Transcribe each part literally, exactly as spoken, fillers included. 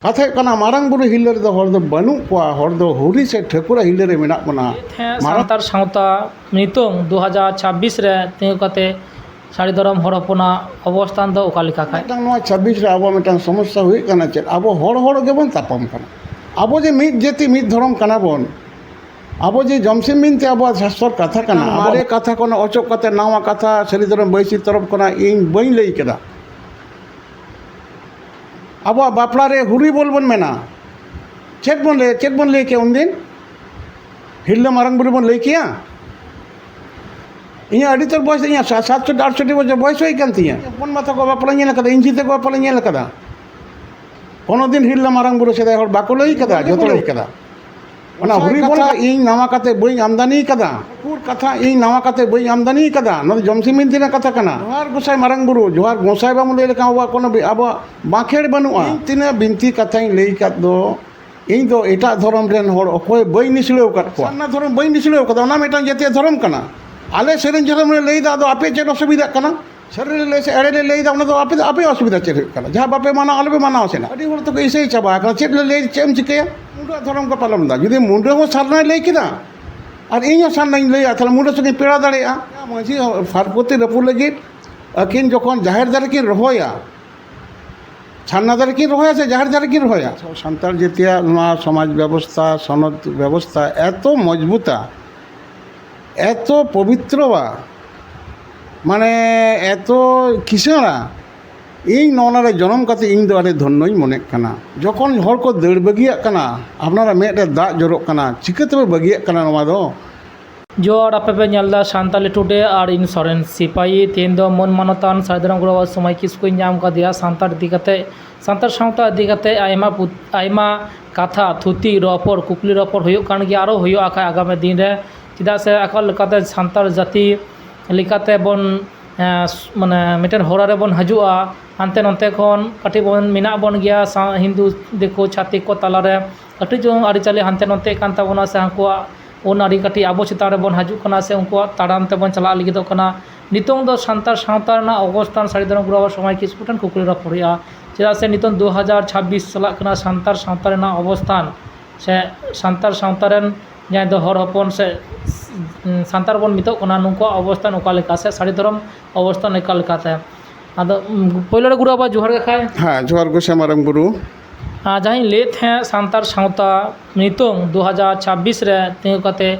ᱠᱟᱛᱷᱟ ᱦᱩᱭᱩᱜ ᱠᱟᱱᱟ, ᱢᱟᱨᱟᱝ ᱵᱩᱨᱩ ᱦᱤᱨᱞᱟᱹ ᱨᱮᱫᱚ ᱦᱚᱲ ᱫᱚ ᱵᱟᱹᱱᱩᱜ ᱠᱚᱣᱟ, ᱦᱚᱲ ᱫᱚ ᱦᱩᱨᱤ ᱥᱮ ᱴᱷᱟᱹᱠᱩᱨᱟᱜ ᱦᱤᱨᱞᱟᱹ ᱨᱮ ᱢᱮᱱᱟᱜ ᱵᱚᱱᱟ᱾ ᱦᱮᱸ, ᱢᱟᱨᱟᱝ ᱥᱟᱱᱛᱟᱲ ᱥᱟᱶᱛᱟ ᱱᱤᱛᱚᱝ ᱫᱩ ᱦᱟᱡᱟᱨ ᱪᱷᱟᱵᱵᱤᱥ ᱨᱮ ᱛᱤᱸᱜᱩ ᱠᱟᱛᱮ ᱥᱟᱹᱨᱤ ᱫᱷᱚᱨᱚᱢ ᱦᱚᱲ ᱦᱚᱯᱚᱱᱟᱜ ᱚᱵᱚᱥᱛᱷᱟᱱ ᱫᱚ ᱚᱠᱟ ᱞᱮᱠᱟ ᱠᱷᱟᱡ? ᱢᱤᱫᱴᱟᱝ ᱱᱚᱣᱟ ᱪᱷᱟᱵᱵᱤᱥ ᱨᱮ ᱟᱵᱚᱣᱟᱜ ᱢᱤᱫᱴᱟᱝ ᱥᱚᱢᱚᱥᱥᱟ ᱦᱩᱭᱩᱜ ᱠᱟᱱᱟ ᱪᱮᱫ? ᱟᱵᱚ ᱦᱚᱲ ᱦᱚᱲ ᱜᱮᱵᱚᱱ ᱛᱟᱯᱟᱢ ᱠᱟᱱᱟ᱾ ᱟᱵᱚ ᱡᱮ ᱢᱤᱫ ᱡᱟᱹᱛᱤ ᱢᱤᱫ ᱫᱷᱚᱨᱚᱢ ᱠᱟᱱᱟ ᱵᱚᱱ, ᱟᱵᱚ ᱡᱮ ᱡᱚᱢᱥᱤᱢ ᱵᱤᱱᱛᱤ ᱟᱵᱚᱣᱟᱜ ᱥᱟᱥᱛᱚᱨ ᱠᱟᱛᱷᱟ ᱠᱟᱱᱟ, ᱢᱟᱨᱮ ᱠᱟᱛᱷᱟ ᱠᱷᱚᱱ ᱚᱪᱚᱜ ᱠᱟᱛᱮ ᱱᱟᱣᱟ ᱠᱟᱛᱷᱟ ᱥᱟᱹᱨᱤ ᱫᱷᱚᱨᱚᱢ ᱵᱟᱹᱭᱥᱤ ᱛᱚᱨᱚᱯ ᱠᱷᱚᱱᱟᱜ ᱤᱧ ᱵᱟᱹᱧ ᱞᱟᱹᱭ ᱠᱟᱫᱟ᱾ ᱟᱵᱚᱣᱟᱜ ᱵᱟᱯᱞᱟ ᱨᱮ ᱦᱩᱨᱤ ᱵᱚᱞ ᱵᱚᱱ ᱢᱮᱱᱟ᱾ ᱪᱮᱫ ᱵᱚᱱ ᱞᱟᱹᱭ, ᱪᱮᱫ ᱵᱚᱱ ᱞᱟᱹᱭ ᱠᱮᱭᱟ ᱩᱱᱫᱤᱱ? ᱦᱤᱨᱞᱟᱹ ᱢᱟᱨᱟᱝ ᱵᱩᱨᱩ ᱵᱚᱱ ᱞᱟᱹᱭ ᱠᱮᱭᱟ? ᱤᱧᱟᱹᱜ ᱟᱹᱰᱤ ᱩᱛᱟᱹᱨ ᱵᱚᱭᱮᱥ, ᱤᱧᱟᱹᱜ ᱥᱟ-, ᱥᱟᱛᱥᱚᱴᱴᱤ ᱟᱴᱥᱚᱴᱴᱤ ᱵᱚᱪᱷᱚᱨ ᱵᱚᱭᱮᱥ ᱦᱩᱭ ᱠᱟᱱ ᱛᱤᱧᱟᱹ᱾ ᱦᱚᱯᱚᱱ ᱵᱟ ᱛᱟᱠᱚ ᱵᱟᱯᱞᱟ ᱧᱮᱞ ᱠᱟᱫᱟ, ᱤᱧ ᱡᱷᱤ ᱛᱟᱠᱚ ᱵᱟᱯᱞᱟ ᱧᱮᱞ ᱠᱟᱫᱟ᱾ ᱠᱳᱱᱳ ᱫᱤᱱ ᱦᱤᱨᱞᱟᱹ ᱢᱟᱨᱟᱝ ᱵᱩᱨᱩ ᱥᱮᱫᱟᱭ ᱦᱚᱲ ᱵᱟᱠᱚ ᱞᱟᱹᱭ ᱠᱟᱫᱟ, ᱡᱚᱛᱚ ᱞᱟᱹᱭ ᱠᱟᱫᱟ᱾ ᱚᱱᱟ ᱦᱩᱨᱤ ᱵᱚᱞ ᱠᱟᱛᱷᱟ ᱤᱧ ᱱᱟᱣᱟ ᱠᱟᱛᱮ ᱵᱟᱹᱧ ᱟᱢᱫᱟᱱᱤ ᱠᱟᱫᱟ᱾ ᱴᱷᱟᱹᱠᱩᱨ ᱠᱟᱛᱷᱟ ᱤᱧ ᱱᱟᱣᱟ ᱠᱟᱛᱮ ᱵᱟᱹᱧ ᱟᱢᱫᱟᱱᱤ ᱠᱟᱫᱟ᱾ ᱱᱚᱣᱟ ᱫᱚ ᱡᱚᱢᱥᱤᱢ ᱵᱤᱱᱛᱤ ᱨᱮᱱᱟᱜ ᱠᱟᱛᱷᱟ ᱠᱟᱱᱟ᱾ ᱡᱚᱦᱟᱨ ᱜᱚᱸᱥᱟᱭ ᱢᱟᱨᱟᱝ ᱵᱩᱨᱩ, ᱡᱚᱦᱟᱨ ᱜᱚᱸᱥᱟᱭ ᱵᱟᱢ ᱞᱟᱹᱭ ᱞᱮᱠᱷᱟᱱ ᱟᱵᱚᱣᱟᱜ ᱠᱳᱱᱳ ᱵᱤ-, ᱟᱵᱚᱣᱟᱜ ᱵᱟᱸᱠᱷᱮᱲ ᱵᱟᱹᱱᱩᱜᱼᱟ᱾ ᱤᱧ ᱛᱤᱱᱟᱹᱜ ᱵᱤᱱᱛᱤ ᱠᱟᱛᱷᱟᱧ ᱞᱟᱹᱭ ᱠᱟᱫ ᱫᱚ, ᱤᱧ ᱫᱚ ᱮᱴᱟᱜ ᱫᱷᱚᱨᱚᱢ ᱨᱮᱱ ᱦᱚᱲ ᱚᱠᱚᱭ ᱵᱟᱹᱧ ᱱᱤᱥᱲᱟᱹᱣ ᱟᱠᱟᱫ ᱠᱚᱣᱟ᱾ ᱥᱟᱨᱱᱟ ᱫᱷᱚᱨᱚᱢ ᱵᱟᱹᱧ ᱱᱤᱥᱲᱟᱹᱣ ᱟᱠᱟᱫᱟ, ᱚᱱᱟ ᱢᱤᱫᱴᱟᱝ ᱡᱟᱹᱛᱤᱭᱟᱜ ᱫᱷᱚᱨᱚᱢ ᱠᱟᱱᱟ᱾ ᱟᱞᱮ ᱥᱮᱨᱮᱧ ᱫᱷᱚᱨᱚᱢ ᱞᱮ ᱞᱟᱹᱭᱫᱟ, ᱟᱫᱚ ᱟᱯᱮ ᱪᱮᱫ ᱚᱥᱩᱵᱤᱫᱷᱟᱜ ᱠᱟᱱᱟ? ᱥᱟᱹᱨᱤ ᱞᱮ ᱞᱟᱹᱭ ᱥᱮ ᱮᱲᱮ ᱞᱮ ᱞᱟᱹᱭᱫᱟ, ᱚᱱᱟ ᱫᱚ ᱟᱯᱮ ᱫᱚ, ᱟᱯᱮᱭᱟᱜ ᱚᱥᱩᱵᱤᱫᱷᱟ ᱪᱮᱫ ᱦᱩᱭᱩᱜ ᱠᱟᱱᱟ? ᱡᱟᱦᱟᱸ ᱵᱟᱯᱮ ᱢᱟᱱᱟᱣᱟ, ᱟᱞᱚ ᱯᱮ ᱢᱟᱱᱟᱣᱟ ᱥᱮ ᱱᱟ᱾ ᱟᱹᱰᱤ ᱦᱚᱲ ᱫᱚᱠᱚ ᱤᱥᱟᱹᱭ ᱪᱟᱵᱟ ᱟᱠᱟᱱᱟ, ᱪᱮᱫ ᱞᱮ ᱞᱟᱹᱭ, ᱪᱮᱫ ᱮᱢ ᱪᱤᱠᱟᱹᱭᱟ? ᱢᱩᱸᱰᱟᱹᱣᱟᱜ ᱫᱷᱚᱨᱚᱢ ᱠᱚ ᱯᱟᱞᱚᱱ ᱮᱫᱟ᱾ ᱡᱩᱫᱤ ᱢᱩᱸᱰᱟᱹ ᱦᱚᱸ ᱥᱟᱨᱱᱟᱭ ᱞᱟᱹᱭ ᱠᱮᱫᱟ ᱟᱨ ᱤᱧ ᱦᱚᱸ ᱥᱟᱨᱱᱟᱧ ᱞᱟᱹᱭᱟ, ᱛᱟᱦᱞᱮ ᱢᱩᱸᱰᱟᱹ ᱥᱚᱸᱜᱮᱧ ᱯᱮᱲᱟ ᱫᱟᱲᱮᱭᱟᱜᱼᱟ? ᱢᱟᱹᱡᱷᱤ ᱯᱷᱟᱨᱯᱚᱛᱤ ᱨᱟᱹᱯᱩᱫ ᱞᱟᱹᱜᱤᱫ ᱟᱹᱠᱤᱱ ᱡᱚᱠᱷᱚᱱ ᱡᱟᱦᱮᱨ ᱫᱟᱨᱮ ᱠᱤᱱ ᱨᱚᱦᱚᱭᱟ, ᱥᱟᱨᱱᱟ ᱫᱟᱨᱮ ᱠᱤᱱ ᱨᱚᱦᱚᱭᱟ ᱥᱮ ᱡᱟᱦᱮᱨ ᱫᱟᱨᱮ ᱠᱤᱱ ᱨᱚᱦᱚᱭᱟ? ᱥᱟᱱᱛᱟᱲ ᱡᱟᱹᱛᱤᱭᱟᱜ ᱱᱚᱣᱟ ᱥᱚᱢᱟᱡᱽ ᱵᱮᱵᱚᱥᱛᱷᱟ, ᱥᱚᱱᱚᱛ ᱵᱮᱵᱚᱥᱛᱷᱟ ᱮᱛᱚ ᱢᱚᱡᱽᱵᱩᱛᱟ, ᱮᱛᱚ ᱯᱚᱵᱤᱛᱨᱚᱣᱟ, ᱢᱟᱱᱮ ᱮᱛᱚ ᱠᱤᱥᱟᱹᱬᱟ, ᱤᱧ ᱱᱚᱣᱟ ᱨᱮ ᱡᱚᱱᱚᱢ ᱠᱟᱛᱮ ᱤᱧ ᱫᱚ ᱟᱹᱰᱤ ᱫᱷᱚᱱᱱᱚᱧ ᱢᱚᱱᱮᱜ ᱠᱟᱱᱟ᱾ ᱡᱚᱠᱷᱚᱱ ᱦᱚᱲ ᱠᱚ ᱫᱟᱹᱲ ᱵᱟᱹᱜᱤᱭᱟᱜ ᱠᱟᱱᱟ, ᱟᱯᱱᱟᱨᱟᱜ ᱢᱮᱫ ᱨᱮ ᱫᱟᱜ ᱡᱚᱨᱚᱜ ᱠᱟᱱᱟ, ᱪᱤᱠᱟᱹ ᱛᱮᱯᱮ ᱵᱟᱹᱜᱤᱭᱟᱜ ᱠᱟᱱᱟ ᱱᱚᱣᱟ ᱫᱚ? ᱡᱚᱦᱟᱨ, ᱟᱯᱮ ᱯᱮ ᱧᱮᱞ ᱮᱫᱟ ᱥᱟᱱᱛᱟᱞᱤ ᱴᱩᱰᱮ ᱟᱨ ᱤᱧ ᱥᱚᱨᱮᱱ ᱥᱤᱯᱟᱦᱤ᱾ ᱛᱮᱦᱮᱧ ᱫᱚ ᱢᱟᱹᱱ ᱢᱟᱱᱚᱛᱟᱱ ᱥᱟᱹᱨᱤ ᱫᱷᱚᱨᱚᱢ ᱜᱩᱨᱩ ᱵᱟᱵᱟ ᱥᱚᱢᱚᱭ ᱠᱤᱥᱠᱩᱧ ᱧᱟᱢ ᱠᱟᱫᱮᱭᱟ ᱥᱟᱱᱛᱟᱲ ᱤᱫᱤ ᱠᱟᱛᱮ, ᱥᱟᱱᱛᱟᱲ ᱥᱟᱶᱛᱟ ᱤᱫᱤ ᱠᱟᱛᱮ ᱟᱭᱢᱟ ᱯᱩᱛ-, ᱟᱭᱢᱟ ᱠᱟᱛᱷᱟ, ᱛᱷᱩᱛᱤ, ᱨᱚᱯᱚᱲ, ᱠᱩᱠᱞᱤ ᱨᱚᱯᱚᱲ ᱦᱩᱭᱩᱜ ᱠᱟᱱ ᱜᱮᱭᱟ, ᱟᱨᱚ ᱦᱩᱭᱩᱜᱼᱟ ᱠᱷᱟᱡ ᱟᱜᱟᱢᱤ ᱫᱤᱱ ᱨᱮ᱾ ᱪᱮᱫᱟᱜ ᱥᱮ ᱟᱠᱚ ᱞᱮᱠᱟᱛᱮ ᱥᱟᱱᱛᱟᱲ ᱡᱟᱹᱛᱤ ᱞᱮᱠᱟᱛᱮ ᱵᱚᱱ, ᱮᱸ, ᱢᱟᱱᱮ ᱢᱤᱫᱴᱮᱱ ᱦᱚᱨᱟ ᱨᱮᱵᱚᱱ ᱦᱤᱡᱩᱜᱼᱟ, ᱦᱟᱱᱛᱮ ᱱᱚᱱᱛᱮ ᱠᱷᱚᱱ ᱠᱟᱹᱴᱤᱡ ᱵᱚᱱ ᱢᱮᱱᱟᱜ ᱵᱚᱱ ᱜᱮᱭᱟ, ᱥᱟ-, ᱦᱤᱱᱫᱩ, ᱫᱤᱠᱩ, ᱪᱷᱟᱛᱤᱠ ᱠᱚ ᱛᱟᱞᱟᱨᱮ ᱠᱟᱹᱴᱤᱡ ᱪᱩᱞᱩᱝ ᱟᱹᱨᱤᱪᱟᱹᱞᱤ ᱦᱟᱱᱛᱮ ᱱᱚᱱᱛᱮᱜ ᱠᱟᱱ ᱛᱟᱵᱚᱱᱟ, ᱥᱮ ᱦᱟᱱᱠᱩᱣᱟᱜ ᱩᱱ ᱟᱹᱰᱤ ᱠᱟᱹᱴᱤᱡ ᱟᱵᱚ ᱪᱮᱛᱟᱱ ᱨᱮᱵᱚᱱ ᱦᱤᱡᱩᱜ ᱠᱟᱱᱟ ᱥᱮ ᱩᱱᱠᱩᱣᱟᱜ ᱛᱟᱲᱟᱢ ᱛᱮᱵᱚᱱ ᱪᱟᱞᱟᱜ ᱞᱟᱹᱜᱤᱫᱚᱜ ᱠᱟᱱᱟ᱾ ᱱᱤᱛᱚᱝ ᱫᱚ ᱥᱟᱱᱛᱟᱲ ᱥᱟᱶᱛᱟ ᱨᱮᱱᱟᱜ ᱚᱵᱚᱥᱛᱷᱟᱱ ᱥᱟᱹᱨᱤ ᱫᱷᱚᱨᱚᱢ ᱜᱩᱨᱩ ᱵᱟᱵᱟ ᱥᱚᱢᱟᱡᱽ ᱠᱤᱥᱠᱩ ᱴᱷᱮᱱ ᱠᱩᱠᱞᱤ ᱨᱚᱯᱚᱲ ᱦᱩᱭᱩᱜᱼᱟ᱾ ᱪᱮᱫᱟᱜ ᱥᱮ ᱱᱤᱛᱚᱝ ᱫᱩ ᱦᱟᱡᱟᱨ ᱪᱷᱟᱵᱵᱤᱥ ᱪᱟᱞᱟᱜ ᱠᱟᱱᱟ, ᱥᱟᱱᱛᱟᱲ ᱥᱟᱶᱛᱟ ᱨᱮᱱᱟᱜ ᱚᱵᱚᱥᱛᱷᱟᱱ ᱥᱮ ᱥᱟᱱᱛᱟᱲ ᱥᱟᱶᱛᱟ ᱨᱮᱱ ᱡᱟᱦᱟᱸᱭ ᱫᱚ ᱦᱚᱲ ᱦᱚᱯᱚᱱ ᱥᱮ ᱥᱟᱱᱛᱟᱲ ᱵᱚᱱ ᱢᱮᱛᱟᱜ ᱠᱟᱱᱟ, ᱱᱩᱠᱩᱣᱟᱜ ᱚᱵᱚᱥᱛᱷᱟᱱ ᱚᱠᱟ ᱞᱮᱠᱟ ᱥᱮ ᱥᱟᱹᱨᱤ ᱫᱷᱚᱨᱚᱢ ᱚᱵᱚᱥᱛᱷᱟᱱ ᱚᱠᱟ ᱞᱮᱠᱟᱛᱮ? ᱟᱫᱚ ᱩᱢ, ᱯᱳᱭᱞᱳ ᱨᱮ ᱜᱩᱨᱩ ᱵᱟᱵᱟ ᱡᱚᱦᱟᱨ ᱜᱮ ᱠᱷᱟᱡ᱾ ᱦᱮᱸ, ᱡᱚᱦᱟᱨ ᱜᱮ ᱥᱮ ᱢᱟᱨᱟᱝ ᱵᱩᱨᱩ᱾ ᱟᱨ ᱡᱟᱦᱟᱸᱧ ᱞᱟᱹᱭᱮᱫ ᱛᱟᱦᱮᱸᱫ, ᱥᱟᱱᱛᱟᱲ ᱥᱟᱶᱛᱟ ᱱᱤᱛᱚᱝ ᱫᱩ ᱦᱟᱡᱟᱨ ᱪᱷᱟᱵᱵᱤᱥ ᱨᱮ ᱛᱤᱸᱜᱩ ᱠᱟᱛᱮ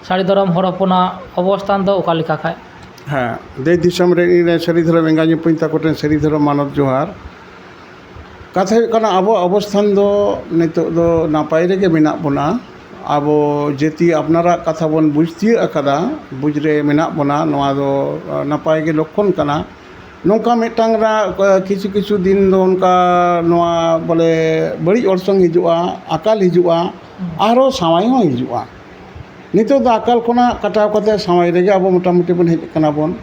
ᱥᱟᱹᱨᱤ ᱫᱷᱚᱨᱚᱢ ᱦᱚᱲ ᱦᱚᱯᱚᱱᱟᱜ ᱚᱵᱚᱥᱛᱷᱟᱱ ᱫᱚ ᱚᱠᱟ ᱞᱮᱠᱟ ᱠᱷᱟᱡ? ᱦᱮᱸ, ᱫᱮᱥ ᱫᱤᱥᱚᱢ ᱨᱮ ᱤᱧ ᱨᱮᱱ ᱥᱟᱹᱨᱤ ᱫᱷᱚᱨᱚᱢ ᱮᱸᱜᱟ ᱧᱩᱯᱩᱧ ᱛᱟᱠᱚ ᱴᱷᱮᱱ ᱥᱟᱹᱨᱤ ᱫᱷᱚᱨᱚᱢ ᱢᱟᱱᱚᱛ ᱡᱚᱦᱟᱨ᱾ ᱠᱟᱛᱷᱟ ᱦᱩᱭᱩᱜ ᱠᱟᱱᱟ, ᱟᱵᱚᱣᱟᱜ ᱚᱵᱚᱥᱛᱷᱟᱱ ᱫᱚ ᱱᱤᱛᱚᱜ ᱫᱚ ᱱᱟᱯᱟᱭ ᱨᱮᱜᱮ ᱢᱮᱱᱟᱜ ᱵᱚᱱᱟ᱾ ᱟᱵᱚ ᱡᱟᱹᱛᱤ ᱟᱯᱱᱟᱨᱟᱜ ᱠᱟᱛᱷᱟ ᱵᱚᱱ ᱵᱩᱡᱽ ᱛᱤᱭᱟᱹᱜ ᱟᱠᱟᱫᱟ, ᱵᱩᱡᱽ ᱨᱮ ᱢᱮᱱᱟᱜ ᱵᱚᱱᱟ, ᱱᱚᱣᱟ ᱫᱚ, ᱟ, ᱱᱟᱯᱟᱭ ᱜᱮ ᱞᱚᱠᱠᱷᱚᱱ ᱠᱟᱱᱟ᱾ ᱱᱚᱝᱠᱟ ᱢᱤᱫᱴᱟᱝ ᱨᱟ-, ᱠᱤᱪᱷᱩ ᱠᱤᱪᱷᱩ ᱫᱤᱱ ᱫᱚ ᱚᱱᱠᱟ ᱱᱚᱣᱟ ᱵᱚᱞᱮ ᱵᱟᱹᱲᱤᱡ ᱚᱨᱥᱚᱝ ᱦᱤᱡᱩᱜᱼᱟ, ᱟᱠᱟᱞ ᱦᱤᱡᱩᱜᱼᱟ, ᱟᱨᱦᱚᱸ ᱥᱟᱶᱟᱭ ᱦᱚᱸ ᱦᱤᱡᱩᱜᱼᱟ᱾ ᱱᱤᱛᱚᱜ ᱫᱚ ᱟᱠᱟᱞ ᱠᱷᱚᱱᱟᱜ ᱠᱟᱴᱟᱣ ᱠᱟᱛᱮ ᱥᱟᱶᱟᱭ ᱨᱮᱜᱮ ᱟᱵᱚ ᱢᱚᱴᱟᱢᱩᱴᱤ ᱵᱚᱱ ᱦᱮᱡ ᱟᱠᱟᱱᱟ ᱵᱚᱱ᱾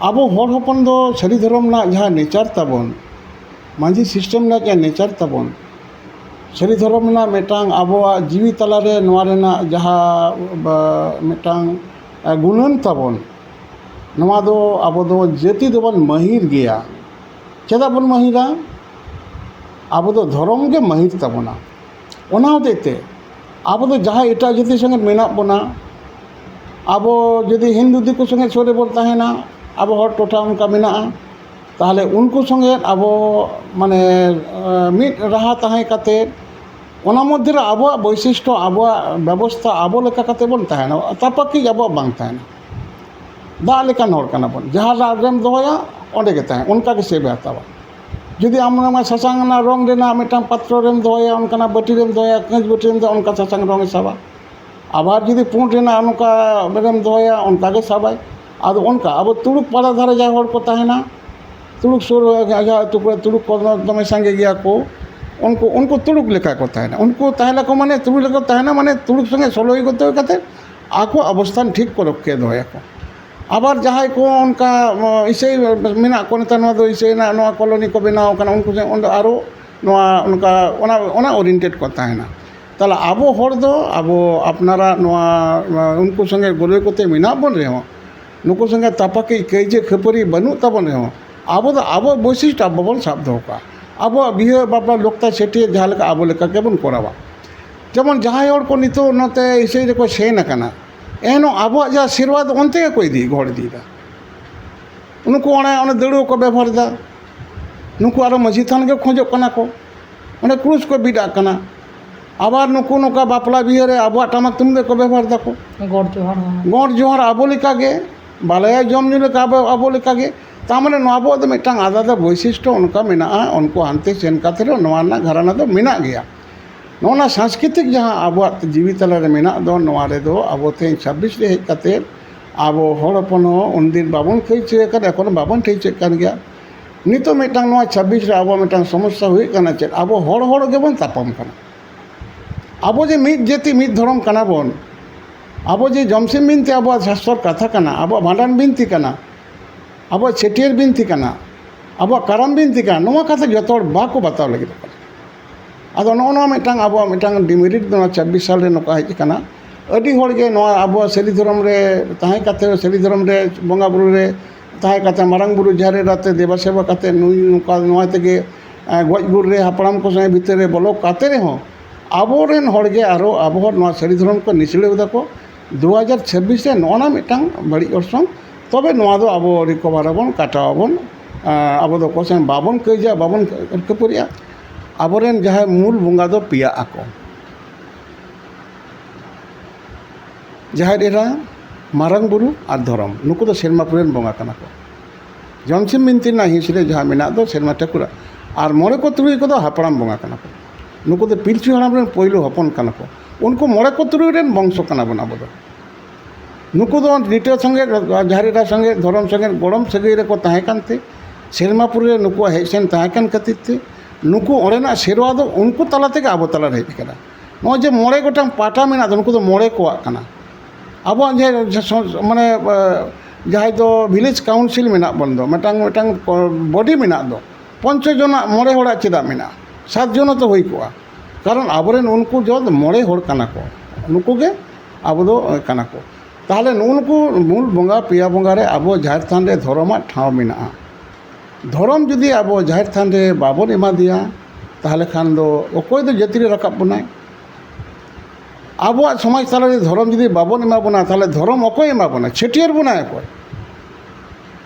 ᱟᱵᱚ ᱦᱚᱲ ᱦᱚᱯᱚᱱ ᱫᱚ ᱥᱟᱹᱨᱤ ᱫᱷᱚᱨᱚᱢ ᱨᱮᱱᱟᱜ ᱡᱟᱦᱟᱸ ᱱᱮᱪᱟᱨ ᱛᱟᱵᱚᱱ, ᱢᱟᱹᱡᱷᱤ ᱥᱤᱥᱴᱮᱢ ᱨᱮᱱᱟᱜ ᱡᱟᱦᱟᱸ ᱱᱮᱪᱟᱨ ᱛᱟᱵᱚᱱ, ᱥᱟᱹᱨᱤ ᱫᱷᱚᱨᱚᱢ ᱨᱮᱱᱟᱜ ᱢᱤᱫᱴᱟᱝ ᱟᱵᱚᱣᱟᱜ ᱡᱤᱣᱤ ᱛᱟᱞᱟᱨᱮ ᱱᱚᱣᱟ ᱨᱮᱱᱟᱜ ᱡᱟᱦᱟᱸ, ᱵᱟ, ᱢᱤᱫᱴᱟᱝ, ᱮ, ᱜᱩᱱᱟᱹᱱ ᱛᱟᱵᱚᱱ, ᱱᱚᱣᱟ ᱫᱚ ᱟᱵᱚ ᱫᱚ ᱡᱟᱹᱛᱤ ᱫᱚᱵᱚᱱ ᱢᱟᱹᱦᱤᱨ ᱜᱮᱭᱟ᱾ ᱪᱮᱫᱟᱜ ᱵᱚᱱ ᱢᱟᱹᱦᱤᱨᱟ? ᱟᱵᱚ ᱫᱚ ᱫᱷᱚᱨᱚᱢ ᱜᱮ ᱢᱟᱹᱦᱤᱨ ᱛᱟᱵᱚᱱᱟ᱾ ᱚᱱᱟ ᱦᱚᱛᱮᱡ ᱛᱮ ᱟᱵᱚ ᱫᱚ ᱡᱟᱦᱟᱸᱭ ᱮᱴᱟᱜ ᱡᱟᱹᱛᱤ ᱥᱚᱸᱜᱮ ᱢᱮᱱᱟᱜ ᱵᱚᱱᱟ, ᱟᱵᱚ ᱡᱩᱫᱤ ᱦᱤᱱᱫᱩ ᱫᱤᱠᱩ ᱥᱚᱸᱜᱮ ᱥᱩᱨ ᱨᱮᱵᱚᱱ ᱛᱟᱦᱮᱱᱟ, ᱟᱵᱚ ᱦᱚᱲ ᱴᱚᱴᱷᱟ ᱚᱱᱠᱟ ᱢᱮᱱᱟᱜᱼᱟ, ᱛᱟᱦᱚᱞᱮ ᱩᱱᱠᱩ ᱥᱚᱸᱜᱮ ᱟᱵᱚ ᱢᱟᱱᱮ, ᱮ, ᱢᱤᱫ ᱨᱟᱦᱟ ᱛᱟᱦᱮᱸ ᱠᱟᱛᱮ ᱚᱱᱟ ᱢᱚᱫᱽᱫᱷᱮ ᱨᱮ ᱟᱵᱚᱣᱟᱜ ᱵᱳᱭᱥᱤᱥᱴᱚ, ᱟᱵᱚᱣᱟᱜ ᱵᱮᱵᱚᱥᱛᱷᱟ ᱟᱵᱚ ᱞᱮᱠᱟ ᱠᱟᱛᱮ ᱵᱚᱱ ᱛᱟᱦᱮᱱᱟ, ᱛᱟᱯᱟᱠᱤᱡ ᱟᱵᱚᱣᱟᱜ ᱵᱟᱝ ᱛᱟᱦᱮᱱᱟ᱾ ᱫᱟᱜ ᱞᱮᱠᱟᱱ ᱦᱚᱲ ᱠᱟᱱᱟ ᱵᱚᱱ, ᱡᱟᱦᱟᱸ ᱫᱟᱜ ᱨᱮᱢ ᱫᱚᱦᱚᱭᱟ ᱚᱸᱰᱮ ᱜᱮ ᱛᱟᱦᱮᱸ, ᱚᱱᱠᱟ ᱜᱮ ᱥᱮᱵᱮ ᱦᱟᱛᱟᱣᱟ᱾ ᱡᱩᱫᱤ ᱟᱢ ᱚᱱᱟ ᱥᱟᱥᱟᱝ ᱨᱮᱱᱟᱜ ᱨᱚᱝ ᱨᱮᱱᱟᱜ ᱢᱤᱫᱴᱟᱝ ᱯᱟᱛᱨᱚ ᱨᱮᱢ ᱫᱚᱦᱚᱭᱟ, ᱚᱱᱠᱟᱱᱟᱜ ᱵᱟᱹᱴᱤ ᱨᱮᱢ ᱫᱚᱦᱚᱭᱟ, ᱠᱟᱹᱸᱪ ᱵᱟᱹᱴᱤ ᱨᱮᱢ ᱫᱚᱦᱚᱭᱟ, ᱚᱱᱠᱟ ᱥᱟᱥᱟᱝ ᱨᱚᱝ ᱮ ᱥᱟᱵᱟ᱾ ᱟᱵᱟᱨ ᱡᱩᱫᱤ ᱯᱩᱸᱰ ᱨᱮᱱᱟᱜ ᱱᱚᱝᱠᱟ ᱨᱮᱢ ᱫᱚᱦᱚᱭᱟ, ᱚᱱᱠᱟ ᱜᱮ ᱥᱟᱵᱟᱭ᱾ ᱟᱫᱚ ᱚᱱᱠᱟ ᱟᱵᱚ ᱛᱩᱲᱩᱠ ᱯᱟᱲᱟ ᱫᱷᱟᱨᱮ ᱡᱟᱦᱟᱸᱭ ᱦᱚᱲ ᱠᱚ ᱛᱟᱦᱮᱱᱟ, ᱛᱩᱲᱩᱠ ᱥᱩᱨ ᱨᱮ ᱡᱟᱦᱟᱸ ᱟᱹᱛᱩ ᱠᱚᱨᱮ ᱛᱩᱲᱩᱠ ᱠᱚ ᱫᱚᱢᱮ ᱥᱟᱸᱜᱮ ᱜᱮᱭᱟ ᱠᱚ, ᱩᱱᱠᱩ, ᱩᱱᱠᱩ ᱛᱩᱲᱩᱠ ᱞᱮᱠᱟ ᱠᱚ ᱛᱟᱦᱮᱱᱟ᱾ ᱩᱱᱠᱩ ᱛᱟᱦᱮᱸ ᱞᱮᱠᱚ ᱢᱟᱱᱮ ᱛᱩᱲᱩᱠ ᱞᱮᱠᱟ ᱠᱚ ᱛᱟᱦᱮᱱᱟ, ᱢᱟᱱᱮ ᱛᱩᱲᱩᱠ ᱥᱚᱸᱜᱮ ᱥᱚᱞᱦᱮ ᱜᱚᱛᱚ ᱠᱟᱛᱮ ᱟᱠᱚᱣᱟᱜ ᱚᱵᱚᱥᱛᱷᱟᱱ ᱴᱷᱤᱠ ᱠᱚ ᱨᱚᱠᱠᱷᱮ ᱫᱚᱦᱚᱭᱟᱠᱚ᱾ ᱟᱵᱟᱨ ᱡᱟᱦᱟᱸᱭ ᱠᱚ ᱚᱱᱠᱟ, ᱚ, ᱤᱥᱟᱹᱭ ᱢᱮᱱᱟᱜ ᱠᱚ, ᱱᱮᱛᱟᱨ ᱱᱚᱣᱟ ᱫᱚ ᱤᱥᱟᱹᱭ ᱨᱮᱱᱟᱜ ᱱᱚᱣᱟ ᱠᱚᱞᱚᱱᱤ ᱠᱚ ᱵᱮᱱᱟᱣ ᱠᱟᱱᱟ, ᱩᱱᱠᱩ ᱥᱮ ᱚᱸᱰᱮ ᱟᱨᱚ ᱱᱚᱣᱟ ᱚᱱᱠᱟ ᱚᱱᱟ, ᱚᱱᱟ ᱳᱨᱤᱭᱮᱱᱴᱮᱰ ᱠᱚ ᱛᱟᱦᱮᱱᱟ᱾ ᱛᱟᱦᱚᱞᱮ ᱟᱵᱚ ᱦᱚᱲ ᱫᱚ ᱟᱵᱚ ᱟᱯᱱᱟᱨᱟᱜ ᱱᱚᱣᱟ, ᱱᱚᱣᱟ ᱩᱱᱠᱩ ᱥᱚᱸᱜᱮ ᱜᱚᱞᱚᱭ ᱠᱚᱛᱮ ᱢᱮᱱᱟᱜ ᱵᱚᱱ ᱨᱮᱦᱚᱸ, ᱱᱩᱠᱩ ᱥᱚᱸᱜᱮ ᱛᱟᱯᱟᱠᱤᱡ ᱠᱟᱹᱭᱡᱟᱹ ᱠᱷᱟᱹᱯᱟᱹᱨᱤ ᱵᱟᱹᱱᱩᱜ ᱛᱟᱵᱚᱱ ᱨᱮᱦᱚᱸ, ᱟᱵᱚ ᱫᱚ ᱟᱵᱚᱣᱟᱜ ᱵᱳᱭᱥᱤᱥᱴ ᱟᱵᱚ ᱵᱚᱱ ᱥᱟᱵ ᱫᱚᱦᱚ ᱠᱟᱜᱼᱟ᱾ ᱟᱵᱚᱣᱟᱜ ᱵᱤᱦᱟᱹ ᱵᱟᱯᱞᱟ ᱞᱚᱠᱛᱟ ᱪᱷᱟᱹᱴᱭᱟᱹᱨ ᱡᱟᱦᱟᱸ ᱞᱮᱠᱟ ᱟᱵᱚ ᱞᱮᱠᱟ ᱜᱮᱵᱚᱱ ᱠᱚᱨᱟᱣᱟ᱾ ᱡᱮᱢᱚᱱ ᱡᱟᱦᱟᱸᱭ ᱦᱚᱲ ᱠᱚ ᱱᱤᱛᱚᱜ ᱱᱚᱛᱮ ᱤᱥᱟᱹᱭ ᱨᱮᱠᱚ ᱥᱮᱱ ᱟᱠᱟᱱᱟ, ᱮᱱᱦᱚᱸ ᱟᱵᱚᱣᱟᱜ ᱡᱟᱦᱟᱸ ᱥᱮᱨᱣᱟ ᱫᱚ ᱚᱱᱛᱮ ᱜᱮᱠᱚ ᱤᱫᱤ ᱜᱚᱦᱚᱲ ᱤᱫᱤᱭᱮᱫᱟ᱾ ᱱᱩᱠᱩ ᱚᱱᱮ, ᱚᱱᱮ ᱫᱟᱹᱲᱩᱣᱟᱹ ᱠᱚ ᱵᱮᱵᱚᱦᱟᱨ ᱮᱫᱟ, ᱱᱩᱠᱩ ᱟᱨᱚ ᱢᱟᱹᱡᱷᱤ ᱛᱷᱟᱱ ᱜᱮ ᱠᱷᱚᱡᱚᱜ ᱠᱟᱱᱟ ᱠᱚ, ᱚᱸᱰᱮ ᱠᱨᱩᱥ ᱠᱚ ᱵᱤᱫ ᱟᱜ ᱠᱟᱱᱟ᱾ ᱟᱵᱟᱨ ᱱᱩᱠᱩ ᱱᱚᱝᱠᱟ ᱵᱟᱯᱞᱟ ᱵᱤᱦᱟᱹ ᱨᱮ ᱟᱵᱚᱣᱟᱜ ᱴᱟᱢᱟᱠ ᱛᱩᱢᱫᱟᱹᱜ ᱠᱚ ᱵᱮᱵᱚᱦᱟᱨ ᱫᱟᱠᱚ᱾ ᱜᱚᱰ ᱡᱚᱦᱟᱨ ᱦᱚᱸ᱾ ᱜᱚᱰ ᱡᱚᱦᱟᱨ ᱟᱵᱚ ᱞᱮᱠᱟᱜᱮ, ᱵᱟᱞᱟᱭᱟ ᱡᱚᱢ ᱧᱩ ᱞᱮᱠᱟ ᱟᱵᱚ, ᱟᱵᱚ ᱞᱮᱠᱟᱜᱮ᱾ ᱛᱟᱨ ᱢᱟᱱᱮ ᱱᱚᱣᱟ ᱟᱵᱚᱣᱟᱜ ᱫᱚ ᱢᱤᱫᱴᱟᱝ ᱟᱞᱟᱫᱟ ᱵᱳᱭᱥᱤᱥᱴᱚ ᱚᱱᱠᱟ ᱢᱮᱱᱟᱜᱼᱟ᱾ ᱩᱱᱠᱩ ᱦᱟᱱᱛᱮ ᱥᱮᱱ ᱠᱟᱛᱮ ᱨᱮᱦᱚᱸ ᱱᱚᱣᱟ ᱨᱮᱱᱟᱜ ᱜᱷᱟᱨᱟᱱᱟ ᱫᱚ ᱢᱮᱱᱟᱜ ᱜᱮᱭᱟ᱾ ᱱᱚᱜᱼᱚ ᱱᱟ ᱥᱟᱝᱥᱠᱨᱤᱛᱤᱠ ᱡᱟᱦᱟᱸ ᱟᱵᱚᱣᱟᱜ ᱡᱤᱣᱤ ᱛᱟᱞᱟᱨᱮ ᱢᱮᱱᱟᱜ ᱫᱚ, ᱱᱚᱣᱟ ᱨᱮᱫᱚ ᱟᱵᱚ ᱛᱮᱦᱮᱧ ᱪᱷᱟᱵᱵᱤᱥ ᱨᱮ ᱦᱮᱡ ᱠᱟᱛᱮ ᱟᱵᱚ ᱦᱚᱲ ᱦᱚᱯᱚᱱ ᱦᱚᱸ ᱩᱱᱫᱤᱱ ᱵᱟᱵᱚᱱ ᱴᱷᱟᱹᱭᱪᱟᱹ ᱟᱠᱟᱫ, ᱮᱠᱷᱚᱱ ᱵᱟᱵᱚᱱ ᱴᱷᱟᱹᱭᱪᱟᱹᱜ ᱠᱟᱱ ᱜᱮᱭᱟ᱾ ᱱᱤᱛᱚᱜ ᱢᱤᱫᱴᱟᱝ ᱱᱚᱣᱟ ᱪᱷᱟᱵᱵᱤᱥ ᱨᱮ ᱟᱵᱚᱣᱟᱜ ᱢᱤᱫᱴᱟᱝ ᱥᱚᱢᱚᱥᱥᱟ ᱦᱩᱭᱩᱜ ᱠᱟᱱᱟ ᱪᱮᱫ? ᱟᱵᱚ ᱦᱚᱲ ᱦᱚᱲ ᱜᱮᱵᱚᱱ ᱛᱟᱯᱟᱢ ᱠᱟᱱᱟ᱾ ᱟᱵᱚ ᱡᱮ ᱢᱤᱫ ᱡᱟᱹᱛᱤ ᱢᱤᱫ ᱫᱷᱚᱨᱚᱢ ᱠᱟᱱᱟ ᱵᱚᱱ, ᱟᱵᱚ ᱡᱮ ᱡᱚᱢᱥᱤᱢ ᱵᱤᱱᱛᱤ ᱟᱵᱚᱣᱟᱜ ᱥᱟᱥᱛᱚᱨ ᱠᱟᱛᱷᱟ ᱠᱟᱱᱟ, ᱟᱵᱚᱣᱟᱜ ᱵᱷᱟᱸᱰᱟᱱ ᱵᱤᱱᱛᱤ ᱠᱟᱱᱟ, ᱟᱵᱚᱣᱟᱜ ᱪᱷᱟᱹᱴᱭᱟᱹᱨ ᱵᱤᱱᱛᱤ ᱠᱟᱱᱟ, ᱟᱵᱚᱣᱟᱜ ᱠᱟᱨᱟᱢ ᱵᱤᱱᱛᱤ ᱠᱟᱱᱟ, ᱱᱚᱣᱟ ᱠᱟᱛᱷᱟ ᱡᱚᱛᱚ ᱦᱚᱲ ᱵᱟᱠᱚ ᱵᱟᱛᱟᱣ ᱞᱟᱹᱜᱤᱫᱚᱜ ᱠᱟᱱᱟ᱾ ᱟᱫᱚ ᱱᱚᱜᱼᱚ ᱱᱚᱣᱟ ᱢᱤᱫᱴᱟᱝ ᱟᱵᱚᱣᱟᱜ ᱢᱤᱫᱴᱟᱝ ᱰᱤᱢᱮᱨᱤᱴ ᱫᱚ ᱱᱚᱣᱟ ᱪᱷᱟᱵᱵᱤᱥ ᱥᱟᱞ ᱨᱮ ᱱᱚᱝᱠᱟ ᱦᱮᱡ ᱟᱠᱟᱱᱟ᱾ ᱟᱹᱰᱤ ᱦᱚᱲ ᱜᱮ ᱱᱚᱣᱟ ᱟᱵᱚᱣᱟᱜ ᱥᱟᱹᱨᱤ ᱫᱷᱚᱨᱚᱢ ᱨᱮ ᱛᱟᱦᱮᱸ ᱠᱟᱛᱮ, ᱥᱟᱹᱨᱤ ᱫᱷᱚᱨᱚᱢ ᱨᱮ ᱵᱚᱸᱜᱟ ᱵᱩᱨᱩ ᱨᱮ ᱛᱟᱦᱮᱸ ᱠᱟᱛᱮ, ᱢᱟᱨᱟᱝ ᱵᱩᱨᱩ ᱡᱟᱦᱮᱨ ᱮᱨᱟ ᱛᱮ ᱫᱮᱵᱟ ᱥᱮᱵᱟ ᱠᱟᱛᱮ, ᱱᱩᱭ ᱱᱚᱝᱠᱟ, ᱱᱚᱣᱟ ᱛᱮᱜᱮ, ᱮᱸ, ᱜᱚᱡ ᱜᱩᱨ ᱨᱮ ᱦᱟᱯᱲᱟᱢ ᱠᱚ ᱥᱚᱸᱜᱮ ᱵᱷᱤᱛᱟᱹᱨ ᱨᱮ ᱵᱚᱞᱚ ᱠᱟᱛᱮ ᱨᱮᱦᱚᱸ ᱟᱵᱚᱨᱮᱱ ᱦᱚᱲ ᱜᱮ ᱟᱨᱚ ᱟᱵᱚ ᱦᱚᱲ ᱱᱚᱣᱟ ᱥᱟᱹᱨᱤ ᱫᱷᱚᱨᱚᱢ ᱠᱚ ᱱᱤᱥᱲᱟᱹᱣ ᱫᱟᱠᱚ᱾ ᱫᱩ ᱦᱟᱡᱟᱨ ᱪᱷᱟᱵᱵᱤᱥ ᱨᱮ ᱱᱚᱜᱼᱚ ᱱᱟ ᱢᱤᱫᱴᱟᱝ ᱵᱟᱹᱲᱤᱡ ᱚᱨᱥᱚᱝ᱾ ᱛᱚᱵᱮ ᱱᱚᱣᱟ ᱫᱚ ᱟᱵᱚ ᱨᱤᱠᱚᱵᱷᱟᱨ ᱟᱵᱚᱱ, ᱠᱟᱴᱟᱣ ᱟᱵᱚᱱ, ᱮᱸ, ᱟᱵᱚ ᱫᱚ ᱚᱠᱚᱭ ᱥᱚᱸᱜᱮ ᱵᱟᱵᱚᱱ ᱠᱟᱹᱭᱡᱟ, ᱵᱟᱵᱚᱱ ᱠᱷᱟᱹᱯᱟᱹᱨᱤᱜᱼᱟ᱾ ᱟᱵᱚᱨᱮᱱ ᱡᱟᱦᱟᱸᱭ ᱢᱩᱞ ᱵᱚᱸᱜᱟ ᱫᱚ ᱯᱮᱭᱟ ᱟᱠᱚ, ᱡᱟᱦᱮᱨ ᱮᱨᱟ, ᱢᱟᱨᱟᱝ ᱵᱩᱨᱩ ᱟᱨ ᱫᱷᱚᱨᱚᱢ, ᱱᱩᱠᱩ ᱫᱚ ᱥᱮᱨᱢᱟ ᱯᱩᱨᱤ ᱨᱮᱱ ᱵᱚᱸᱜᱟ ᱠᱟᱱᱟ ᱠᱚ᱾ ᱡᱚᱢᱥᱤᱢ ᱵᱤᱱᱛᱤ ᱨᱮᱱᱟᱜ ᱦᱤᱸᱥ ᱨᱮ ᱡᱟᱦᱟᱸ ᱢᱮᱱᱟᱜ ᱫᱚ ᱥᱮᱨᱢᱟ ᱴᱷᱟᱹᱠᱩᱨᱟᱜ, ᱟᱨ ᱢᱚᱬᱮ ᱠᱚ ᱛᱩᱨᱩᱭ ᱠᱚᱫᱚ ᱦᱟᱯᱲᱟᱢ ᱵᱚᱸᱜᱟ ᱠᱟᱱᱟ ᱠᱚ᱾ ᱱᱩᱠᱩ ᱫᱚ ᱯᱤᱞᱪᱩ ᱦᱟᱲᱟᱢ ᱨᱮᱱ ᱯᱳᱭᱞᱳ ᱦᱚᱯᱚᱱ ᱠᱟᱱᱟ ᱠᱚ᱾ ᱩᱱᱠᱩ ᱢᱚᱬᱮ ᱠᱚ ᱛᱩᱨᱩᱭ ᱨᱮᱱ ᱵᱚᱝᱥᱚ ᱠᱟᱱᱟ ᱵᱚᱱ ᱟᱵᱚ ᱫᱚ᱾ ᱱᱩᱠᱩ ᱫᱚ ᱞᱤᱴᱟᱹ ᱥᱚᱸᱜᱮ, ᱡᱟᱦᱮᱨ ᱮᱨᱟ ᱥᱚᱸᱜᱮ, ᱫᱷᱚᱨᱚᱢ ᱥᱚᱸᱜᱮ ᱜᱚᱲᱚᱢ ᱥᱟᱹᱜᱟᱹᱭ ᱨᱮᱠᱚ ᱛᱟᱦᱮᱸ ᱠᱟᱱᱛᱮ, ᱥᱮᱨᱢᱟ ᱯᱩᱨᱤ ᱨᱮ ᱱᱩᱠᱩᱣᱟᱜ ᱦᱮᱡ ᱥᱮᱱ ᱛᱟᱦᱮᱸ ᱠᱟᱱ ᱠᱷᱟᱹᱛᱤᱨ ᱛᱮ, ᱱᱩᱠᱩ ᱚᱸᱰᱮᱱᱟᱜ ᱥᱮᱨᱣᱟ ᱫᱚ ᱩᱱᱠᱩ ᱛᱟᱞᱟ ᱛᱮᱜᱮ ᱟᱵᱚ ᱛᱟᱞᱟᱨᱮ ᱦᱮᱡ ᱟᱠᱟᱱᱟ᱾ ᱱᱚᱜᱼᱚᱭ ᱡᱮ ᱢᱚᱬᱮ ᱜᱚᱴᱟᱝ ᱯᱟᱦᱴᱟ ᱢᱮᱱᱟᱜ ᱫᱚ, ᱱᱩᱠᱩ ᱫᱚ ᱢᱚᱬᱮ ᱠᱚᱣᱟᱜ ᱠᱟᱱᱟ᱾ ᱟᱵᱚᱣᱟᱜ ᱡᱮ ᱥᱚ-, ᱢᱟᱱᱮ, ᱮ, ᱡᱟᱦᱟᱸᱭ ᱫᱚ ᱵᱷᱤᱞᱮᱡᱽ ᱠᱟᱣᱩᱱᱥᱤᱞ ᱢᱮᱱᱟᱜ ᱵᱚᱱ ᱫᱚ, ᱢᱤᱫᱴᱟᱝ, ᱢᱤᱫᱴᱟᱝ ᱵᱚᱰᱤ ᱢᱮᱱᱟᱜ ᱫᱚ, ᱯᱚᱧᱪᱚ ᱡᱚᱱᱟᱜ ᱢᱚᱬᱮ ᱦᱚᱲᱟᱜ ᱪᱮᱫᱟᱜ ᱢᱮᱱᱟᱜᱼᱟ? ᱥᱟᱛ ᱡᱚᱱ ᱦᱚᱸᱛᱚ ᱦᱩᱭ ᱠᱚᱜᱼᱟ᱾ ᱠᱟᱨᱚᱱ ᱟᱵᱚᱨᱮᱱ ᱩᱱᱠᱩ ᱡᱚᱛᱚ ᱢᱚᱬᱮ ᱦᱚᱲ ᱠᱟᱱᱟ ᱠᱚ, ᱱᱩᱠᱩ ᱜᱮ ᱟᱵᱚ ᱫᱚ ᱠᱟᱱᱟ ᱠᱚ᱾ ᱛᱟᱦᱚᱞᱮ ᱱᱩᱜᱼᱩ ᱱᱩᱠᱩ ᱢᱩᱞ ᱵᱚᱸᱜᱟ, ᱯᱮᱭᱟ ᱵᱚᱸᱜᱟ ᱨᱮ ᱟᱵᱚ ᱡᱟᱦᱮᱨ ᱛᱷᱟᱱ ᱨᱮ ᱫᱷᱚᱨᱚᱢᱟᱜ ᱴᱷᱟᱶ ᱢᱮᱱᱟᱜᱼᱟ᱾ ᱫᱷᱚᱨᱚᱢ ᱡᱩᱫᱤ ᱟᱵᱚ ᱡᱟᱦᱮᱨ ᱛᱷᱟᱱ ᱨᱮ ᱵᱟᱵᱚᱱ ᱮᱢᱟ ᱫᱮᱭᱟ, ᱛᱟᱦᱚᱞᱮ ᱠᱷᱟᱱ ᱫᱚ ᱚᱠᱚᱭ ᱫᱚ ᱡᱟᱹᱛᱤ ᱨᱮ ᱨᱟᱠᱟᱵ ᱵᱚᱱᱟᱭ? ᱟᱵᱚᱣᱟᱜ ᱥᱚᱢᱟᱡᱽ ᱛᱟᱞᱟ ᱨᱮ ᱫᱷᱚᱨᱚᱢ ᱡᱩᱫᱤ ᱵᱟᱵᱚᱱ ᱮᱢᱟ ᱵᱚᱱᱟ, ᱛᱟᱦᱚᱞᱮ ᱫᱷᱚᱨᱚᱢ ᱚᱠᱚᱭ ᱮᱢᱟ ᱵᱚᱱᱟ? ᱪᱷᱟᱹᱴᱭᱟᱹᱨ ᱵᱚᱱᱟᱭ ᱚᱠᱚᱭ?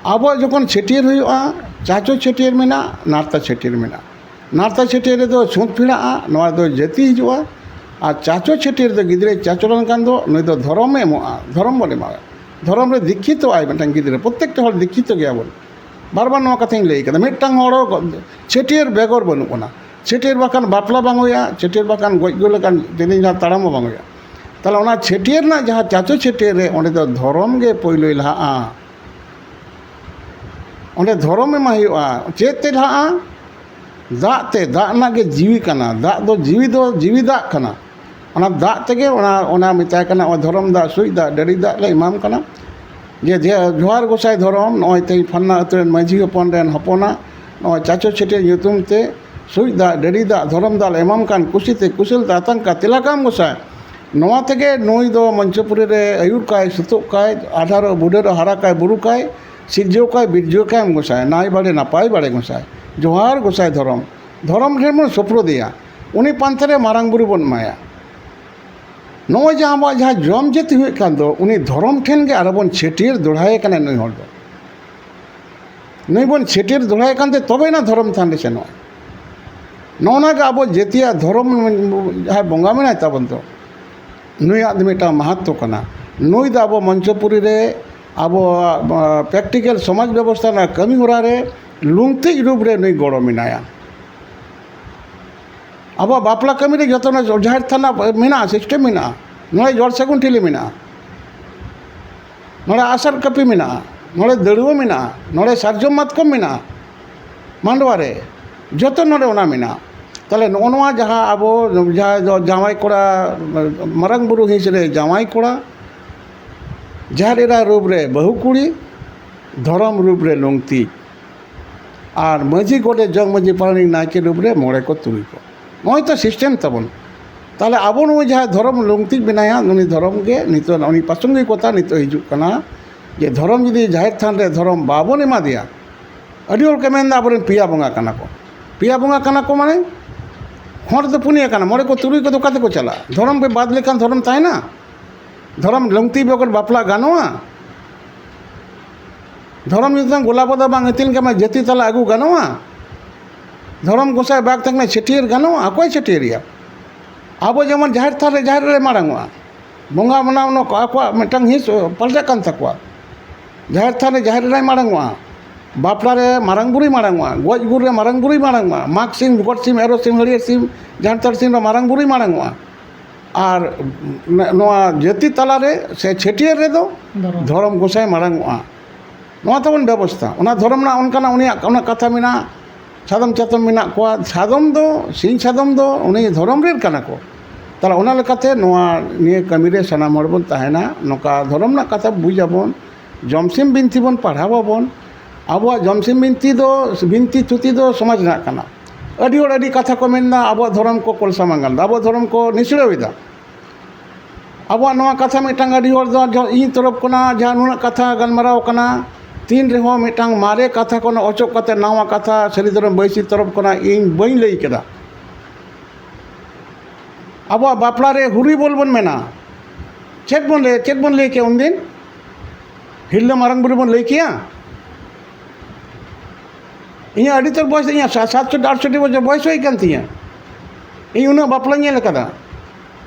ᱟᱵᱚᱣᱟᱜ ᱡᱚᱠᱷᱚᱱ ᱪᱷᱟᱹᱴᱭᱟᱹᱨ ᱦᱩᱭᱩᱜᱼᱟ, ᱪᱟᱪᱚ ᱪᱷᱟᱹᱴᱭᱟᱹᱨ ᱢᱮᱱᱟᱜᱼᱟ, ᱱᱟᱨᱛᱟ ᱪᱷᱟᱹᱴᱭᱟᱹᱨ ᱢᱮᱱᱟᱜᱼᱟ᱾ ᱱᱟᱨᱛᱟ ᱪᱷᱟᱹᱴᱭᱟᱹᱨ ᱨᱮᱫᱚ ᱪᱷᱩᱸᱛ ᱯᱷᱮᱲᱟᱜᱼᱟ, ᱱᱚᱣᱟ ᱫᱚ ᱡᱟᱹᱛᱤ ᱦᱤᱡᱩᱜᱼᱟ᱾ ᱟᱨ ᱪᱟᱪᱚ ᱪᱷᱟᱹᱴᱭᱟᱹᱨ ᱫᱚ ᱜᱤᱫᱽᱨᱟᱹᱭ ᱪᱟᱪᱚ ᱞᱮᱱᱠᱷᱟᱱ ᱫᱚ ᱱᱩᱭ ᱫᱚ ᱫᱷᱚᱨᱚᱢᱮ ᱮᱢᱚᱜᱼᱟ, ᱫᱷᱚᱨᱚᱢ ᱵᱚᱱ ᱮᱢᱟᱭᱟ᱾ ᱫᱷᱚᱨᱚᱢ ᱨᱮ ᱫᱤᱠᱠᱷᱤᱛᱚᱜ ᱟᱭ ᱢᱤᱫᱴᱟᱝ ᱜᱤᱫᱽᱨᱟᱹ, ᱯᱨᱚᱛᱛᱮᱠᱴᱟ ᱦᱚᱲ ᱫᱤᱠᱠᱷᱤᱛᱚ ᱜᱮᱭᱟᱵᱚᱱ᱾ ᱵᱟᱨ ᱵᱟᱨ ᱱᱚᱣᱟ ᱠᱟᱛᱷᱟᱧ ᱞᱟᱹᱭ ᱠᱟᱫᱟ, ᱢᱤᱫᱴᱟᱝ ᱦᱚᱲ ᱦᱚᱸ ᱪᱷᱟᱹᱴᱭᱟᱹᱨ ᱵᱮᱜᱚᱨ ᱵᱟᱹᱱᱩᱜ ᱵᱚᱱᱟ᱾ ᱪᱷᱟᱹᱴᱭᱟᱹᱨ ᱵᱟᱠᱷᱟᱱ ᱵᱟᱯᱞᱟ ᱵᱟᱝ ᱦᱩᱭᱩᱜᱼᱟ, ᱪᱷᱟᱹᱴᱭᱟᱹᱨ ᱵᱟᱠᱷᱟᱱ ᱜᱚᱡ ᱜᱩᱨ ᱞᱮᱠᱟᱱ ᱡᱤᱱᱤᱥ ᱡᱟᱦᱟᱸ ᱛᱟᱲᱟᱢ ᱦᱚᱸ ᱵᱟᱝ ᱦᱩᱭᱩᱜᱼᱟ᱾ ᱛᱟᱦᱚᱞᱮ ᱚᱱᱟ ᱪᱷᱟᱹᱴᱭᱟᱹᱨ ᱨᱮᱱᱟᱜ ᱡᱟᱦᱟᱸ ᱪᱟᱪᱚ ᱪᱷᱟᱹᱴᱭᱟᱹᱨ ᱨᱮ ᱚᱸᱰᱮ ᱫᱚ ᱫᱷᱚᱨᱚᱢ ᱜᱮ ᱯᱳᱭᱞᱳᱭ ᱞᱟᱦᱟᱜᱼᱟ᱾ ᱚᱸᱰᱮ ᱫᱷᱚᱨᱚᱢ ᱮᱢᱟ ᱦᱩᱭᱩᱜᱼᱟ᱾ ᱪᱮᱫ ᱛᱮ ᱞᱟᱦᱟᱜᱼᱟ? ᱫᱟᱜ ᱛᱮ᱾ ᱫᱟᱜ ᱨᱮᱱᱟᱜ ᱜᱮ ᱡᱤᱣᱤ ᱠᱟᱱᱟ᱾ ᱫᱟᱜ ᱫᱚ ᱡᱤᱣᱤ ᱫᱚ ᱡᱤᱣᱤ ᱫᱟᱜ ᱠᱟᱱᱟ᱾ ᱚᱱᱟ ᱫᱟᱜ ᱛᱮᱜᱮ ᱚᱱᱟ, ᱚᱱᱟ ᱢᱮᱛᱟᱭ ᱠᱟᱱᱟ, ᱱᱚᱜᱼᱚᱭ ᱫᱷᱚᱨᱚᱢ ᱫᱟᱜ, ᱥᱩᱡ ᱫᱟᱜ, ᱰᱟᱹᱰᱤ ᱫᱟᱜ ᱞᱮ ᱮᱢᱟᱢ ᱠᱟᱱᱟ᱾ ᱡᱮ, ᱡᱮ ᱡᱚᱦᱟᱨ ᱜᱚᱸᱥᱟᱭ ᱫᱷᱚᱨᱚᱢ, ᱱᱚᱜᱼᱚᱭ ᱛᱮᱦᱮᱧ ᱯᱷᱟᱞᱱᱟ ᱟᱹᱛᱩ ᱨᱮᱱ ᱢᱟᱹᱡᱷᱤ ᱦᱚᱯᱚᱱ ᱨᱮᱱ ᱦᱚᱯᱚᱱᱟᱜ ᱱᱚᱜᱼᱚᱭ ᱪᱟᱪᱚ ᱪᱷᱟᱹᱴᱭᱟᱹᱨ ᱧᱩᱛᱩᱢ ᱛᱮ ᱥᱩᱡ ᱫᱟᱜ, ᱰᱟᱹᱰᱤ ᱫᱟᱜ, ᱫᱷᱚᱨᱚᱢ ᱫᱟᱜ ᱞᱮ ᱮᱢᱟᱢ ᱠᱟᱱ, ᱠᱩᱥᱤᱛᱮ ᱠᱩᱥᱟᱹᱞ ᱛᱮ ᱟᱛᱟᱝ ᱠᱟ ᱛᱮᱞᱟ ᱠᱟᱢ ᱜᱚᱸᱥᱟᱭ᱾ ᱱᱚᱣᱟ ᱛᱮᱜᱮ ᱱᱩᱭ ᱫᱚ ᱢᱚᱧᱪᱚᱯᱩᱨᱤ ᱨᱮ ᱟᱹᱭᱩᱨ ᱠᱟᱭ, ᱥᱩᱛᱩᱜ ᱠᱟᱭ, ᱟᱫᱷᱟᱨᱚ ᱵᱩᱰᱷᱟᱹᱨᱚ ᱦᱟᱨᱟ ᱠᱟᱭ, ᱵᱩᱨᱩ ᱠᱟᱭ, ᱥᱤᱨᱡᱟᱹᱣ ᱠᱟᱭ, ᱵᱤᱨᱡᱟᱹᱣ ᱠᱟᱭ ᱮᱢ ᱜᱚᱸᱥᱟᱭ, ᱱᱟᱭ ᱵᱟᱲᱮ ᱱᱟᱯᱟᱭ ᱵᱟᱲᱮ ᱜᱚᱸᱥᱟᱭ᱾ ᱡᱚᱦᱟᱨ ᱜᱚᱸᱥᱟᱭ ᱫᱷᱚᱨᱚᱢ, ᱫᱷᱚᱨᱚᱢ ᱴᱷᱮᱱ ᱵᱚᱱ ᱥᱩᱯᱨᱩᱫᱮᱭᱟ᱾ ᱩᱱᱤ ᱯᱟᱱᱛᱮ ᱨᱮ ᱢᱟᱨᱟᱝ ᱵᱩᱨᱩ ᱵᱚᱱ ᱮᱢᱟᱭᱟ᱾ ᱱᱚᱜᱼᱚᱭ ᱡᱮ ᱟᱵᱚᱣᱟᱜ ᱡᱟᱦᱟᱸ ᱡᱚᱢ ᱡᱟᱹᱛᱤ ᱦᱩᱭᱩᱜ ᱠᱟᱱ ᱫᱚ, ᱩᱱᱤ ᱫᱷᱚᱨᱚᱢ ᱴᱷᱮᱱ ᱜᱮ ᱟᱨᱚ ᱵᱚᱱ ᱪᱷᱟᱹᱴᱭᱟᱹᱨ ᱫᱚᱦᱲᱟᱭᱮ ᱠᱟᱱᱟ ᱱᱩᱭ ᱦᱚᱲ ᱫᱚ᱾ ᱱᱩᱭ ᱵᱚᱱ ᱪᱷᱟᱹᱴᱭᱟᱹᱨ ᱫᱚᱦᱲᱟᱭᱮ ᱠᱟᱱᱛᱮ ᱛᱚᱵᱮᱭᱮᱱᱟ ᱫᱷᱚᱨᱚᱢ ᱛᱷᱟᱱ ᱨᱮ ᱥᱮᱱᱚᱜᱼᱟ᱾ ᱱᱚᱜᱼᱚ ᱱᱚᱣᱟ ᱜᱮ ᱟᱵᱚ ᱡᱟᱹᱛᱤᱭᱟᱜ ᱫᱷᱚᱨᱚᱢ ᱡᱟᱦᱟᱸᱭ ᱵᱚᱸᱜᱟ ᱢᱮᱱᱟᱭ ᱛᱟᱵᱚᱱ ᱫᱚ, ᱱᱩᱭᱟᱜ ᱫᱚ ᱢᱤᱫᱴᱟᱝ ᱢᱟᱦᱟᱛᱛᱚ ᱠᱟᱱᱟ᱾ ᱱᱩᱭ ᱫᱚ ᱟᱵᱚ ᱢᱚᱧᱪᱚᱯᱩᱨᱤ ᱨᱮ ᱟᱵᱚᱣᱟᱜ, ᱟ, practical ᱥᱚᱢᱟᱡᱽ ᱵᱮᱵᱚᱥᱛᱷᱟ ᱨᱮᱱᱟᱜ ᱠᱟᱹᱢᱤ ᱦᱚᱨᱟ ᱨᱮ ᱞᱩᱝᱛᱤᱡ ᱨᱩᱯ ᱨᱮ ᱱᱩᱭ ᱜᱚᱲᱚ ᱢᱮᱱᱟᱭᱟ᱾ ᱟᱵᱚᱣᱟᱜ ᱵᱟᱯᱞᱟ ᱠᱟᱹᱢᱤ ᱨᱮ ᱡᱚᱛᱚ ᱱᱚᱣᱟ ᱡᱟᱦᱮᱨ ᱛᱷᱟᱱ ᱢᱮᱱᱟᱜᱼᱟ, system ᱢᱮᱱᱟᱜᱼᱟ᱾ ᱱᱚᱰᱮ ᱡᱚᱲ ᱥᱟᱹᱜᱩᱱ ᱴᱷᱤᱞᱤ ᱢᱮᱱᱟᱜᱼᱟ, ᱱᱚᱰᱮ ᱟᱥᱟᱨ ᱠᱟᱹᱯᱤ ᱢᱮᱱᱟᱜᱼᱟ, ᱱᱚᱰᱮ ᱫᱟᱹᱲᱩᱣᱟᱹ ᱢᱮᱱᱟᱜᱼᱟ, ᱱᱚᱰᱮ ᱥᱟᱨᱡᱚᱢ ᱢᱟᱛᱠᱚᱢ ᱢᱮᱱᱟᱜᱼᱟ, ᱢᱟᱰᱣᱟ ᱨᱮ ᱡᱚᱛᱚ ᱱᱚᱰᱮ ᱚᱱᱟ ᱢᱮᱱᱟᱜᱼᱟ᱾ ᱛᱟᱦᱚᱞᱮ ᱱᱚᱜᱼᱚ ᱱᱚᱣᱟ ᱡᱟᱦᱟᱸ ᱟᱵᱚ ᱡᱟᱦᱟᱸ ᱫᱚ ᱡᱟᱶᱟᱭ ᱠᱚᱲᱟ, ᱢᱟᱨᱟᱝ ᱵᱩᱨᱩ ᱦᱤᱸᱥ ᱨᱮ ᱡᱟᱶᱟᱭ ᱠᱚᱲᱟ, ᱡᱟᱦᱮᱨ ᱮᱨᱟ ᱨᱩᱯ ᱨᱮ ᱵᱟᱹᱦᱩ ᱠᱩᱲᱤ, ᱫᱷᱚᱨᱚᱢ ᱨᱩᱯ ᱨᱮ ᱞᱩᱝᱛᱤ, ᱟᱨ ᱢᱟᱹᱡᱷᱤ ᱜᱚᱰᱮᱛ ᱡᱚᱜᱽ ᱢᱟᱹᱡᱷᱤ ᱯᱟᱨᱟᱱᱤᱠ ᱱᱟᱭᱠᱮ ᱨᱩᱯ ᱨᱮ ᱢᱚᱬᱮ ᱠᱚ ᱛᱩᱨᱩᱭ ᱠᱚ᱾ ᱱᱚᱜᱼᱚᱭ ᱛᱚ ᱥᱤᱥᱴᱮᱢ ᱛᱟᱵᱚᱱ᱾ ᱛᱟᱦᱚᱞᱮ ᱟᱵᱚ ᱱᱩᱭ ᱡᱟᱦᱟᱸᱭ ᱫᱷᱚᱨᱚᱢ ᱞᱩᱝᱛᱤᱡ ᱢᱮᱱᱟᱭᱟ, ᱩᱱᱤ ᱫᱷᱚᱨᱚᱢ ᱜᱮ ᱱᱤᱛᱚᱜ, ᱩᱱᱤ ᱯᱨᱟᱥᱚᱝᱜᱤᱠᱚᱛᱟ ᱱᱤᱛᱚᱜ ᱦᱤᱡᱩᱜ ᱠᱟᱱᱟ, ᱡᱮ ᱫᱷᱚᱨᱚᱢ ᱡᱩᱫᱤ ᱡᱟᱦᱮᱨ ᱛᱷᱟᱱ ᱨᱮ ᱫᱷᱚᱨᱚᱢ ᱵᱟᱵᱚᱱ ᱮᱢᱟ ᱫᱮᱭᱟ, ᱟᱹᱰᱤ ᱦᱚᱲ ᱠᱚ ᱢᱮᱱᱫᱟ ᱟᱵᱚᱨᱮᱱ ᱯᱮᱭᱟ ᱵᱚᱸᱜᱟ ᱠᱟᱱᱟ ᱠᱚ᱾ ᱯᱮᱭᱟ ᱵᱚᱸᱜᱟ ᱠᱟᱱᱟ ᱠᱚ ᱢᱟᱱᱮ ᱦᱚᱲ ᱫᱚ ᱯᱩᱱᱭᱟᱹ ᱠᱟᱱᱟ, ᱢᱚᱬᱮ ᱠᱚ ᱛᱩᱨᱩᱭ ᱠᱚᱫᱚ ᱚᱠᱟ ᱛᱮᱠᱚ ᱪᱟᱞᱟᱜᱼᱟ? ᱫᱷᱚᱨᱚᱢ ᱜᱮ ᱵᱟᱫ ᱞᱮᱠᱷᱟᱱ ᱫᱷᱚᱨᱚᱢ ᱛᱟᱦᱮᱱᱟ? ᱫᱷᱚᱨᱚᱢ ᱞᱩᱝᱛᱤ ᱵᱮᱜᱚᱨ ᱵᱟᱯᱞᱟ ᱜᱟᱱᱚᱜᱼᱟ? ᱫᱷᱚᱨᱚᱢ ᱧᱩᱛᱩᱢ ᱜᱚᱞᱟ ᱵᱚᱫᱟ ᱵᱟᱝ ᱟᱹᱛᱤᱧ ᱠᱟᱱᱟ, ᱡᱟᱹᱛᱤ ᱛᱟᱞᱟ ᱟᱹᱜᱩ ᱜᱟᱱᱚᱜᱼᱟ? ᱫᱷᱚᱨᱚᱢ ᱜᱚᱸᱥᱟᱭ ᱵᱟᱜᱽ ᱛᱟᱦᱮᱸ ᱠᱟᱱᱟ, ᱪᱷᱟᱹᱴᱭᱟᱹᱨ ᱜᱟᱱᱚᱜᱼᱟ? ᱚᱠᱚᱭ ᱪᱷᱟᱹᱴᱭᱟᱹᱨᱮᱭᱟ? ᱟᱵᱚ ᱡᱮᱢᱚᱱ ᱡᱟᱦᱮᱨ ᱛᱷᱟᱱ ᱨᱮ ᱡᱟᱦᱮᱨ ᱮᱨᱟᱭ ᱢᱟᱲᱟᱝᱚᱜᱼᱟ, ᱵᱚᱸᱜᱟ ᱢᱟᱱᱟᱣ ᱱᱚᱣᱟ ᱠᱚ ᱟᱠᱚᱣᱟᱜ ᱢᱤᱫᱴᱟᱝ ᱦᱤᱸᱥ ᱯᱟᱞᱴᱟᱜ ᱠᱟᱱ ᱛᱟᱠᱚᱣᱟ᱾ ᱡᱟᱦᱮᱨ ᱛᱷᱟᱱ ᱨᱮ ᱡᱟᱦᱮᱨ ᱮᱨᱟᱭ ᱢᱟᱲᱟᱝᱚᱜᱼᱟ, ᱵᱟᱯᱞᱟ ᱨᱮ ᱢᱟᱨᱟᱝ ᱵᱩᱨᱩᱭ ᱢᱟᱲᱟᱝᱚᱜᱼᱟ, ᱜᱚᱡ ᱜᱩᱨ ᱨᱮ ᱢᱟᱨᱟᱝ ᱵᱩᱨᱩᱭ ᱢᱟᱲᱟᱝᱚᱜᱼᱟ, ᱢᱟᱜᱽ ᱥᱤᱢ, ᱜᱚᱴ ᱥᱤᱢ, ᱮᱨᱚᱜ ᱥᱤᱢ, ᱦᱟᱹᱲᱭᱟᱹᱨ ᱥᱤᱢ, ᱡᱟᱱᱛᱟᱲ ᱥᱤᱢ ᱨᱮ ᱢᱟᱨᱟᱝ ᱵᱩᱨᱩᱭ ᱢᱟᱲᱟᱝᱚᱜᱼᱟ᱾ ᱟᱨ ᱱᱚᱣᱟ ᱡᱟᱹᱛᱤ ᱛᱟᱞᱟᱨᱮ ᱥᱮ ᱪᱷᱟᱹᱴᱭᱟᱹᱨ ᱨᱮᱫᱚ ᱫᱷᱚᱨᱚᱢ᱾ ᱫᱷᱚᱨᱚᱢ ᱜᱚᱸᱥᱟᱭ ᱢᱟᱲᱟᱝᱚᱜᱼᱟ᱾ ᱱᱚᱣᱟ ᱛᱟᱵᱚᱱ ᱵᱮᱵᱚᱥᱛᱷᱟ᱾ ᱚᱱᱟ ᱫᱷᱚᱨᱚᱢ ᱨᱮᱱᱟᱜ ᱚᱱᱠᱟᱱᱟᱜ ᱩᱱᱤᱭᱟᱜ ᱚᱱᱟ ᱠᱟᱛᱷᱟ ᱢᱮᱱᱟᱜᱼᱟ, ᱥᱟᱫᱚᱢ ᱪᱟᱛᱚᱢ ᱢᱮᱱᱟᱜ ᱠᱚᱣᱟ᱾ ᱥᱟᱫᱚᱢ ᱫᱚ, ᱥᱤᱧ ᱥᱟᱫᱚᱢ ᱫᱚ ᱩᱱᱤ ᱫᱷᱚᱨᱚᱢ ᱨᱮᱱ ᱠᱟᱱᱟ ᱠᱚ᱾ ᱛᱟᱦᱚᱞᱮ ᱚᱱᱟ ᱞᱮᱠᱟᱛᱮ ᱱᱚᱣᱟ ᱱᱤᱭᱟᱹ ᱠᱟᱹᱢᱤᱨᱮ ᱥᱟᱱᱟᱢ ᱦᱚᱲ ᱵᱚᱱ ᱛᱟᱦᱮᱱᱟ, ᱱᱚᱝᱠᱟ ᱫᱷᱚᱨᱚᱢ ᱨᱮᱱᱟᱜ ᱠᱟᱛᱷᱟ ᱵᱩᱡᱟᱵᱚᱱ, ᱡᱚᱢᱥᱤᱢ ᱵᱤᱱᱛᱤ ᱵᱚᱱ ᱯᱟᱲᱦᱟᱣ ᱟᱵᱚᱱ᱾ ᱟᱵᱚᱣᱟᱜ ᱡᱚᱢᱥᱤᱢ ᱵᱤᱱᱛᱤ ᱫᱚ, ᱵᱤᱱᱛᱤ ᱛᱷᱩᱛᱤ ᱫᱚ ᱥᱚᱢᱟᱡᱽ ᱨᱮᱱᱟᱜ ᱠᱟᱱᱟ᱾ ᱟᱹᱰᱤ ᱦᱚᱲ ᱟᱹᱰᱤ ᱠᱟᱛᱷᱟ ᱠᱚ ᱢᱮᱱᱫᱟ, ᱟᱵᱚᱣᱟᱜ ᱫᱷᱚᱨᱚᱢ ᱠᱚ ᱠᱚᱞᱥᱟᱢᱟᱝ ᱠᱟᱱ ᱫᱟ, ᱟᱵᱚᱣᱟᱜ ᱫᱷᱚᱨᱚᱢ ᱠᱚ ᱱᱤᱥᱲᱟᱹᱣ ᱮᱫᱟ᱾ ᱟᱵᱚᱣᱟᱜ ᱱᱚᱣᱟ ᱠᱟᱛᱷᱟ ᱢᱤᱫᱴᱟᱝ ᱟᱹᱰᱤ ᱦᱚᱲ ᱫᱚ ᱡᱚ-, ᱤᱧ ᱛᱚᱨᱚᱯ ᱠᱷᱚᱱᱟᱜ ᱡᱟᱦᱟᱸ ᱱᱩᱱᱟᱹᱜ ᱠᱟᱛᱷᱟ ᱜᱟᱞᱢᱟᱨᱟᱣ ᱠᱟᱱᱟ, ᱛᱤᱱ ᱨᱮᱦᱚᱸ ᱢᱤᱫᱴᱟᱝ ᱢᱟᱨᱮ ᱠᱟᱛᱷᱟ ᱠᱷᱚᱱ ᱚᱪᱚᱜ ᱠᱟᱛᱮ ᱱᱟᱣᱟ ᱠᱟᱛᱷᱟ ᱥᱟᱹᱨᱤ ᱫᱷᱚᱨᱚᱢ ᱵᱟᱹᱭᱥᱤ ᱛᱚᱨᱚᱯ ᱠᱷᱚᱱᱟᱜ ᱤᱧ ᱵᱟᱹᱧ ᱞᱟᱹᱭ ᱠᱮᱫᱟ᱾ ᱟᱵᱚᱣᱟᱜ ᱵᱟᱯᱞᱟ ᱨᱮ ᱦᱩᱨᱤ ᱵᱚᱞ ᱵᱚᱱ ᱢᱮᱱᱟ᱾ ᱪᱮᱫ ᱵᱚᱱ ᱞᱟᱹᱭ, ᱪᱮᱫ ᱵᱚᱱ ᱞᱟᱹᱭ ᱠᱮᱭᱟ ᱩᱱᱫᱤᱱ? ᱦᱤᱨᱞᱟᱹ ᱢᱟᱨᱟᱝ ᱵᱩᱨᱩ ᱵᱚᱱ ᱞᱟᱹᱭ ᱠᱮᱭᱟ? ᱤᱧᱟᱹᱜ ᱟᱹᱰᱤ ᱩᱛᱟᱹᱨ ᱵᱚᱭᱮᱥ, ᱤᱧᱟᱹᱜ ᱥᱟ-, ᱥᱟᱛᱥᱚᱴᱴᱤ ᱟᱴᱥᱚᱴᱴᱤ ᱵᱚᱪᱷᱚᱨ ᱵᱚᱭᱮᱥ ᱦᱩᱭ ᱠᱟᱱ ᱛᱤᱧᱟᱹ᱾ ᱤᱧ ᱩᱱᱟᱹᱜ ᱵᱟᱯᱞᱟᱧ ᱧᱮᱞ ᱟᱠᱟᱫᱟ᱾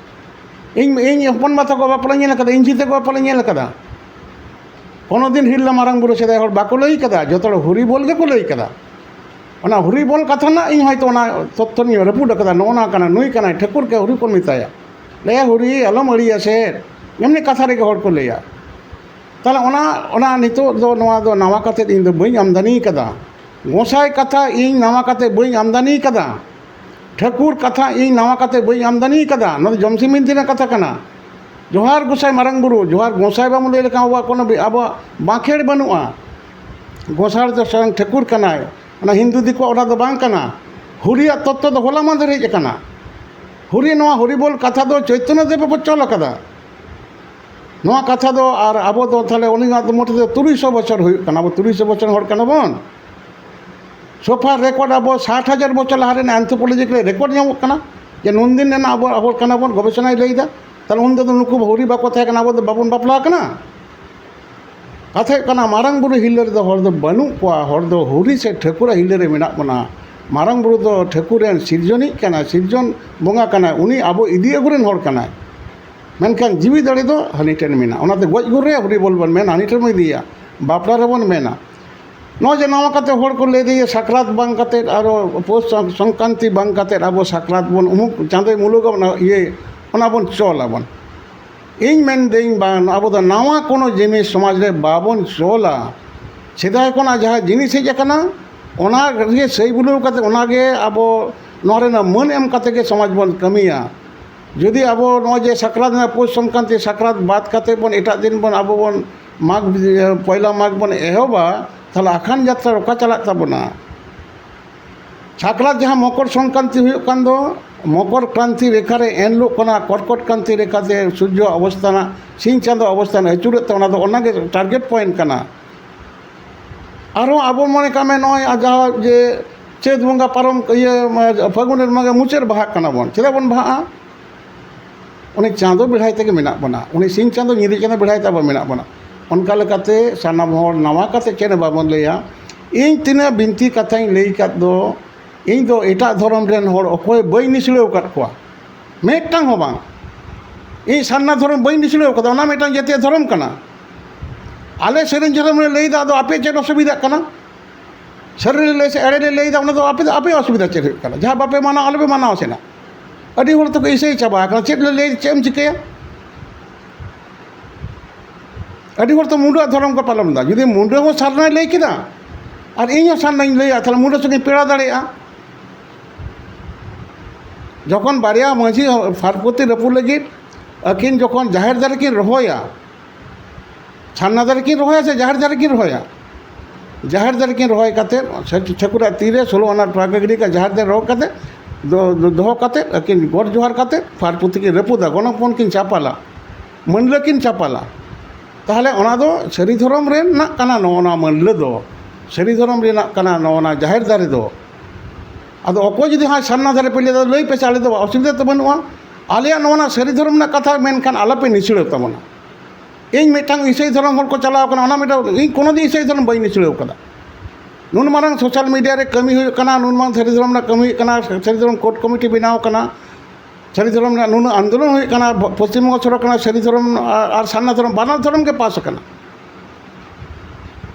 ᱤᱧ, ᱤᱧ ᱦᱚᱯᱚᱱ ᱵᱟ ᱛᱟᱠᱚ ᱵᱟᱯᱞᱟᱧ ᱧᱮᱞ ᱟᱠᱟᱫᱟ, ᱤᱧ ᱡᱷᱤ ᱛᱟᱠᱚ ᱵᱟᱯᱞᱟᱧ ᱧᱮᱞ ᱟᱠᱟᱫᱟ᱾ ᱠᱳᱱᱳ ᱫᱤᱱ ᱦᱤᱨᱞᱟᱹ ᱢᱟᱨᱟᱝ ᱵᱩᱨᱩ ᱥᱮᱫᱟᱭ ᱦᱚᱲ ᱵᱟᱠᱚ ᱞᱟᱹᱭ ᱟᱠᱟᱫᱟ, ᱡᱚᱛᱚ ᱦᱚᱲ ᱦᱩᱨᱤ ᱵᱚᱞ ᱜᱮᱠᱚ ᱞᱟᱹᱭ ᱟᱠᱟᱫᱟ᱾ ᱚᱱᱟ ᱦᱩᱨᱤ ᱵᱚᱞ ᱠᱟᱛᱷᱟ ᱨᱮᱱᱟᱜ ᱤᱧ ᱦᱚᱭᱛᱳ ᱚᱱᱟ ᱛᱚᱛᱛᱷᱚᱧ ᱨᱟᱹᱯᱩᱫ ᱟᱠᱟᱫᱟ, ᱱᱚᱜᱼᱚ ᱱᱚᱣᱟ ᱠᱟᱱᱟ, ᱱᱩᱭ ᱠᱟᱱᱟᱭ, ᱴᱷᱟᱹᱠᱩᱨ ᱜᱮ ᱦᱩᱨᱤ ᱠᱚ ᱢᱮᱛᱟᱭᱟ᱾ ᱞᱟᱹᱭᱟ, "ᱦᱩᱨᱤ, ᱟᱞᱚᱢ ᱟᱹᱲᱤᱭᱟ ᱥᱮ", ᱮᱢᱱᱤ ᱠᱟᱛᱷᱟ ᱨᱮᱜᱮ ᱦᱚᱲ ᱠᱚ ᱞᱟᱹᱭᱟ᱾ ᱛᱟᱦᱚᱞᱮ ᱚᱱᱟ, ᱚᱱᱟ ᱱᱤᱛᱚᱜ ᱫᱚ ᱱᱚᱣᱟ ᱫᱚ ᱱᱟᱣᱟ ᱠᱟᱛᱮᱫ ᱤᱧ ᱫᱚ ᱵᱟᱹᱧ ᱟᱢᱫᱟᱱᱤ ᱠᱟᱫᱟ᱾ ᱜᱚᱸᱥᱟᱭ ᱠᱟᱛᱷᱟ ᱤᱧ ᱱᱟᱣᱟ ᱠᱟᱛᱮᱫ ᱵᱟᱹᱧ ᱟᱢᱫᱟᱱᱤ ᱠᱟᱫᱟ᱾ ᱴᱷᱟᱹᱠᱩᱨ ᱠᱟᱛᱷᱟ ᱤᱧ ᱱᱟᱣᱟ ᱠᱟᱛᱮᱫ ᱵᱟᱹᱧ ᱟᱢᱫᱟᱱᱤ ᱠᱟᱫᱟ᱾ ᱱᱚᱣᱟ ᱫᱚ ᱡᱚᱢᱥᱤᱢ ᱵᱤᱱᱛᱤ ᱨᱮᱱᱟᱜ ᱠᱟᱛᱷᱟ ᱠᱟᱱᱟ᱾ ᱡᱚᱦᱟᱨ ᱜᱚᱸᱥᱟᱭ ᱢᱟᱨᱟᱝ ᱵᱩᱨᱩ, ᱡᱚᱦᱟᱨ ᱜᱚᱸᱥᱟᱭ ᱵᱟᱵᱚᱱ ᱞᱟᱹᱭ ᱞᱮᱠᱷᱟᱱ ᱟᱵᱚᱣᱟᱜ ᱠᱳᱱᱳ ᱵᱤ-, ᱟᱵᱚᱣᱟᱜ ᱵᱟᱸᱠᱷᱮᱲ ᱵᱟᱹᱱᱩᱜᱼᱟ᱾ ᱜᱚᱸᱥᱟᱭ ᱫᱚ ᱥᱚᱭᱚᱝ ᱴᱷᱟᱹᱠᱩᱨ ᱠᱟᱱᱟᱭ᱾ ᱚᱱᱟ ᱦᱤᱱᱫᱩ ᱫᱤᱠᱩᱣᱟᱜ ᱚᱱᱟ ᱫᱚ ᱵᱟᱝ ᱠᱟᱱᱟ᱾ ᱦᱩᱨᱤᱭᱟᱜ ᱛᱚᱛᱛᱚ ᱫᱚ ᱦᱚᱞᱟ ᱢᱟᱫᱷᱮᱨ ᱦᱮᱡ ᱟᱠᱟᱱᱟ᱾ ᱦᱩᱨᱤ, ᱱᱚᱣᱟ ᱦᱩᱨᱤ ᱵᱚᱞ ᱠᱟᱛᱷᱟ ᱫᱚ ᱪᱳᱭᱛᱚᱱᱭᱚ ᱫᱮᱵᱮ ᱵᱚ ᱪᱚᱞ ᱟᱠᱟᱫᱟ᱾ ᱱᱚᱣᱟ ᱠᱟᱛᱷᱟ ᱫᱚ ᱟᱨ ᱟᱵᱚ ᱫᱚ ᱛᱟᱦᱞᱮ ᱩᱱᱤᱭᱟᱜ ᱫᱚ ᱢᱚᱴᱷᱮ ᱫᱚ ᱛᱩᱨᱩᱭ ᱥᱚ ᱵᱚᱪᱷᱚᱨ ᱦᱩᱭᱩᱜ ᱠᱟᱱᱟ, ᱟᱵᱚ ᱛᱩᱨᱩᱭ ᱥᱚ ᱵᱚᱪᱷᱚᱨ ᱦᱚᱲ ᱠᱟᱱᱟ ᱵᱚᱱ᱾ ᱥᱳᱯᱷᱟ ᱨᱮᱠᱚᱨᱰ ᱟᱵᱚ ᱥᱟᱴ ᱦᱟᱡᱟᱨ ᱵᱚᱪᱷᱚᱨ ᱞᱟᱦᱟ ᱨᱮᱱᱟᱜ ᱮᱱᱛᱷᱳᱯᱳᱞᱚᱡᱤᱠᱟᱞ ᱨᱮᱠᱚᱨᱰ ᱧᱟᱢᱚᱜ ᱠᱟᱱᱟ ᱡᱮ ᱱᱩᱱᱫᱤᱱ ᱨᱮᱱᱟᱜ ᱟᱵᱚ ᱦᱚᱲ ᱠᱟᱱᱟ ᱵᱚᱱ, ᱜᱚᱵᱮᱥᱚᱱᱟᱭ ᱞᱟᱹᱭᱫᱟ᱾ ᱛᱟᱦᱞᱮ ᱩᱱ ᱫᱚ ᱱᱩᱠᱩ ᱦᱩᱨᱤ ᱵᱟᱠᱚ ᱛᱟᱦᱮᱸ ᱠᱟᱱᱟ, ᱟᱵᱚ ᱫᱚ ᱵᱟᱵᱚᱱ ᱵᱟᱯᱞᱟ ᱠᱟᱱᱟ᱾ ᱠᱟᱛᱷᱟ ᱦᱩᱭᱩᱜ ᱠᱟᱱᱟ, ᱢᱟᱨᱟᱝ ᱵᱩᱨᱩ ᱦᱤᱨᱞᱟᱹ ᱨᱮᱫᱚ ᱦᱚᱲ ᱫᱚ ᱵᱟᱹᱱᱩᱜ ᱠᱚᱣᱟ, ᱦᱚᱲ ᱫᱚ ᱦᱩᱨᱤ ᱥᱮ ᱴᱷᱟᱹᱠᱩᱨᱟᱜ ᱦᱤᱨᱞᱟᱹ ᱨᱮ ᱢᱮᱱᱟᱜ ᱵᱚᱱᱟ᱾ ᱢᱟᱨᱟᱝ ᱵᱩᱨᱩ ᱫᱚ ᱴᱷᱟᱹᱠᱩᱨ ᱨᱮᱱ ᱥᱤᱨᱡᱚᱱᱤᱡ ᱠᱟᱱᱟᱭ, ᱥᱤᱨᱡᱚᱱ ᱵᱚᱸᱜᱟ ᱠᱟᱱᱟᱭ, ᱩᱱᱤ ᱟᱵᱚ ᱤᱫᱤ ᱟᱹᱜᱩ ᱨᱮᱱ ᱦᱚᱲ ᱠᱟᱱᱟᱭ᱾ ᱢᱮᱱᱠᱷᱟᱱ ᱡᱤᱣᱤ ᱫᱟᱲᱮ ᱫᱚ ᱦᱟᱹᱱᱤ ᱴᱷᱮᱱ ᱢᱮᱱᱟᱜᱼᱟ᱾ ᱚᱱᱟᱛᱮ ᱜᱚᱡ ᱜᱩᱨ ᱨᱮ ᱦᱩᱨᱤ ᱵᱚᱞ ᱵᱚᱱ ᱢᱮᱱᱟ, ᱦᱟᱹᱱᱤ ᱴᱷᱮᱱ ᱵᱚᱱ ᱤᱫᱤᱭᱟ᱾ ᱵᱟᱯᱞᱟ ᱨᱮᱵᱚᱱ ᱢᱮᱱᱟ᱾ ᱱᱚᱜᱼᱚᱭ ᱡᱮ ᱱᱟᱣᱟ ᱠᱟᱛᱮ ᱦᱚᱲ ᱠᱚ ᱞᱟᱹᱭ ᱫᱟ, ᱤᱭᱟᱹ ᱥᱟᱠᱨᱟᱛ ᱵᱟᱝ ᱠᱟᱛᱮ, ᱟᱨᱚ ᱯᱳᱥ ᱥᱚᱝ-, ᱥᱚᱝᱠᱨᱟᱱᱛᱤ ᱵᱟᱝ ᱠᱟᱛᱮ ᱟᱵᱚ ᱥᱟᱠᱨᱟᱛ ᱵᱚᱱ ᱩᱢᱩᱠ ᱪᱟᱸᱫᱳᱭ ᱢᱩᱞᱩᱜ ᱟᱵᱚᱱ, ᱤᱭᱟᱹ ᱚᱱᱟ ᱵᱚᱱ ᱪᱚᱞ ᱟᱵᱚᱱ᱾ ᱤᱧ ᱢᱮᱱᱫᱟᱹᱧ ᱵᱟᱝ, ᱟᱵᱚ ᱫᱚ ᱱᱟᱣᱟ ᱠᱳᱱᱳ ᱡᱤᱱᱤᱥ ᱥᱚᱢᱟᱡᱽ ᱨᱮ ᱵᱟᱵᱚᱱ ᱪᱚᱞᱟ᱾ ᱥᱮᱫᱟᱭ ᱠᱷᱚᱱᱟᱜ ᱡᱟᱦᱟᱸ ᱡᱤᱱᱤᱥ ᱦᱮᱡ ᱟᱠᱟᱱᱟ, ᱚᱱᱟ ᱨᱮᱜᱮ ᱥᱟᱹᱭ ᱵᱩᱞᱟᱹᱣ ᱠᱟᱛᱮ, ᱚᱱᱟᱜᱮ ᱟᱵᱚ ᱱᱚᱣᱟ ᱨᱮᱱᱟᱜ ᱢᱟᱹᱱ ᱮᱢ ᱠᱟᱛᱮ ᱜᱮ ᱥᱚᱢᱟᱡᱽ ᱵᱚᱱ ᱠᱟᱹᱢᱤᱭᱟ᱾ ᱡᱩᱫᱤ ᱟᱵᱚ ᱱᱚᱜᱼᱚᱭ ᱡᱮ ᱥᱟᱠᱨᱟᱛ ᱨᱮᱱᱟᱜ ᱯᱳᱥ ᱥᱚᱝᱠᱨᱟᱱᱛᱤ, ᱥᱟᱠᱨᱟᱛ ᱵᱟᱫ ᱠᱟᱛᱮ ᱵᱚᱱ ᱮᱴᱟᱜ ᱫᱤᱱ ᱵᱚᱱ ᱟᱵᱚ ᱵᱚᱱ ᱢᱟᱜᱽ, ᱯᱚᱭᱞᱟ ᱢᱟᱜᱽ ᱵᱚᱱ ᱮᱦᱚᱵᱟ, ᱛᱟᱦᱞᱮ ᱟᱠᱷᱟᱱ ᱡᱟᱛᱨᱟ ᱚᱠᱟ ᱪᱟᱞᱟᱜ ᱛᱟᱵᱚᱱᱟ? ᱥᱟᱠᱨᱟᱛ ᱡᱟᱦᱟᱸ ᱢᱚᱠᱚᱨ ᱥᱚᱝᱠᱨᱟᱱᱛᱤ ᱦᱩᱭᱩᱜ ᱠᱟᱱ ᱫᱚ, ᱢᱚᱠᱚᱨ ᱠᱨᱟᱱᱛᱤ ᱨᱮᱠᱷᱟ ᱨᱮ ᱮᱱ ᱦᱤᱞᱳᱜ ᱠᱷᱚᱱᱟᱜ ᱠᱚᱨᱠᱚᱴ ᱠᱨᱟᱱᱛᱤ ᱨᱮᱠᱷᱟ ᱛᱮ ᱥᱩᱨᱡᱚ ᱚᱵᱚᱥᱛᱷᱟᱱᱟ, ᱥᱤᱧ ᱪᱟᱸᱫᱳ ᱚᱵᱚᱥᱛᱷᱟᱱ ᱟᱹᱪᱩᱨᱚᱜ ᱛᱮ, ᱚᱱᱟ ᱫᱚ ᱚᱱᱟᱜᱮ ᱴᱟᱨᱜᱮᱴ ᱯᱚᱭᱮᱱᱴ ᱠᱟᱱᱟ᱾ ᱟᱨᱦᱚᱸ ᱟᱵᱚ ᱢᱚᱱᱮ ᱠᱟᱜ ᱢᱮ, ᱱᱚᱜᱼᱚᱭ ᱡᱟᱦᱟᱸ ᱡᱮ ᱪᱟᱹᱛ ᱵᱚᱸᱜᱟ ᱯᱟᱨᱚᱢ, ᱤᱭᱟᱹ, ᱯᱷᱟᱹᱜᱩᱱ ᱨᱮ ᱢᱩᱪᱟᱹᱫ ᱵᱟᱦᱟᱜ ᱠᱟᱱᱟ ᱵᱚᱱ, ᱪᱮᱫᱟᱜ ᱵᱚᱱ ᱵᱟᱦᱟᱜᱼᱟ? ᱩᱱᱤ ᱪᱟᱸᱫᱳ ᱵᱮᱲᱦᱟᱭ ᱛᱮᱜᱮ ᱢᱮᱱᱟᱜ ᱵᱚᱱᱟ, ᱩᱱᱤ ᱥᱤᱧ ᱪᱟᱸᱫᱳ ᱧᱤᱫᱟᱹ ᱪᱟᱸᱫᱳ ᱵᱮᱲᱦᱟᱭ ᱛᱮ ᱟᱵᱚ ᱢᱮᱱᱟᱜ ᱵᱚᱱᱟ᱾ ᱚᱱᱠᱟ ᱞᱮᱠᱟᱛᱮ ᱥᱟᱱᱟᱢ ᱦᱚᱲ ᱱᱟᱣᱟ ᱠᱟᱛᱮ ᱪᱮᱫ ᱦᱚᱸ ᱵᱟᱵᱚᱱ ᱞᱟᱹᱭᱟ᱾ ᱤᱧ ᱛᱤᱱᱟᱹᱜ ᱵᱤᱱᱛᱤ ᱠᱟᱛᱷᱟᱧ ᱞᱟᱹᱭ ᱟᱠᱟᱫ ᱫᱚ, ᱤᱧ ᱫᱚ ᱮᱴᱟᱜ ᱫᱷᱚᱨᱚᱢ ᱨᱮᱱ ᱦᱚᱲ ᱚᱠᱚᱭ ᱵᱟᱹᱧ ᱱᱤᱥᱲᱟᱹᱣ ᱟᱠᱟᱫ ᱠᱚᱣᱟ, ᱢᱤᱫᱴᱟᱝ ᱦᱚᱸ ᱵᱟᱝ᱾ ᱤᱧ ᱥᱟᱨᱱᱟ ᱫᱷᱚᱨᱚᱢ ᱵᱟᱹᱧ ᱱᱤᱥᱲᱟᱹᱣ ᱠᱟᱫᱟ, ᱚᱱᱟ ᱢᱤᱫᱴᱟᱝ ᱡᱟᱹᱛᱤᱭᱟᱜ ᱫᱷᱚᱨᱚᱢ ᱠᱟᱱᱟ᱾ ᱟᱞᱮ ᱥᱮᱨᱮᱧ ᱫᱷᱚᱨᱚᱢ ᱞᱮ ᱞᱟᱹᱭᱫᱟ, ᱟᱫᱚ ᱟᱯᱮ ᱪᱮᱫ ᱚᱥᱩᱵᱤᱫᱷᱟᱜ ᱠᱟᱱᱟ? ᱥᱟᱹᱨᱤ ᱞᱮ ᱞᱟᱹᱭ ᱥᱮ ᱮᱲᱮ ᱞᱮ ᱞᱟᱹᱭᱫᱟ, ᱚᱱᱟ ᱫᱚ ᱟᱯᱮ ᱫᱚ, ᱟᱯᱮᱭᱟᱜ ᱚᱥᱩᱵᱤᱫᱷᱟ ᱪᱮᱫ ᱦᱩᱭᱩᱜ ᱠᱟᱱᱟ? ᱡᱟᱦᱟᱸ ᱵᱟᱯᱮ ᱢᱟᱱᱟᱣᱟ, ᱟᱞᱚᱯᱮ ᱢᱟᱱᱟᱣᱟ ᱥᱮᱱᱟ᱾ ᱟᱹᱰᱤ ᱦᱚᱲ ᱛᱚᱠᱚ ᱤᱥᱟᱹᱭ ᱪᱟᱵᱟ ᱟᱠᱟᱱᱟ, ᱪᱮᱫ ᱞᱮ ᱞᱟᱹᱭ, ᱪᱮᱫ ᱮᱢ ᱪᱤᱠᱟᱹᱭᱟ? ᱟᱹᱰᱤ ᱦᱚᱲ ᱛᱚ ᱢᱩᱸᱰᱟᱹᱣᱟᱜ ᱫᱷᱚᱨᱚᱢ ᱠᱚ ᱯᱟᱞᱚᱱ ᱮᱫᱟ᱾ ᱡᱩᱫᱤ ᱢᱩᱸᱰᱟᱹ ᱦᱚᱸ ᱥᱟᱨᱱᱟᱭ ᱞᱟᱹᱭ ᱠᱮᱫᱟ ᱟᱨ ᱤᱧ ᱦᱚᱸ ᱥᱟᱨᱱᱟᱧ ᱞᱟᱹᱭᱟ, ᱛᱟᱦᱞᱮ ᱢᱩᱸᱰᱟᱹ ᱥᱚᱸᱜᱮᱧ ᱯᱮᱲᱟ ᱫᱟᱲᱮᱭᱟᱜᱼᱟ᱾ ᱡᱚᱠᱷᱚᱱ ᱵᱟᱨᱭᱟ ᱢᱟᱹᱡᱷᱤ ᱯᱟᱨᱵᱚᱛᱤ ᱨᱟᱹᱯᱩᱫ ᱞᱟᱹᱜᱤᱫ ᱟᱹᱠᱤᱱ ᱡᱚᱠᱷᱚᱱ ᱡᱟᱦᱮᱨ ᱫᱟᱨᱮ ᱠᱤᱱ ᱨᱚᱦᱚᱭᱟ, ᱥᱟᱨᱱᱟ ᱫᱟᱨᱮ ᱠᱤᱱ ᱨᱚᱦᱚᱭᱟ ᱥᱮ ᱡᱟᱦᱮᱨ ᱫᱟᱨᱮ ᱠᱤᱱ ᱨᱚᱦᱚᱭᱟ? ᱡᱟᱦᱮᱨ ᱫᱟᱨᱮ ᱠᱤᱱ ᱨᱚᱦᱚᱭ ᱠᱟᱛᱮᱫ, ᱥᱮ ᱴᱷᱟᱹᱠᱩᱨᱟᱜ ᱛᱤᱨᱮ ᱥᱳᱞᱳ ᱟᱱᱟ ᱴᱨᱟᱠ ᱜᱟᱹᱰᱤ ᱠᱟ ᱡᱟᱦᱮᱨ ᱫᱟᱨᱮ ᱨᱚᱦᱚᱭ ᱠᱟᱛᱮᱫ, ᱫᱚ-, ᱫᱚ-, ᱫᱚᱦᱚ ᱠᱟᱛᱮᱫ ᱟᱹᱠᱤᱱ ᱜᱚᱰ ᱡᱚᱦᱟᱨ ᱠᱟᱛᱮᱫ ᱯᱟᱨᱵᱚᱛᱤ ᱠᱤᱱ ᱨᱟᱹᱯᱩᱫᱟ, ᱜᱚᱱᱚᱝ ᱯᱚᱱ ᱠᱤᱱ ᱪᱟᱯᱟᱞᱟ, ᱢᱟᱹᱱᱞᱟᱹ ᱠᱤᱱ ᱪᱟᱯᱟᱞᱟ᱾ ᱛᱟᱦᱚᱞᱮ ᱚᱱᱟ ᱫᱚ ᱥᱟᱹᱨᱤ ᱫᱷᱚᱨᱚᱢ ᱨᱮᱱᱟᱜ ᱠᱟᱱᱟ ᱱᱚᱜᱼᱚ ᱱᱚᱣᱟ ᱢᱟᱹᱱᱞᱟᱹ ᱫᱚ, ᱥᱟᱹᱨᱤ ᱫᱷᱚᱨᱚᱢ ᱨᱮᱱᱟᱜ ᱠᱟᱱᱟ ᱱᱚᱜᱼᱚ ᱱᱚᱣᱟ ᱡᱟᱦᱮᱨ ᱫᱟᱨᱮ ᱫᱚ᱾ ᱟᱫᱚ ᱚᱠᱚᱭ ᱡᱩᱫᱤ ᱦᱟᱸᱜ ᱥᱟᱨᱱᱟ ᱫᱷᱟᱨᱮ ᱯᱮ ᱞᱟᱹᱭ ᱫᱟ, ᱞᱟᱹᱭ ᱯᱮᱥᱮ, ᱟᱞᱮ ᱫᱚ ᱚᱥᱩᱵᱤᱫᱷᱟ ᱫᱚ ᱵᱟᱹᱱᱩᱜᱼᱟ, ᱟᱞᱮᱭᱟᱜ ᱱᱚᱣᱟ ᱱᱟ ᱥᱟᱹᱨᱤ ᱫᱷᱚᱨᱚᱢ ᱨᱮᱱᱟᱜ ᱠᱟᱛᱷᱟ, ᱢᱮᱱᱠᱷᱟᱱ ᱟᱞᱚᱯᱮ ᱱᱤᱥᱲᱟᱹᱣ ᱛᱟᱵᱚᱱᱟ᱾ ᱤᱧ ᱢᱤᱫᱴᱟᱝ ᱤᱥᱟᱹᱭ ᱫᱷᱚᱨᱚᱢ ᱦᱚᱲ ᱠᱚ ᱪᱟᱞᱟᱣ ᱠᱟᱱᱟ, ᱚᱱᱟ ᱢᱤᱫᱴᱟᱝ, ᱤᱧ ᱠᱳᱱᱳ ᱫᱤᱱ ᱤᱥᱟᱹᱭ ᱫᱷᱚᱨᱚᱢ ᱵᱟᱹᱧ ᱱᱤᱥᱲᱟᱹᱣ ᱠᱟᱫᱟ᱾ ᱱᱩᱱ ᱢᱟᱨᱟᱝ ᱥᱳᱥᱟᱞ ᱢᱤᱰᱤᱭᱟ ᱨᱮ ᱠᱟᱹᱢᱤ ᱦᱩᱭᱩᱜ ᱠᱟᱱᱟ, ᱱᱩᱱ ᱢᱟᱨᱟᱝ ᱥᱟᱹᱨᱤ ᱫᱷᱚᱨᱚᱢ ᱨᱮᱱᱟᱜ ᱠᱟᱹᱢᱤ ᱦᱩᱭᱩᱜ ᱠᱟᱱᱟ, ᱥᱟᱹᱨᱤ ᱫᱷᱚᱨᱚᱢ ᱠᱳᱰ ᱠᱚᱢᱤᱴᱤ ᱵᱮᱱᱟᱣ ᱠᱟᱱᱟ, ᱥᱟᱹᱨᱤ ᱫᱷᱚᱨᱚᱢ ᱨᱮᱱᱟᱜ ᱱᱩᱱᱟᱹᱜ ᱟᱱᱫᱳᱞᱚᱱ ᱦᱩᱭᱩᱜ ᱠᱟᱱᱟ, ᱯᱚᱥᱪᱤᱢ ᱵᱚᱝᱜᱚ ᱥᱚᱨᱠᱟᱨ ᱠᱷᱚᱱᱟᱜ ᱥᱟᱹᱨᱤ ᱫᱷᱚᱨᱚᱢ ᱟᱨ, ᱟᱨ ᱥᱟᱨᱱᱟ ᱫᱷᱚᱨᱚᱢ, ᱵᱟᱱᱟᱨ ᱫᱷᱚᱨᱚᱢ ᱜᱮ ᱯᱟᱥ ᱟᱠᱟᱱᱟ᱾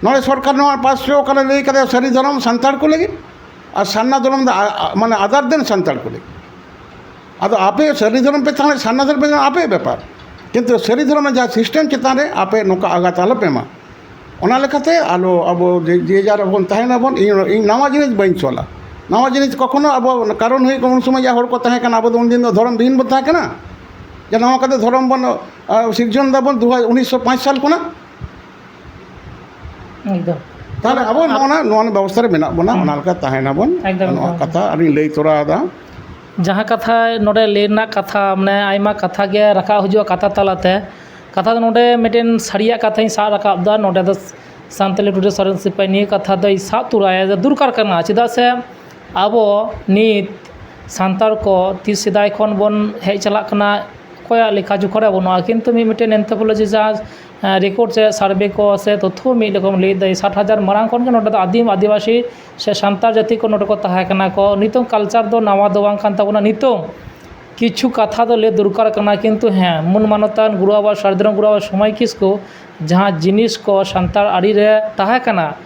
ᱱᱚᱰᱮ ᱥᱚᱨᱠᱟᱨ ᱱᱚᱣᱟ ᱯᱟᱥ ᱦᱚᱪᱚ ᱠᱟᱱᱟ, ᱞᱟᱹᱭ ᱠᱟᱫᱟ ᱥᱟᱹᱨᱤ ᱫᱷᱚᱨᱚᱢ ᱥᱟᱱᱛᱟᱲ ᱠᱚ ᱞᱟᱹᱜᱤᱫ, ᱟᱨ ᱥᱟᱨᱱᱟ ᱫᱷᱚᱨᱚᱢ ᱫᱚ ᱟ-, ᱟ-, ᱢᱟᱱᱮ other than ᱥᱟᱱᱛᱟᱲ ᱠᱚ ᱞᱟᱹᱜᱤᱫ᱾ ᱟᱫᱚ ᱟᱯᱮ ᱥᱟᱹᱨᱤ ᱫᱷᱚᱨᱚᱢ ᱯᱮ ᱛᱟᱦᱮᱸ, ᱥᱟᱨᱱᱟ ᱫᱷᱚᱨᱚᱢ ᱯᱮ ᱛᱟᱦᱮᱸ, ᱟᱯᱮᱭᱟᱜ ᱵᱮᱯᱟᱨ, ᱠᱤᱱᱛᱩ ᱥᱟᱹᱨᱤ ᱫᱷᱚᱨᱚᱢ ᱨᱮᱱᱟᱜ ᱡᱟᱦᱟᱸ ᱥᱤᱥᱴᱮᱢ ᱪᱮᱛᱟᱱ ᱨᱮ ᱟᱯᱮ ᱱᱚᱝᱠᱟ ᱟᱜᱷᱟᱛ ᱟᱞᱚᱯᱮ ᱮᱢᱟ᱾ ᱚᱱᱟ ᱞᱮᱠᱟᱛᱮ ᱟᱞᱚ ᱟᱵᱚ ᱡᱮ, ᱡᱮ ᱡᱟᱨ ᱵᱚᱱ ᱛᱟᱦᱮᱱᱟᱵᱚᱱ, ᱤᱧ, ᱤᱧ ᱱᱟᱣᱟ ᱡᱤᱱᱤᱥ ᱵᱟᱹᱧ ᱪᱚᱞᱟ᱾ ᱱᱟᱣᱟ ᱡᱤᱱᱤᱥ ᱠᱚᱠᱷᱚᱱᱳ ᱟᱵᱚ, ᱠᱟᱨᱚᱱ ᱦᱩᱭᱩᱜ ᱠᱟᱱᱟ, ᱩᱱ ᱥᱚᱢᱚᱭ ᱡᱟ ᱦᱚᱲ ᱠᱚ ᱛᱟᱦᱮᱸ ᱠᱟᱱᱟ, ᱟᱵᱚ ᱫᱚ ᱩᱱᱫᱤᱱ ᱫᱚ ᱫᱷᱚᱨᱚᱢ ᱵᱤᱦᱤᱱ ᱵᱚᱱ ᱛᱟᱦᱮᱸ ᱠᱟᱱᱟ, ᱡᱮ ᱱᱚᱣᱟ ᱠᱟᱛᱮ ᱫᱷᱚᱨᱚᱢ ᱵᱚᱱ, ᱟ, ᱥᱤᱨᱡᱚᱱ ᱫᱟᱵᱚᱱ ᱫᱩ ᱦᱟᱡᱟᱨ, ᱩᱱᱤᱥᱥᱚ ᱯᱟᱸᱪ ᱥᱟᱞ ᱠᱷᱚᱱᱟᱜ᱾ ᱮᱠᱫᱚᱢ᱾ ᱛᱟᱦᱚᱞᱮ ᱟᱵᱚ ᱱᱚᱜᱼᱚ ᱱᱟ, ᱱᱚᱣᱟ ᱵᱮᱵᱚᱥᱛᱷᱟ ᱨᱮ ᱢᱮᱱᱟᱜ ᱵᱚᱱᱟ, ᱦᱩᱸ᱾ ᱚᱱᱟ ᱞᱮᱠᱟ ᱛᱟᱦᱮᱱᱟᱵᱚᱱ᱾ ᱮᱠᱫᱚᱢ, ᱱᱚᱣᱟ ᱮᱠᱫᱚᱢ᱾ ᱠᱟᱛᱷᱟ ᱟᱨᱤᱧ ᱞᱟᱹᱭ ᱛᱚᱨᱟᱣᱮᱫᱟ᱾ ᱡᱟᱦᱟᱸ ᱠᱟᱛᱷᱟ ᱱᱚᱰᱮ ᱞᱟᱹᱭ ᱨᱮᱱᱟᱜ ᱠᱟᱛᱷᱟ, ᱢᱟᱱᱮ ᱟᱭᱢᱟ ᱠᱟᱛᱷᱟ ᱜᱮ ᱨᱟᱠᱟᱵ ᱦᱤᱡᱩᱜᱼᱟ ᱠᱟᱛᱷᱟ ᱛᱟᱞᱟᱛᱮ᱾ ᱠᱟᱛᱷᱟ ᱫᱚ ᱱᱚᱰᱮ ᱢᱤᱫᱴᱮᱱ ᱥᱟᱹᱨᱤᱭᱟᱜ ᱠᱟᱛᱷᱟᱧ ᱥᱟᱵ ᱨᱟᱠᱟᱵ ᱮᱫᱟ᱾ ᱱᱚᱰᱮ ᱫᱚ ᱥᱟᱱᱛᱟᱞᱤ ᱴᱩᱰᱩ ᱥᱚᱨᱮᱱ ᱥᱤᱯᱟᱹᱦᱤ ᱱᱤᱭᱟᱹ ᱠᱟᱛᱷᱟ ᱫᱚ ᱤᱧ ᱥᱟᱵ ᱛᱚᱨᱟᱭᱟ, ᱫᱚᱨᱠᱟᱨ ᱠᱟᱱᱟ᱾ ᱪᱮᱫᱟᱜ ᱥᱮ ᱟᱵᱚ ᱱᱤᱛ ᱥᱟᱱᱛᱟᱲ ᱠᱚ ᱛᱤᱥ ᱥᱮᱫᱟᱭ ᱠᱷᱚᱱ ᱵᱚᱱ ᱦᱮᱡ ᱪᱟᱞᱟᱜ ᱠᱟᱱᱟ, ᱚᱠᱚᱭᱟᱜ ᱞᱮᱠᱷᱟ ᱡᱚᱠᱷᱟ ᱨᱮ ᱵᱟᱹᱱᱩᱜᱼᱟ, ᱠᱤᱱᱛᱩ ᱢᱤᱫ ᱢᱤᱫᱴᱮᱱ anthropology ᱡᱟᱦᱟᱸ, ᱮᱸ, record ᱥᱮ survey ᱠᱚ ᱥᱮ ᱛᱚᱛᱛᱷᱚ ᱢᱤᱫ ᱨᱚᱠᱚᱢ ᱞᱟᱹᱭ ᱫᱟᱭ, ᱥᱟᱴ ᱦᱟᱡᱟᱨ ᱢᱟᱲᱟᱝ ᱠᱷᱚᱱ ᱜᱮ ᱱᱚᱰᱮ ᱫᱚ ᱟᱹᱫᱤᱢ ᱟᱹᱫᱤᱵᱟᱹᱥᱤ ᱥᱮ ᱥᱟᱱᱛᱟᱲ ᱡᱟᱹᱛᱤ ᱠᱚ ᱱᱚᱰᱮ ᱠᱚ ᱛᱟᱦᱮᱸ ᱠᱟᱱᱟ ᱠᱚ᱾ ᱱᱤᱛᱚᱝ culture ᱫᱚ ᱱᱟᱣᱟ ᱫᱚ ᱵᱟᱝ ᱠᱟᱱ ᱛᱟᱵᱚᱱᱟ᱾ ᱱᱤᱛᱚᱝ ᱠᱤᱪᱷᱩ ᱠᱟᱛᱷᱟ ᱫᱚ ᱞᱟᱹᱭ ᱫᱚᱨᱠᱟᱨ ᱠᱟᱱᱟ, ᱠᱤᱱᱛᱩ ᱦᱮᱸ, ᱢᱟᱹᱱ ᱢᱟᱱᱚᱛᱟᱱ ᱜᱩᱨᱩ ᱵᱟᱵᱟ ᱥᱟᱹᱨᱤ ᱫᱷᱚᱨᱚᱢ ᱜᱩᱨᱩ ᱵᱟᱵᱟ ᱥᱚᱢᱟᱭ ᱠᱤᱥᱠᱩ ᱡᱟᱦᱟᱸ ᱡᱤᱱᱤᱥ ᱠᱚ ᱥᱟᱱᱛᱟᱲ ᱟᱹᱨᱤ ᱨᱮ ᱛᱟᱦᱮᱸ ᱠᱟᱱᱟ,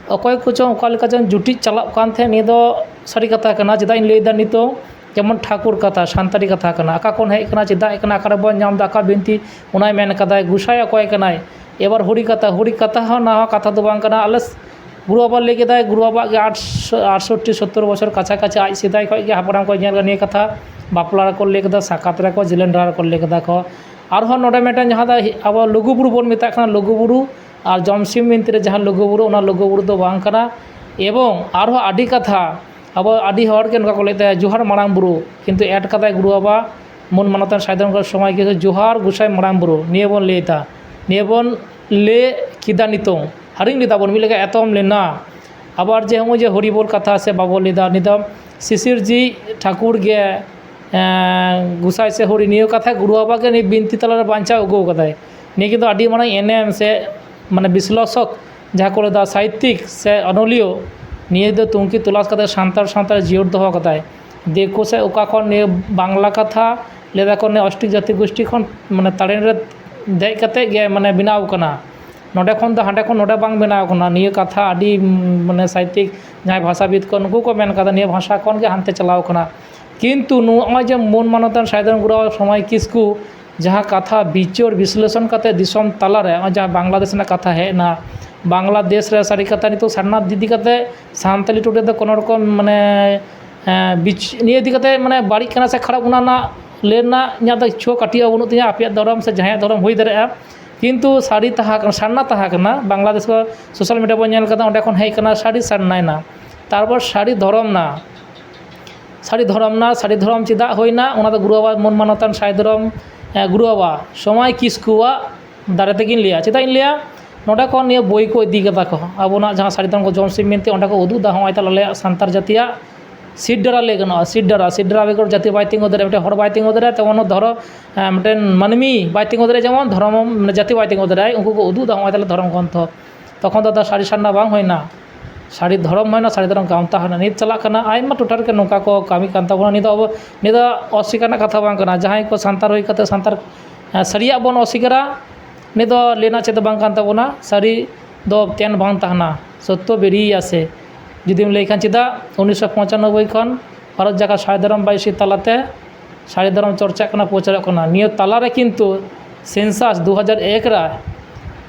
ᱚᱠᱚᱭ ᱠᱚᱪᱚᱝ ᱚᱠᱟ ᱞᱮᱠᱟ ᱪᱚᱝ ᱡᱩᱴᱤᱡ ᱪᱟᱞᱟᱜ ᱠᱟᱱ ᱛᱟᱦᱮᱸᱫ, ᱱᱤᱭᱟᱹ ᱫᱚ ᱥᱟᱹᱨᱤ ᱠᱟᱛᱷᱟ ᱠᱟᱱᱟ᱾ ᱪᱮᱫᱟᱜ ᱤᱧ ᱞᱟᱹᱭᱫᱟ, ᱱᱤᱛᱚᱝ ᱡᱮᱢᱚᱱ ᱴᱷᱟᱹᱠᱩᱨ ᱠᱟᱛᱷᱟ, ᱥᱟᱱᱛᱟᱲᱤ ᱠᱟᱛᱷᱟ ᱠᱟᱱᱟ, ᱚᱠᱟ ᱠᱷᱚᱱ ᱦᱮᱡ ᱠᱟᱱᱟ, ᱪᱮᱫᱟᱜ ᱦᱮᱡ ᱠᱟᱱᱟ, ᱚᱠᱟᱨᱮ ᱵᱚᱱ ᱧᱟᱢ ᱮᱫᱟ, ᱚᱠᱟ ᱵᱤᱱᱛᱤ, ᱚᱱᱟᱭ ᱢᱮᱱ ᱠᱟᱫᱟᱭ, ᱜᱚᱸᱥᱟᱭ ᱚᱠᱚᱭ ᱠᱟᱱᱟᱭ᱾ ᱮᱵᱟᱨ ᱦᱚᱨᱤ ᱠᱟᱛᱷᱟ, ᱦᱚᱨᱤ ᱠᱟᱛᱷᱟ ᱦᱚᱸ ᱱᱟᱣᱟ ᱠᱟᱛᱷᱟ ᱫᱚ ᱵᱟᱝ ᱠᱟᱱᱟ᱾ ᱟᱞᱮ ᱜᱩᱨᱩ ᱵᱟᱵᱟ ᱞᱟᱹᱭ ᱠᱮᱫᱟᱭ, ᱜᱩᱨᱩ ᱵᱟᱵᱟᱜ ᱜᱮ ᱟᱴ-, ᱟᱴᱥᱚᱴᱴᱤ ᱥᱚᱛᱛᱚᱨ ᱵᱚᱪᱷᱚᱨ ᱠᱟᱪᱷᱟ ᱠᱟᱪᱷᱤ ᱟᱡ ᱥᱮᱫᱟᱭ ᱠᱷᱚᱱ ᱜᱮ ᱦᱟᱯᱲᱟᱢ ᱠᱚ ᱧᱮᱞ ᱠᱟᱫᱟ ᱱᱤᱭᱟᱹ ᱠᱟᱛᱷᱟ᱾ ᱵᱟᱯᱞᱟ ᱨᱮᱠᱚ ᱞᱟᱹᱭ ᱠᱮᱫᱟ, ᱥᱟᱠᱨᱟᱛ ᱨᱮᱠᱚ, ᱡᱮᱞᱮᱧ ᱰᱟᱦᱟᱨ ᱨᱮᱠᱚ ᱞᱟᱹᱭ ᱠᱮᱫᱟ ᱠᱚ᱾ ᱟᱨᱦᱚᱸ ᱱᱚᱰᱮ ᱢᱤᱫᱴᱮᱱ ᱡᱟᱦᱟᱸ ᱫᱚ ᱟᱵᱚ ᱞᱩᱜᱩ ᱵᱩᱨᱩ ᱵᱚᱱ ᱢᱮᱛᱟᱜ ᱠᱟᱱᱟ, ᱞᱩᱜᱩ ᱵᱩᱨᱩ ᱟᱨ ᱡᱚᱢᱥᱤᱢ ᱵᱤᱱᱛᱤ ᱨᱮ ᱡᱟᱦᱟᱸ ᱞᱩᱜᱩᱵᱩᱨᱩ, ᱚᱱᱟ ᱞᱩᱜᱩᱵᱩᱨᱩ ᱫᱚ ᱵᱟᱝ ᱠᱟᱱᱟ᱾ ᱮᱵᱚᱝ ᱟᱨᱦᱚᱸ ᱟᱹᱰᱤ ᱠᱟᱛᱷᱟ, ᱟᱵᱚ ᱟᱹᱰᱤ ᱦᱚᱲ ᱜᱮ ᱱᱚᱝᱠᱟ ᱠᱚ ᱞᱟᱹᱭ ᱛᱟᱦᱮᱸᱫ, "ᱡᱚᱦᱟᱨ ᱢᱟᱨᱟᱝ ᱵᱩᱨᱩ", ᱠᱤᱱᱛᱩ ᱮᱰ ᱠᱟᱫᱟᱭ ᱜᱩᱨᱩ ᱵᱟᱵᱟ ᱢᱩᱱ ᱢᱟᱱᱚᱛᱟᱱ ᱥᱟᱭ ᱫᱷᱚᱨᱚᱢ ᱜᱩᱨᱩ ᱥᱚᱢᱟᱡᱽ ᱠᱤᱥᱠᱩ, "ᱡᱚᱦᱟᱨ ᱜᱚᱸᱥᱟᱭ ᱢᱟᱨᱟᱝ ᱵᱩᱨᱩ", ᱱᱤᱭᱟᱹ ᱵᱚᱱ ᱞᱟᱹᱭ ᱮᱫᱟ, ᱱᱤᱭᱟᱹ ᱵᱚᱱ ᱞᱟᱹᱭ ᱠᱮᱫᱟ, ᱱᱤᱛᱚᱝ ᱦᱟᱹᱨᱤᱧ ᱞᱮᱫᱟ ᱵᱚᱱ, ᱢᱤᱫ ᱞᱮᱠᱟ ᱮᱛᱚᱢ ᱞᱮᱱᱟ᱾ ᱟᱵᱟᱨ ᱡᱮ ᱱᱚᱜᱼᱚᱭ ᱡᱮ ᱦᱚᱨᱤᱵᱚᱞ ᱠᱟᱛᱷᱟ ᱥᱮ ᱵᱟᱵᱚᱱ ᱞᱟᱹᱭ ᱮᱫᱟ, ᱱᱤᱛᱚᱝ ᱥᱤᱥᱤᱨᱡᱤ ᱴᱷᱟᱹᱠᱩᱨ ᱜᱮ ᱮᱸ, ᱜᱚᱸᱥᱟᱭ ᱥᱮ ᱦᱚᱨᱤ, ᱱᱤᱭᱟᱹ ᱠᱟᱛᱷᱟ ᱜᱩᱨᱩ ᱵᱟᱵᱟ ᱜᱮ ᱱᱤᱭᱟᱹ ᱵᱤᱱᱛᱤ ᱛᱟᱞᱟᱨᱮ ᱵᱟᱧᱪᱟᱣ ᱟᱹᱜᱩ ᱟᱠᱟᱫᱟᱭ᱾ ᱱᱤᱭᱟᱹ ᱠᱤᱱᱛᱩ ᱟᱹᱰᱤ ᱢᱟᱨᱟᱝ ᱮᱱᱮᱢ ᱥᱮ ᱢᱟᱱᱮ ᱵᱤᱥᱞᱮᱥᱚᱠ ᱡᱟᱦᱟᱸ ᱠᱚ ᱞᱟᱹᱭᱫᱟ, ᱥᱟᱦᱤᱛᱭᱤᱠ ᱥᱮ ᱚᱱᱚᱞᱤᱭᱟᱹ, ᱱᱤᱭᱟᱹ ᱫᱚ ᱛᱩᱝᱠᱤ ᱛᱚᱞᱟᱥ ᱠᱟᱛᱮ ᱥᱟᱱᱛᱟᱲ ᱥᱟᱶᱛᱟ ᱨᱮ ᱡᱤᱭᱟᱹᱲ ᱫᱚᱦᱚ ᱠᱟᱫᱟᱭ᱾ ᱫᱤᱠᱩ ᱥᱮ ᱚᱠᱟ ᱠᱷᱚᱱ ᱱᱤᱭᱟᱹ ᱵᱟᱝᱞᱟ ᱠᱟᱛᱷᱟ ᱞᱟᱹᱭ ᱫᱟᱠᱚ ᱱᱤᱭᱟᱹ ᱚᱥᱴᱤᱠ ᱡᱟᱹᱛᱤ ᱜᱳᱥᱴᱤ ᱠᱷᱚᱱ ᱢᱟᱱᱮ ᱛᱟᱲᱮᱱ ᱨᱮ ᱫᱮᱡ ᱠᱟᱛᱮ ᱜᱮ ᱢᱟᱱᱮ ᱵᱮᱱᱟᱣ ᱠᱟᱱᱟ᱾ ᱱᱚᱰᱮ ᱠᱷᱚᱱ ᱫᱚ ᱦᱟᱸᱰᱮ ᱠᱷᱚᱱ ᱱᱚᱰᱮ ᱵᱟᱝ ᱵᱮᱱᱟᱣ ᱠᱟᱱᱟ᱾ ᱱᱤᱭᱟᱹ ᱠᱟᱛᱷᱟ ᱟᱹᱰᱤ, ᱢᱟᱱᱮ ᱥᱟᱦᱤᱛᱭᱤᱠ ᱡᱟᱦᱟᱸᱭ ᱵᱷᱟᱥᱟᱵᱤᱫ ᱠᱚ, ᱱᱩᱠᱩ ᱠᱚ ᱢᱮᱱ ᱠᱟᱫᱟ ᱱᱤᱭᱟᱹ ᱵᱷᱟᱥᱟ ᱠᱷᱚᱱ ᱜᱮ ᱦᱟᱱᱛᱮ ᱪᱟᱞᱟᱣ ᱠᱟᱱᱟ᱾ ᱠᱤᱱᱛᱩ ᱱᱚᱜᱼᱚᱭ ᱡᱮ ᱢᱩᱱ ᱢᱟᱱᱚᱛᱟᱱ ᱥᱟᱭ ᱫᱷᱚᱨᱚᱢ ᱜᱩᱨᱩ ᱥᱚᱢᱟᱭ ᱠᱤᱥᱠᱩ ᱡᱟᱦᱟᱸ ᱠᱟᱛᱷᱟ ᱵᱤᱪᱟᱹᱨ ᱵᱤᱥᱞᱮᱥᱚᱱ ᱠᱟᱛᱮ ᱫᱤᱥᱚᱢ ᱛᱟᱞᱟᱨᱮ ᱱᱚᱜᱼᱚᱭ ᱡᱟᱦᱟᱸ ᱵᱟᱝᱞᱟᱫᱮᱥ ᱨᱮᱱᱟᱜ ᱠᱟᱛᱷᱟ ᱦᱮᱡ ᱮᱱᱟ, ᱵᱟᱝᱞᱟᱫᱮᱥ ᱨᱮ ᱥᱟᱹᱨᱤ ᱠᱟᱛᱷᱟ ᱱᱤᱛᱚᱜ ᱥᱟᱨᱱᱟ ᱤᱫᱤ ᱠᱟᱛᱮ ᱥᱟᱱᱛᱟᱞᱤ ᱴᱩᱰᱮ ᱫᱚ ᱠᱳᱱᱳ ᱨᱚᱠᱚᱢ ᱢᱟᱱᱮ, ᱮᱸ, ᱵᱤᱪ-, ᱱᱤᱭᱟᱹ ᱤᱫᱤ ᱠᱟᱛᱮ ᱢᱟᱱᱮ ᱵᱟᱹᱲᱤᱡ ᱠᱟᱱᱟ ᱥᱮ ᱠᱷᱟᱨᱟᱯ, ᱚᱱᱟ ᱨᱮᱱᱟᱜ ᱞᱟᱹᱭ ᱨᱮᱱᱟᱜ ᱤᱧᱟᱹᱜ ᱫᱚ ᱤᱪᱪᱷᱟᱹ ᱠᱟᱹᱴᱤᱡ ᱦᱚᱸ ᱵᱟᱹᱱᱩᱜ ᱛᱤᱧᱟᱹ᱾ ᱟᱯᱮᱭᱟᱜ ᱫᱷᱚᱨᱚᱢ ᱥᱮ ᱡᱟᱦᱟᱸᱭᱟᱜ ᱫᱷᱚᱨᱚᱢ ᱦᱩᱭ ᱫᱟᱲᱮᱭᱟᱜᱼᱟ, ᱠᱤᱱᱛᱩ ᱥᱟᱹᱨᱤ ᱛᱟᱦᱮᱸ ᱠᱟᱱᱟ, ᱥᱟᱨᱱᱟ ᱛᱟᱦᱮᱸ ᱠᱟᱱᱟ᱾ ᱵᱟᱝᱞᱟᱫᱮᱥ ᱠᱚ ᱥᱳᱥᱟᱞ ᱢᱤᱰᱤᱭᱟ ᱵᱚᱱ ᱧᱮᱞ ᱠᱟᱫᱟ, ᱚᱸᱰᱮ ᱠᱷᱚᱱ ᱦᱮᱡ ᱠᱟᱱᱟ ᱥᱟᱹᱨᱤ ᱥᱟᱨᱱᱟᱭᱮᱱᱟ᱾ ᱛᱟᱨᱯᱚᱨ ᱥᱟᱹᱨᱤ ᱫᱷᱚᱨᱚᱢ ᱱᱟ, ᱥᱟᱹᱨᱤ ᱫᱷᱚᱨᱚᱢ ᱱᱟ, ᱥᱟᱹᱨᱤ ᱫᱷᱚᱨᱚᱢ ᱪᱮᱫᱟᱜ ᱦᱩᱭᱱᱟ? ᱚᱱᱟ ᱫᱚ ᱜᱩᱨᱩ ᱵᱟᱵᱟ ᱢᱚᱱ ᱢᱟᱱᱚᱛᱟᱱ ᱥᱟᱹᱨᱤ ᱫᱷᱚᱨᱚᱢ, ᱮ, ᱜᱩᱨᱩ ᱵᱟᱵᱟ ᱥᱚᱢᱟᱭ ᱠᱤᱥᱠᱩᱣᱟᱜ ᱫᱟᱨᱮ ᱛᱮᱜᱤᱧ ᱞᱟᱹᱭᱟ᱾ ᱪᱮᱫᱟᱜ ᱤᱧ ᱞᱟᱹᱭᱟ? ᱱᱚᱰᱮ ᱠᱷᱚᱱ ᱱᱤᱭᱟᱹ ᱵᱳᱭ ᱠᱚ ᱤᱫᱤ ᱠᱟᱫᱟ ᱠᱚ, ᱟᱵᱚᱱᱟᱜ ᱡᱟᱦᱟᱸ ᱥᱟᱹᱨᱤ ᱫᱷᱚᱨᱚᱢ ᱠᱚ ᱡᱚᱢ ᱥᱤᱢ ᱢᱮᱱᱛᱮ ᱚᱸᱰᱮ ᱠᱚ ᱩᱫᱩᱜ ᱫᱟ᱾ ᱦᱚᱸᱜᱼᱚᱭ ᱛᱟᱦᱞᱮ ᱟᱞᱮᱭᱟᱜ ᱥᱟᱱᱛᱟᱲ ᱡᱟᱹᱛᱤᱭᱟᱜ ᱥᱤᱨ ᱰᱟᱸᱰᱟ ᱞᱟᱹᱭ ᱜᱟᱱᱚᱜᱼᱟ, ᱥᱤᱨ ᱰᱟᱸᱰᱟ, ᱥᱤᱨ ᱰᱟᱸᱰᱟ ᱵᱮᱜᱚᱨ ᱡᱟᱹᱛᱤ ᱵᱟᱭ ᱛᱤᱸᱜᱩ ᱫᱟᱲᱮᱭᱟᱜᱼᱟ, ᱢᱤᱫᱴᱮᱱ ᱦᱚᱲ ᱵᱟᱭ ᱛᱤᱸᱜᱩ ᱫᱟᱲᱮᱭᱟᱜᱼᱟ, ᱛᱮᱢᱚᱱ ᱫᱷᱚᱨᱚ-, ᱮᱸ, ᱢᱤᱫᱴᱮᱱ ᱢᱟᱹᱱᱢᱤ ᱵᱟᱭ ᱛᱤᱸᱜᱩ ᱫᱟᱲᱮᱭᱟᱜᱼᱟ, ᱡᱮᱢᱚᱱ ᱫᱷᱚᱨᱚᱢ, ᱢᱟᱱᱮ ᱡᱟᱹᱛᱤ ᱵᱟᱭ ᱛᱤᱸᱜᱩ ᱫᱟᱲᱮᱭᱟᱜᱼᱟ᱾ ᱩᱱᱠᱩ ᱠᱚ ᱩᱫᱩᱜ ᱫᱟ, ᱦᱚᱸᱜᱼᱚᱭ ᱛᱟᱦᱞᱮ ᱫᱷᱚᱨᱚᱢ ᱜᱨᱚᱱᱛᱷᱚ᱾ ᱛᱚᱠᱷᱚᱱ ᱫᱚ ᱟᱫᱚ ᱥᱟᱹᱨᱤ ᱥᱟᱨᱱᱟ ᱵᱟᱝ ᱦᱩᱭᱱᱟ, ᱥᱟᱹᱨᱤ ᱫᱷᱚᱨᱚᱢ ᱦᱩᱭᱱᱟ, ᱥᱟᱹᱨᱤ ᱫᱷᱚᱨᱚᱢ ᱜᱟᱶᱛᱟ ᱦᱩᱭᱱᱟ᱾ ᱱᱤᱛ ᱪᱟᱞᱟᱜ ᱠᱟᱱᱟ, ᱟᱭᱢᱟ ᱴᱚᱴᱷᱟ ᱨᱮᱜᱮ ᱱᱚᱝᱠᱟ ᱠᱚ ᱠᱟᱹᱢᱤ ᱠᱟᱱ ᱛᱟᱵᱚᱱᱟ᱾ ᱱᱤᱭᱟᱹ ᱫᱚ ᱟᱵᱚ, ᱱᱤᱭᱟᱹ ᱫᱚ ᱚᱥᱤᱠᱟᱨ ᱨᱮᱱᱟᱜ ᱠᱟᱛᱷᱟ ᱵᱟᱝ ᱠᱟᱱᱟ᱾ ᱡᱟᱦᱟᱸᱭ ᱠᱚ ᱥᱟᱱᱛᱟᱲ ᱦᱩᱭ ᱠᱟᱛᱮ ᱥᱟᱱᱛᱟᱲ, ᱮᱸ, ᱥᱟᱹᱨᱤᱭᱟᱜ ᱵᱚᱱ ᱚᱥᱤᱠᱟᱨᱟ, ᱱᱤᱭᱟᱹ ᱫᱚ ᱞᱟᱹᱭ ᱨᱮᱱᱟᱜ ᱪᱮᱫ ᱫᱚ ᱵᱟᱝ ᱠᱟᱱ ᱛᱟᱵᱚᱱᱟ᱾ ᱥᱟᱹᱨᱤ ᱫᱚ ᱛᱮᱱ ᱵᱟᱝ ᱛᱟᱦᱮᱱᱟ, ᱥᱚᱛᱛᱚ ᱵᱮᱨᱤᱭᱮ ᱟᱥᱮ᱾ ᱡᱩᱫᱤᱢ ᱞᱟᱹᱭ ᱠᱷᱟᱱ, ᱪᱮᱫᱟᱜ ᱩᱱᱤᱥᱥᱚ ᱯᱚᱸᱪᱟᱱᱚᱵᱵᱳᱭ ᱠᱷᱚᱱ ᱵᱷᱟᱨᱚᱛ ᱡᱟᱠᱟᱛ ᱥᱟᱭ ᱫᱷᱚᱨᱚᱢ ᱵᱟᱭᱥᱤ ᱛᱟᱞᱟᱛᱮ ᱥᱟᱹᱨᱤ ᱫᱷᱚᱨᱚᱢ ᱪᱚᱨᱪᱟᱜ ᱠᱟᱱᱟ, ᱯᱨᱚᱪᱟᱨᱚᱜ ᱠᱟᱱᱟ? ᱱᱤᱭᱟᱹ ᱛᱟᱞᱟᱨᱮ ᱠᱤᱱᱛᱩ ᱥᱮᱱᱥᱟᱥ ᱫᱩ ᱦᱟᱡᱟᱨ ᱮᱠ ᱨᱮ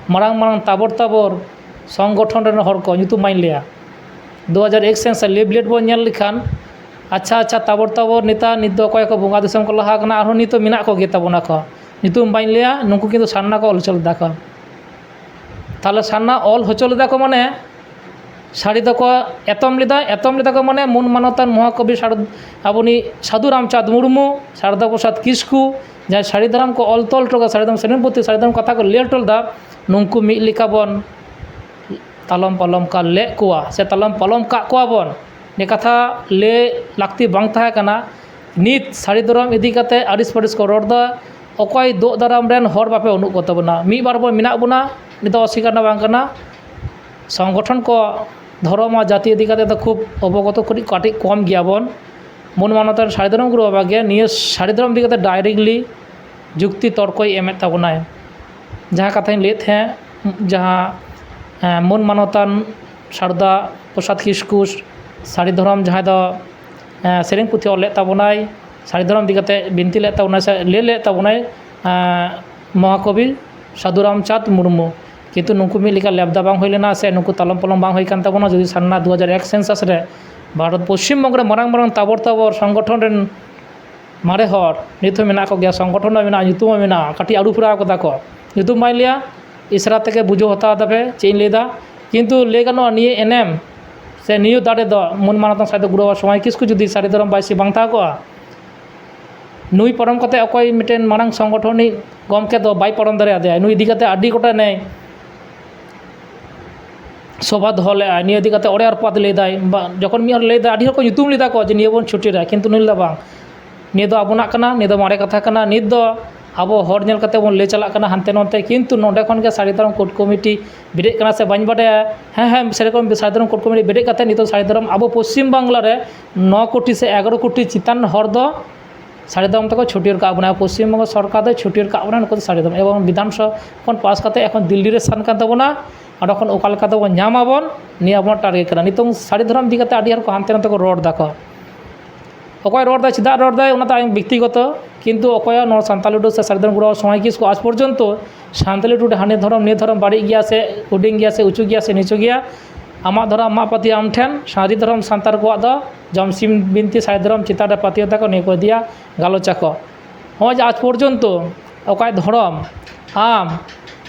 ᱢᱟᱨᱟᱝ ᱢᱟᱨᱟᱝ ᱛᱟᱵᱚᱨ ᱛᱟᱵᱚᱨ ᱥᱚᱝᱜᱚᱴᱷᱚᱱ ᱨᱮᱱ ᱦᱚᱲ ᱠᱚ, ᱧᱩᱛᱩᱢ ᱵᱟᱹᱧ ᱞᱟᱹᱭᱟ, ᱫᱩ ᱦᱟᱡᱟᱨ ᱮᱠ ᱥᱮᱱᱥᱟᱥ ᱞᱤᱯᱞᱮᱴ ᱵᱚᱱ ᱧᱮᱞ ᱞᱮᱠᱷᱟᱱ, ᱟᱪᱪᱷᱟ, ᱟᱪᱪᱷᱟ, ᱛᱟᱵᱚᱨ ᱛᱟᱵᱚᱨ ᱱᱮᱛᱟ ᱱᱤᱛ ᱫᱚ ᱚᱠᱚᱭ ᱠᱚ ᱵᱚᱸᱜᱟ ᱫᱤᱥᱚᱢ ᱠᱚ ᱞᱟᱦᱟ ᱠᱟᱱᱟ, ᱟᱨᱦᱚᱸ ᱱᱤᱛ ᱦᱚᱸ ᱢᱮᱱᱟᱜ ᱠᱚᱜᱮ ᱛᱟᱵᱚᱱᱟ ᱠᱚ, ᱧᱩᱛᱩᱢ ᱵᱟᱹᱧ ᱞᱟᱹᱭᱟ, ᱱᱩᱠᱩ ᱠᱤᱱᱛᱩ ᱥᱟᱨᱱᱟ ᱠᱚ ᱚᱞ ᱦᱚᱪᱚ ᱞᱮᱫᱟ ᱠᱚ᱾ ᱛᱟᱦᱚᱞᱮ ᱥᱟᱨᱱᱟ ᱚᱞ ᱦᱚᱪᱚ ᱞᱮᱫᱟ ᱠᱚ, ᱢᱟᱱᱮ ᱥᱟᱹᱲᱤ ᱫᱚᱠᱚ ᱮᱛᱚᱢ ᱞᱮᱫᱟ᱾ ᱮᱛᱚᱢ ᱞᱮᱫᱟ ᱠᱚ ᱢᱟᱱᱮ ᱢᱩᱱ ᱢᱟᱱᱚᱛᱟᱱ ᱢᱚᱦᱟᱠᱚᱵᱤ ᱥᱟᱨ-, ᱟᱵᱚᱱᱤᱡ ᱥᱟᱹᱫᱷᱩ ᱨᱟᱢᱪᱟᱸᱫᱽ ᱢᱩᱨᱢᱩ, ᱥᱟᱨᱚᱫᱟ ᱯᱨᱚᱥᱟᱫᱽ ᱠᱤᱥᱠᱩ, ᱡᱟᱦᱟᱸᱭ ᱥᱟᱹᱲᱤ ᱫᱷᱚᱨᱚᱢ ᱠᱚ ᱚᱞ ᱛᱚᱞ ᱦᱚᱴᱚ ᱠᱟᱫᱟ, ᱥᱟᱹᱲᱤ ᱫᱷᱚᱨᱚᱢ ᱥᱮᱨᱮᱧ ᱯᱩᱛᱷᱤ, ᱥᱟᱹᱲᱤ ᱫᱷᱚᱨᱚᱢ ᱠᱟᱛᱷᱟ ᱠᱚ ᱞᱟᱹᱭ ᱦᱚᱴᱚ ᱞᱮᱫᱟ, ᱱᱩᱝᱠᱩ ᱢᱤᱫ ᱞᱮᱠᱟ ᱵᱚᱱ ᱛᱟᱞᱚᱢ ᱯᱟᱞᱚᱢ ᱠᱟᱜ ᱞᱮᱫ ᱠᱚᱣᱟ ᱥᱮ ᱛᱟᱞᱚᱢ ᱯᱟᱞᱚᱢ ᱠᱟᱜ ᱠᱚᱣᱟ ᱵᱚᱱ᱾ ᱱᱤᱭᱟᱹ ᱠᱟᱛᱷᱟ ᱞᱟᱹᱭ ᱞᱟᱹᱠᱛᱤ ᱵᱟᱝ ᱛᱟᱦᱮᱸ ᱠᱟᱱᱟ᱾ ᱱᱤᱛ ᱥᱟᱹᱲᱤ ᱫᱷᱚᱨᱚᱢ ᱤᱫᱤ ᱠᱟᱛᱮ ᱟᱹᱲᱤᱥ ᱯᱟᱹᱲᱤᱥ ᱠᱚ ᱨᱚᱲ ᱮᱫᱟ᱾ ᱚᱠᱚᱭ ᱫᱳᱜ ᱫᱟᱨᱟᱢ ᱨᱮᱱ ᱦᱚᱲ ᱵᱟᱯᱮ ᱵᱟᱹᱱᱩᱜ ᱠᱚ ᱛᱟᱵᱚᱱᱟ? ᱢᱤᱫ ᱵᱟᱨ ᱵᱚᱱ ᱢᱮᱱᱟᱜ ᱵᱚᱱᱟ, ᱱᱤᱛᱚᱜ ᱚᱥᱤᱠᱟᱨ ᱨᱮᱱᱟᱜ ᱵᱟᱝ ᱠᱟᱱᱟ᱾ ᱥᱚᱝᱜᱚᱴᱷᱚᱱ ᱠᱚ ᱫᱷᱚᱨᱚᱢ ᱟᱨ ᱡᱟᱹᱛᱤ ᱤᱫᱤ ᱠᱟᱛᱮ ᱫᱚ ᱠᱷᱩᱵ ᱚᱵᱚᱜᱚᱛᱚ, ᱠᱟᱹᱴᱤᱡ, ᱠᱟᱹᱴᱤᱡ ᱠᱚᱢ ᱜᱮᱭᱟ ᱵᱚᱱ᱾ ᱢᱩᱞ ᱢᱟᱱᱚᱛ ᱨᱮᱱ ᱥᱟᱹᱲᱤ ᱫᱷᱚᱨᱚᱢ ᱜᱩᱨᱩ ᱵᱟᱵᱟ ᱜᱮ ᱱᱤᱭᱟᱹ ᱥᱟᱹᱲᱤ ᱫᱷᱚᱨᱚᱢ ᱤᱫᱤ ᱠᱟᱛᱮ directly ᱡᱩᱠᱛᱤ ᱛᱚᱨᱠᱚᱭ ᱮᱢᱮᱫ ᱛᱟᱵᱚᱱᱟᱭ᱾ ᱡᱟᱦᱟᱸ ᱠᱟᱛᱷᱟᱧ ᱞᱟᱹᱭᱮᱫ ᱛᱟᱦᱮᱸᱫ, ᱡᱟᱦᱟᱸ, ᱮᱸ, ᱢᱩᱞ ᱢᱟᱱᱚᱛᱟᱱ ᱥᱟᱨᱚᱫᱟ ᱯᱨᱚᱥᱟᱫᱽ ᱠᱤᱥᱠᱩ ᱥᱟᱹᱲᱤ ᱫᱷᱚᱨᱚᱢ, ᱡᱟᱦᱟᱸᱭ ᱫᱚ, ᱮᱸ, ᱥᱮᱨᱮᱧ ᱯᱩᱛᱷᱤ ᱚᱞ ᱞᱮᱫ ᱛᱟᱵᱚᱱᱟᱭ, ᱥᱟᱹᱲᱤ ᱫᱷᱚᱨᱚᱢ ᱤᱫᱤ ᱠᱟᱛᱮ ᱵᱤᱱᱛᱤ ᱞᱮᱫ ᱛᱟᱵᱚᱱᱟᱭ ᱥᱮ ᱞᱟᱹᱭ ᱞᱮᱫ ᱛᱟᱵᱚᱱᱟᱭ, ᱮᱸ, ᱢᱚᱦᱟᱠᱚᱵᱤ ᱥᱟᱹᱫᱷᱩ ᱨᱟᱢᱪᱟᱸᱫᱽ ᱢᱩᱨᱢᱩ᱾ ᱠᱤᱱᱛᱩ ᱱᱩᱠᱩ ᱢᱤᱫ ᱞᱮᱠᱟ ᱞᱮᱵᱫᱟ ᱵᱟᱝ ᱦᱩᱭ ᱞᱮᱱᱟ ᱥᱮ ᱱᱩᱠᱩ ᱛᱟᱞᱚᱢ ᱯᱟᱞᱚᱢ ᱵᱟᱝ ᱦᱩᱭ ᱠᱟᱱ ᱛᱟᱵᱚᱱᱟ᱾ ᱡᱩᱫᱤ ᱥᱟᱨᱱᱟ ᱫᱩ ᱦᱟᱡᱟᱨ ᱮᱠ census ᱨᱮ ᱵᱷᱟᱨᱚᱛ ᱯᱚᱥᱪᱤᱢ ᱵᱚᱝᱜᱚ ᱨᱮ ᱢᱟᱨᱟᱝ ᱢᱟᱨᱟᱝ ᱛᱟᱵᱚᱨ ᱛᱟᱵᱚᱨ ᱥᱚᱝᱜᱚᱴᱷᱚᱱ ᱨᱮᱱ ᱢᱟᱨᱮ ᱦᱚᱲ ᱱᱤᱛ ᱦᱚᱸ ᱢᱮᱱᱟᱜ ᱠᱚᱜᱮᱭᱟ, ᱥᱚᱝᱜᱚᱴᱷᱚᱱ ᱦᱚᱸ ᱢᱮᱱᱟᱜᱼᱟ, ᱧᱩᱛᱩᱢ ᱦᱚᱸ ᱢᱮᱱᱟᱜᱼᱟ, ᱠᱟᱹᱴᱤᱡ ᱟᱹᱨᱩ ᱯᱷᱮᱨᱟᱣ ᱠᱟᱫᱟ ᱠᱚ᱾ ᱧᱩᱛᱩᱢ ᱵᱟᱹᱧ ᱞᱟᱹᱭᱟ, ᱤᱥᱟᱨᱟ ᱛᱮᱜᱮ ᱵᱩᱡᱷᱟᱹᱣ ᱦᱟᱛᱟᱣ ᱛᱟᱯᱮ ᱪᱮᱫ ᱤᱧ ᱞᱟᱹᱭᱫᱟ᱾ ᱠᱤᱱᱛᱩ ᱞᱟᱹᱭ ᱜᱟᱱᱚᱜᱼᱟ, ᱱᱤᱭᱟᱹ ᱮᱱᱮᱢ ᱥᱮ ᱱᱤᱭᱟᱹ ᱫᱟᱲᱮ ᱫᱚ ᱢᱩᱞ ᱢᱟᱱᱚᱛ ᱥᱟᱹᱫᱷᱩ ᱜᱩᱨᱩ ᱵᱟᱵᱟ ᱥᱚᱢᱟᱭ ᱠᱤᱥᱠᱩ ᱡᱩᱫᱤ ᱥᱟᱹᱨᱤ ᱫᱷᱚᱨᱚᱢ ᱵᱟᱭ ᱥᱮ ᱵᱟᱝ ᱛᱟᱦᱮᱸ ᱠᱚᱜᱼᱟ, ᱱᱩᱭ ᱯᱟᱨᱚᱢ ᱠᱟᱛᱮ ᱚᱠᱚᱭ ᱢᱤᱫᱴᱮᱱ ᱢᱟᱨᱟᱝ ᱥᱚᱝᱜᱚᱴᱷᱚᱱᱤᱡ ᱜᱚᱢᱠᱮ ᱫᱚ ᱵᱟᱭ ᱯᱟᱨᱚᱢ ᱫᱟᱲᱮᱭᱟᱫᱮᱭᱟ᱾ ᱱᱩᱭ ᱤᱫᱤ ᱠᱟᱛᱮ ᱟᱹᱰᱤ ᱜᱚᱴᱟ ᱱᱮᱭ ᱥᱚᱵᱷᱟ ᱫᱚᱦᱚ ᱞᱮᱫᱼᱟᱭ, ᱱᱤᱭᱟᱹ ᱤᱫᱤ ᱠᱟᱛᱮ ᱚᱲᱮ ᱟᱨ ᱯᱟᱛ ᱞᱟᱹᱭᱫᱟᱭ᱾ ᱵᱟ-, ᱡᱚᱠᱷᱚᱱ ᱢᱤᱫ ᱦᱚᱲ ᱞᱟᱹᱭᱫᱟ, ᱟᱹᱰᱤ ᱦᱚᱲ ᱠᱚ ᱧᱩᱛᱩᱢ ᱞᱮᱫᱟ ᱠᱚ ᱡᱮ ᱱᱤᱭᱟᱹ ᱵᱚᱱ ᱪᱷᱩᱴᱤᱨᱟ, ᱠᱤᱱᱛᱩ ᱱᱩᱭ ᱞᱟᱹᱭᱫᱟ ᱵᱟᱝ, ᱱᱤᱭᱟᱹ ᱫᱚ ᱟᱵᱚᱱᱟᱜ ᱠᱟᱱᱟ, ᱱᱤᱭᱟᱹ ᱫᱚ ᱢᱟᱨᱮ ᱠᱟᱛᱷᱟ ᱠᱟᱱᱟ, ᱱᱤᱛ ᱫᱚ ᱟᱵᱚ ᱦᱚᱲ ᱧᱮᱞ ᱠᱟᱛᱮ ᱵᱚᱱ ᱞᱟᱹᱭ ᱪᱟᱞᱟᱜ ᱠᱟᱱᱟ ᱦᱟᱱᱛᱮ ᱱᱚᱱᱛᱮ᱾ ᱠᱤᱱᱛᱩ ᱱᱚᱰᱮ ᱠᱷᱚᱱ ᱜᱮ ᱥᱟᱹᱨᱤ ᱫᱷᱚᱨᱚᱢ ᱠᱳᱰ ᱠᱚᱢᱤᱴᱤ ᱵᱮᱨᱮᱫ ᱠᱟᱱᱟ ᱥᱮ ᱵᱟᱹᱧ ᱵᱟᱰᱟᱭᱟ, ᱦᱮᱸ, ᱦᱮᱸ, ᱥᱮᱨᱚᱠᱚᱢ ᱥᱟᱹᱨᱤ ᱫᱷᱚᱨᱚᱢ ᱠᱳᱰ ᱠᱚᱢᱤᱴᱤ ᱵᱮᱨᱮᱫ ᱠᱟᱛᱮ ᱱᱤᱛᱚᱜ ᱥᱟᱹᱨᱤ ᱫᱷᱚᱨᱚᱢ ᱟᱵᱚ ᱯᱚᱥᱪᱤᱢ ᱵᱟᱝᱞᱟ ᱨᱮ ᱱᱚ ᱠᱳᱴᱤ ᱥᱮ ᱮᱜᱟᱨᱚ ᱠᱳᱴᱤ ᱪᱮᱛᱟᱱ ᱦᱚᱲ ᱫᱚ ᱥᱟᱹᱨᱤ ᱫᱷᱚᱨᱚᱢ ᱛᱮᱠᱚ ᱪᱷᱩᱴᱭᱟᱹᱨ ᱠᱟᱜ ᱵᱚᱱᱟ᱾ ᱯᱚᱥᱪᱤᱢ ᱵᱚᱝᱜᱚ ᱥᱚᱨᱠᱟᱨ ᱫᱚᱭ ᱪᱷᱩᱴᱭᱟᱹᱨ ᱠᱟᱜ ᱵᱚᱱᱟ ᱱᱩᱠᱩ ᱫᱚ ᱥᱟᱹᱨᱤ ᱫᱷᱚᱨᱚᱢ᱾ ᱮᱵᱚᱝ ᱵᱤᱫᱷᱟᱱ ᱥᱚᱵᱷᱟ ᱠᱷᱚᱱ ᱯᱟᱥ ᱠᱟᱛᱮ ᱮᱠᱷᱚᱱ ᱫᱤᱞᱞᱤ ᱨᱮ ᱥᱮᱱ ᱠᱟᱱ ᱛᱟᱵᱚᱱᱟ᱾ ᱚᱸᱰᱮ ᱠᱷᱚᱱ ᱚᱠᱟ ᱞᱮᱠᱟ ᱛᱮᱵᱚᱱ ᱧᱟᱢ ᱟᱵᱚᱱ, ᱱᱤᱭᱟᱹ ᱟᱵᱚᱱᱟᱜ ᱴᱟᱨᱜᱮᱴ ᱠᱟᱱᱟ᱾ ᱱᱤᱛᱚᱝ ᱥᱟᱹᱨᱤ ᱫᱷᱚᱨᱚᱢ ᱤᱫᱤ ᱠᱟᱛᱮ ᱟᱹᱰᱤ ᱦᱚᱲ ᱠᱚ ᱦᱟᱱᱛᱮ ᱱᱟᱛᱮ ᱠᱚ ᱨᱚᱲ ᱫᱟᱠᱚ᱾ ᱚᱠᱚᱭ ᱨᱚᱲ ᱫᱟᱭ, ᱪᱮᱫᱟᱜ ᱨᱚᱲ ᱫᱟᱭ, ᱚᱱᱟ ᱫᱚ ᱟᱭᱟᱜ ᱵᱮᱠᱛᱤᱜᱚᱛᱚ᱾ ᱠᱤᱱᱛᱩ ᱚᱠᱚᱭᱟᱜ ᱱᱚᱣᱟ ᱥᱟᱱᱛᱟᱞᱤ ᱴᱩᱰᱩ ᱥᱮ ᱥᱟᱹᱨᱤ ᱫᱷᱚᱨᱚᱢ ᱜᱩᱨᱩ ᱥᱚᱢᱟᱡᱽ ᱠᱤᱥ ᱠᱚ ᱟᱡᱽ ᱯᱚᱨᱡᱚᱱᱛᱚ ᱥᱟᱱᱛᱟᱞᱤ ᱴᱩᱰᱩ ᱦᱟᱹᱱᱤ ᱫᱷᱚᱨᱚᱢ, ᱱᱤᱭᱟᱹ ᱫᱷᱚᱨᱚᱢ ᱵᱟᱹᱲᱤᱡ ᱜᱮᱭᱟ ᱥᱮ ᱦᱩᱰᱤᱧ ᱜᱮᱭᱟ ᱥᱮ ᱩᱪᱩ ᱜᱮᱭᱟ ᱥᱮ ᱱᱤᱪᱩ ᱜᱮᱭᱟ, ᱟᱢᱟᱜ ᱫᱷᱚᱨᱚᱢ ᱟᱢᱟᱜ ᱯᱟᱹᱛᱭᱟᱹᱣ ᱟᱢ ᱴᱷᱮᱱ, ᱥᱟᱹᱨᱤ ᱫᱷᱚᱨᱚᱢ ᱥᱟᱱᱛᱟᱲ ᱠᱚᱣᱟᱜ ᱫᱚ ᱡᱚᱢᱥᱤᱢ ᱵᱤᱱᱛᱤ ᱥᱟᱹᱨᱤ ᱫᱷᱚᱨᱚᱢ ᱪᱮᱛᱟᱱ ᱨᱮ ᱯᱟᱹᱛᱭᱟᱹᱣ ᱛᱟᱠᱚ, ᱱᱤᱭᱟᱹ ᱠᱚ ᱤᱫᱤᱭᱟ ᱜᱟᱞᱚᱪ ᱟᱠᱚ᱾ ᱱᱚᱜᱼᱚᱭ ᱡᱮ ᱟᱡᱽ ᱯᱚᱨᱡᱚᱱᱛᱚ ᱚᱠᱚᱭ ᱫᱷᱚᱨᱚᱢ ᱟᱢ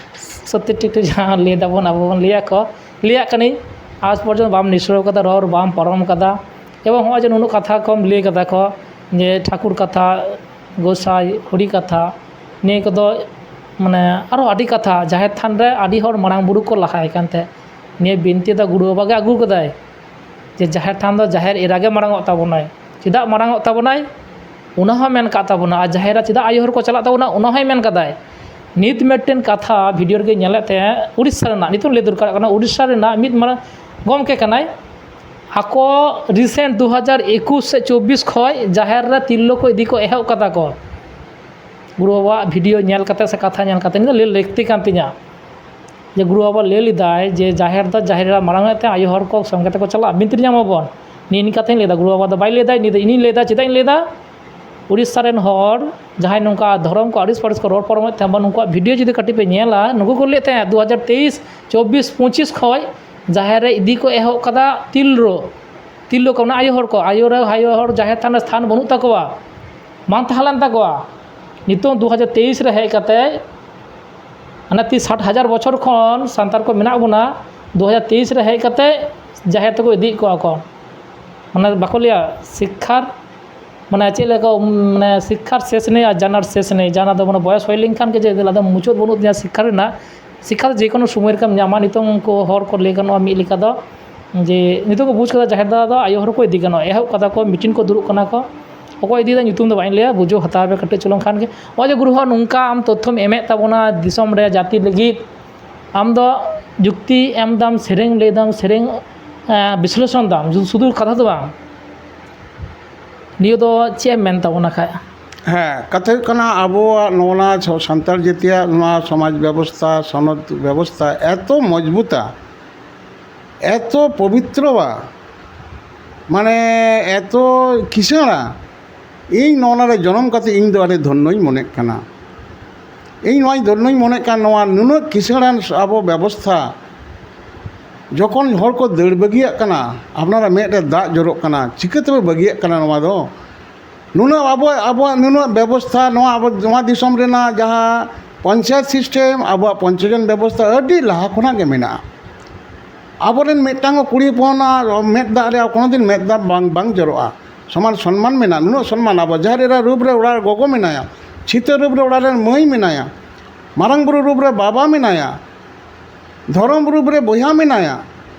ᱥᱚᱛᱭᱚ ᱴᱷᱤᱠ ᱴᱷᱤᱠ ᱡᱟᱦᱟᱸ ᱞᱟᱹᱭ ᱫᱟᱵᱚᱱ ᱟᱵᱚ ᱵᱚᱱ ᱞᱟᱹᱭᱟ ᱠᱚ, ᱞᱟᱹᱭᱟᱜ ᱠᱟᱹᱱᱟᱹᱧ, ᱟᱡᱽ ᱯᱚᱨᱡᱚᱱᱛᱚ ᱵᱟᱢ ᱱᱤᱥᱲᱟᱹᱣ ᱠᱟᱫᱟ, ᱨᱚᱲ ᱵᱟᱢ ᱯᱟᱨᱚᱢ ᱠᱟᱫᱟ᱾ ᱮᱵᱚᱝ ᱦᱚᱸᱜᱼᱚᱭ ᱡᱮ ᱱᱩᱱᱟᱹᱜ ᱠᱟᱛᱷᱟ ᱠᱚᱢ ᱞᱟᱹᱭ ᱠᱟᱫᱟ ᱠᱚ, ᱡᱮ ᱴᱷᱟᱹᱠᱩᱨ ᱠᱟᱛᱷᱟ, ᱜᱚᱸᱥᱟᱭ ᱦᱚᱲᱤ ᱠᱟᱛᱷᱟ, ᱱᱤᱭᱟᱹ ᱠᱚᱫᱚ ᱢᱟᱱᱮ ᱟᱨᱚ ᱟᱹᱰᱤ ᱠᱟᱛᱷᱟ, ᱡᱟᱦᱮᱨ ᱛᱷᱟᱱ ᱨᱮ ᱟᱹᱰᱤ ᱦᱚᱲ ᱢᱟᱲᱟᱝ ᱵᱩᱨᱩ ᱠᱚ ᱞᱟᱦᱟᱭ ᱠᱟᱱ ᱛᱟᱦᱮᱸᱫ᱾ ᱱᱤᱭᱟᱹ ᱵᱤᱱᱛᱤ ᱫᱚ ᱜᱩᱨᱩ ᱵᱟᱵᱟ ᱜᱮ ᱟᱹᱜᱩ ᱠᱟᱫᱟᱭ᱾ ᱡᱮ ᱡᱟᱦᱮᱨ ᱛᱷᱟᱱ ᱫᱚ ᱡᱟᱦᱮᱨ ᱮᱨᱟ ᱜᱮ ᱢᱟᱲᱟᱝᱚᱜ ᱛᱟᱵᱚᱱᱟᱭ᱾ ᱪᱮᱫᱟᱜ ᱢᱟᱲᱟᱝᱚᱜ ᱛᱟᱵᱚᱱᱟᱭ? ᱚᱱᱟ ᱦᱚᱸ ᱢᱮᱱ ᱠᱟᱜ ᱛᱟᱵᱚᱱᱟ᱾ ᱟᱨ ᱡᱟᱦᱮᱨ ᱮᱨᱟ ᱪᱮᱫᱟᱜ ᱟᱭᱳ ᱦᱚᱲ ᱠᱚ ᱪᱟᱞᱟᱜ ᱛᱟᱵᱚᱱᱟ? ᱚᱱᱟ ᱦᱚᱸᱭ ᱢᱮᱱ ᱠᱟᱫᱟᱭ᱾ ᱱᱤᱛ ᱢᱤᱫᱴᱮᱱ ᱠᱟᱛᱷᱟ ᱵᱷᱤᱰᱤᱭᱳ ᱨᱮᱜᱮ ᱧᱮᱞᱮᱫ ᱛᱟᱦᱮᱸᱫ, ᱩᱲᱤᱥᱥᱟ ᱨᱮᱱᱟᱜ, ᱱᱤᱛᱚᱝ ᱞᱟᱹᱭ ᱫᱚᱨᱠᱟᱨᱚᱜ ᱠᱟᱱᱟ, ᱩᱲᱤᱥᱥᱟ ᱨᱮᱱᱟᱜ ᱢᱤᱫ ᱢᱟᱨᱟᱝ ᱜᱚᱢᱠᱮ ᱠᱟᱱᱟᱭ᱾ ᱟᱠᱚ ᱨᱤᱥᱮᱱᱴ ᱫᱩ ᱦᱟᱡᱟᱨ ᱮᱠᱩᱥ ᱥᱮ ᱪᱚᱵᱵᱤᱥ ᱠᱷᱚᱱ ᱡᱟᱦᱮᱨ ᱨᱮ ᱛᱤᱨᱞᱟᱹ ᱠᱚ ᱤᱫᱤ ᱠᱚ ᱮᱦᱚᱵ ᱠᱟᱫᱟ ᱠᱚ᱾ ᱜᱩᱨᱩ ᱵᱟᱵᱟᱣᱟᱜ ᱵᱷᱤᱰᱤᱭᱳ ᱧᱮᱞ ᱠᱟᱛᱮ ᱥᱮ ᱠᱟᱛᱷᱟ ᱧᱮᱞ ᱠᱟᱛᱮ, ᱤᱧ ᱫᱚ ᱞᱟᱹᱭ ᱞᱟᱹᱠᱛᱤ ᱠᱟᱱ ᱛᱤᱧᱟ᱾ ᱡᱮ ᱜᱩᱨᱩ ᱵᱟᱵᱟ ᱞᱟᱹᱭ ᱞᱮᱫᱟᱭ ᱡᱮ ᱡᱟᱦᱮᱨ ᱫᱚ ᱡᱟᱦᱮᱨ ᱮᱨᱟ ᱢᱟᱲᱟᱝ ᱮᱫ ᱛᱮ ᱟᱭᱳ ᱦᱚᱲ ᱠᱚ ᱥᱚᱸᱜᱮ ᱛᱮᱠᱚ ᱪᱟᱞᱟᱜᱼᱟ, ᱵᱤᱱᱛᱤ ᱧᱟᱢ ᱟᱵᱚᱱ᱾ ᱱᱤᱭᱟᱹ ᱱᱤᱭᱟᱹ ᱠᱟᱛᱷᱟᱧ ᱞᱟᱹᱭᱫᱟ, ᱜᱩᱨᱩ ᱵᱟᱵᱟ ᱫᱚ ᱵᱟᱭ ᱞᱟᱹᱭᱫᱟ, ᱤᱧ ᱫᱚ ᱤᱧᱤᱧ ᱞᱟᱹᱭᱫᱟ᱾ ᱪᱮᱫᱟᱜ ᱤᱧ ᱞᱟᱹᱭᱫᱟ? ᱩᱲᱤᱥᱥᱟ ᱨᱮᱱ ᱦᱚᱲ ᱡᱟᱦᱟᱸᱭ ᱱᱚᱝᱠᱟ ᱫᱷᱚᱨᱚᱢ ᱠᱚ ᱟᱹᱲᱤᱥ ᱯᱟᱹᱲᱤᱥ ᱠᱚ ᱨᱚᱲ ᱯᱟᱨᱚᱢᱮᱫ ᱛᱟᱦᱮᱸ, ᱱᱩᱠᱩᱣᱟᱜ ᱵᱷᱤᱰᱤᱭᱳ ᱡᱩᱫᱤ ᱠᱟᱹᱴᱤᱡ ᱯᱮ ᱧᱮᱞᱟ, ᱱᱩᱠᱩ ᱠᱚ ᱞᱟᱹᱭᱮᱫ ᱛᱟᱦᱮᱸᱫ ᱫᱩ ᱦᱟᱡᱟᱨ ᱛᱮᱭᱤᱥ, ᱪᱚᱵᱵᱤᱥ, ᱯᱚᱸᱪᱤᱥ ᱠᱷᱚᱱ ᱡᱟᱦᱮᱨ ᱨᱮ ᱤᱫᱤ ᱠᱚ ᱮᱦᱚᱵ ᱠᱟᱫᱟ ᱛᱤᱨᱞᱟᱹ, ᱛᱤᱨᱞᱟᱹ ᱠᱚ, ᱚᱱᱟ ᱟᱭᱳ ᱦᱚᱲ ᱠᱚ, ᱟᱭᱳ ᱨᱮ, ᱟᱭᱳ ᱦᱚᱲ ᱡᱟᱦᱮᱨ ᱛᱷᱟᱱ ᱨᱮ ᱥᱛᱷᱟᱱ ᱵᱟᱹᱱᱩᱜ ᱛᱟᱠᱚᱣᱟ, ᱵᱟᱝ ᱛᱟᱦᱮᱸ ᱞᱮᱱ ᱛᱟᱠᱚᱣᱟ᱾ ᱱᱤᱛᱚᱝ ᱫᱩ ᱦᱟᱡᱟᱨ ᱛᱮᱭᱤᱥ ᱨᱮ ᱦᱮᱡ ᱠᱟᱛᱮ, ᱦᱟᱱᱮ ᱛᱤᱥ ᱥᱟᱴ ᱦᱟᱡᱟᱨ ᱵᱚᱪᱷᱚᱨ ᱠᱷᱚᱱ ᱥᱟᱱᱛᱟᱲ ᱠᱚ ᱢᱮᱱᱟᱜ ᱵᱚᱱᱟ, ᱫᱩ ᱦᱟᱡᱟᱨ ᱛᱮᱭᱤᱥ ᱨᱮ ᱦᱮᱡ ᱠᱟᱛᱮ ᱡᱟᱦᱮᱨ ᱛᱮᱠᱚ ᱤᱫᱤᱭᱮᱫ ᱠᱚᱣᱟ ᱠᱚ᱾ ᱢᱟᱱᱮ ᱵᱟᱠᱚ ᱞᱟᱹᱭᱟ ᱥᱤᱠᱠᱷᱟᱨ, ᱢᱟᱱᱮ ᱪᱮᱫ ᱞᱮᱠᱟ, ᱢᱟᱱᱮ ᱥᱤᱠᱠᱷᱟᱨ ᱥᱮᱥ ᱱᱮᱭ ᱟᱨ ᱡᱟᱱᱟᱨ ᱥᱮᱥ ᱱᱮᱭ, ᱡᱟᱦᱟᱸ ᱫᱚ ᱢᱟᱱᱮ ᱵᱚᱭᱚᱥ ᱦᱩᱭ ᱞᱮᱱᱠᱷᱟᱱ ᱜᱮ ᱡᱮ ᱟᱫᱚ ᱢᱩᱪᱟᱹᱫ ᱵᱟᱹᱱᱩᱜ ᱛᱤᱧᱟ ᱥᱤᱠᱠᱷᱟ ᱨᱮᱱᱟᱜ, ᱥᱤᱠᱠᱷᱟ ᱫᱚ ᱡᱮᱠᱳᱱᱳ ᱥᱚᱢᱚᱭ ᱨᱮᱜᱮᱢ ᱧᱟᱢᱟ᱾ ᱱᱤᱛᱚᱝ ᱩᱱᱠᱩ ᱦᱚᱲ ᱠᱚ ᱞᱟᱹᱭ ᱜᱟᱱᱚᱜᱼᱟ ᱢᱤᱫ ᱞᱮᱠᱟ ᱫᱚ, ᱡᱮ ᱱᱤᱛᱚᱝ ᱠᱚ ᱵᱩᱡᱽ ᱠᱟᱫᱟ ᱡᱟᱦᱮᱨ ᱫᱚ ᱟᱫᱚ ᱟᱭᱳ ᱦᱚᱲ ᱠᱚ ᱤᱫᱤ ᱜᱟᱱᱚᱜᱼᱟ, ᱮᱦᱚᱵ ᱠᱟᱫᱟ ᱠᱚ, ᱢᱤᱴᱤᱝ ᱠᱚ ᱫᱩᱲᱩᱵ ᱠᱟᱱᱟ ᱠᱚ᱾ ᱚᱠᱚᱭ ᱤᱫᱤᱭᱮᱫᱟ ᱧᱩᱛᱩᱢ ᱫᱚ ᱵᱟᱹᱧ ᱞᱟᱹᱭᱟ, ᱵᱩᱡᱷᱟᱹᱣ ᱦᱟᱛᱟᱣ ᱯᱮ ᱠᱟᱹᱴᱤᱡ ᱪᱩᱞᱩᱝ ᱠᱷᱟᱱ ᱜᱮ᱾ ᱱᱚᱜᱼᱚᱭ ᱡᱮ ᱜᱩᱨᱩ ᱦᱚᱸ ᱱᱚᱝᱠᱟ ᱟᱢ ᱛᱚᱛᱛᱷᱚᱢ ᱮᱢᱮᱫ ᱛᱟᱵᱚᱱᱟ ᱫᱤᱥᱚᱢ ᱨᱮ, ᱡᱟᱹᱛᱤ ᱞᱟᱹᱜᱤᱫ, ᱟᱢ ᱫᱚ ᱡᱩᱠᱛᱤ ᱮᱢ ᱫᱟᱢ, ᱥᱮᱨᱮᱧ ᱞᱟᱹᱭ ᱫᱟᱢ, ᱥᱮᱨᱮᱧ, ᱮᱸ, ᱵᱤᱥᱞᱮᱥᱚᱱ ᱫᱟᱢ, ᱥᱩᱫᱷᱩ ᱠᱟᱛᱷᱟ ᱫᱚ ᱵᱟᱝ᱾ ᱱᱤᱭᱟᱹ ᱫᱚ ᱪᱮᱫ ᱮᱢ ᱢᱮᱱ ᱛᱟᱵᱚᱱᱟ ᱠᱷᱟᱡ? ᱦᱮᱸ, ᱠᱟᱛᱷᱟ ᱦᱩᱭᱩᱜ ᱠᱟᱱᱟ, ᱟᱵᱚᱣᱟᱜ ᱱᱚᱣᱟ ᱥᱟᱱᱛᱟᱲ ᱡᱟᱹᱛᱤᱭᱟᱜ ᱱᱚᱣᱟ ᱥᱚᱢᱟᱡᱽ ᱵᱮᱵᱚᱥᱛᱷᱟ, ᱥᱚᱱᱚᱛ ᱵᱮᱵᱚᱥᱛᱷᱟ ᱮᱛᱚ ᱢᱚᱡᱽᱵᱩᱛᱟ, ᱮᱛᱚ ᱯᱚᱵᱤᱛᱨᱚᱣᱟ, ᱢᱟᱱᱮ ᱮᱛᱚ ᱠᱤᱥᱟᱹᱬᱟ, ᱤᱧ ᱱᱚᱣᱟ ᱨᱮ ᱡᱚᱱᱚᱢ ᱠᱟᱛᱮ ᱤᱧ ᱫᱚ ᱟᱹᱰᱤ ᱫᱷᱚᱱᱭᱚᱧ ᱢᱚᱱᱮᱜ ᱠᱟᱱᱟ᱾ ᱤᱧ ᱱᱚᱣᱟᱧ ᱫᱷᱚᱱᱭᱚᱧ ᱢᱚᱱᱮᱜ ᱠᱟᱱ, ᱱᱚᱣᱟ ᱱᱩᱱᱟᱹᱜ ᱠᱤᱥᱟᱹᱬᱟᱱ ᱟᱵᱚ ᱵᱮᱵᱚᱥᱛᱷᱟ, ᱡᱚᱠᱷᱚᱱ ᱦᱚᱲ ᱠᱚ ᱫᱟᱹᱲ ᱵᱟᱹᱜᱤᱭᱟᱜ ᱠᱟᱱᱟ, ᱟᱯᱱᱟᱨᱟᱜ ᱢᱮᱫ ᱨᱮ ᱫᱟᱜ ᱡᱚᱨᱚᱜ ᱠᱟᱱᱟ, ᱪᱤᱠᱟᱹ ᱛᱮᱵᱚ ᱵᱟᱹᱜᱤᱭᱟᱜ ᱠᱟᱱᱟ ᱱᱚᱣᱟ ᱫᱚ? ᱱᱩᱱᱟᱹᱜ ᱟᱵᱚ, ᱟᱵᱚᱣᱟᱜ ᱱᱩᱱᱟᱹᱜ ᱵᱮᱵᱚᱥᱛᱷᱟ, ᱱᱚᱣᱟ ᱟᱵᱚ, ᱱᱚᱣᱟ ᱫᱤᱥᱚᱢ ᱨᱮᱱᱟᱜ ᱡᱟᱦᱟᱸ ᱯᱚᱧᱪᱟᱭᱮᱛ ᱥᱤᱥᱴᱮᱢ, ᱟᱵᱚᱣᱟᱜ ᱯᱚᱧᱪᱟᱭᱮᱛ ᱵᱮᱵᱚᱥᱛᱷᱟ ᱟᱹᱰᱤ ᱞᱟᱦᱟ ᱠᱷᱚᱱᱟᱜ ᱜᱮ ᱢᱮᱱᱟᱜᱼᱟ᱾ ᱟᱵᱚᱨᱮᱱ ᱢᱤᱫᱴᱟᱝ ᱦᱚᱸ ᱠᱩᱲᱤ ᱦᱚᱯᱚᱱᱟᱜ ᱢᱮᱫ ᱫᱟᱜ ᱨᱮ ᱠᱳᱱᱳ ᱫᱤᱱ ᱢᱮᱫ ᱫᱟᱜ ᱵᱟᱝ, ᱵᱟᱝ ᱡᱚᱨᱚᱜᱼᱟ᱾ ᱥᱚᱢᱟᱱ ᱥᱚᱱᱢᱟᱱ ᱢᱮᱱᱟᱜᱼᱟ, ᱱᱩᱱᱟᱹᱜ ᱥᱚᱱᱢᱟᱱ᱾ ᱟᱵᱚ ᱡᱟᱦᱮᱨ ᱮᱨᱟ ᱨᱩᱯ ᱨᱮ ᱚᱲᱟᱜ ᱨᱮ ᱜᱚᱜᱚ ᱢᱮᱱᱟᱭᱟ, ᱪᱷᱤᱛᱟᱹ ᱨᱩᱯ ᱨᱮ ᱚᱲᱟᱜ ᱨᱮᱱ ᱢᱟᱹᱭ ᱢᱮᱱᱟᱭᱟ, ᱢᱟᱨᱟᱝ ᱵᱩᱨᱩ ᱨᱩᱯ ᱨᱮ ᱵᱟᱵᱟ ᱢᱮᱱᱟᱭᱟ, ᱫᱷᱚᱨᱚᱢ ᱨᱩᱯ ᱨᱮ ᱵᱚᱭᱦᱟ ᱢᱮᱱᱟᱭᱟ,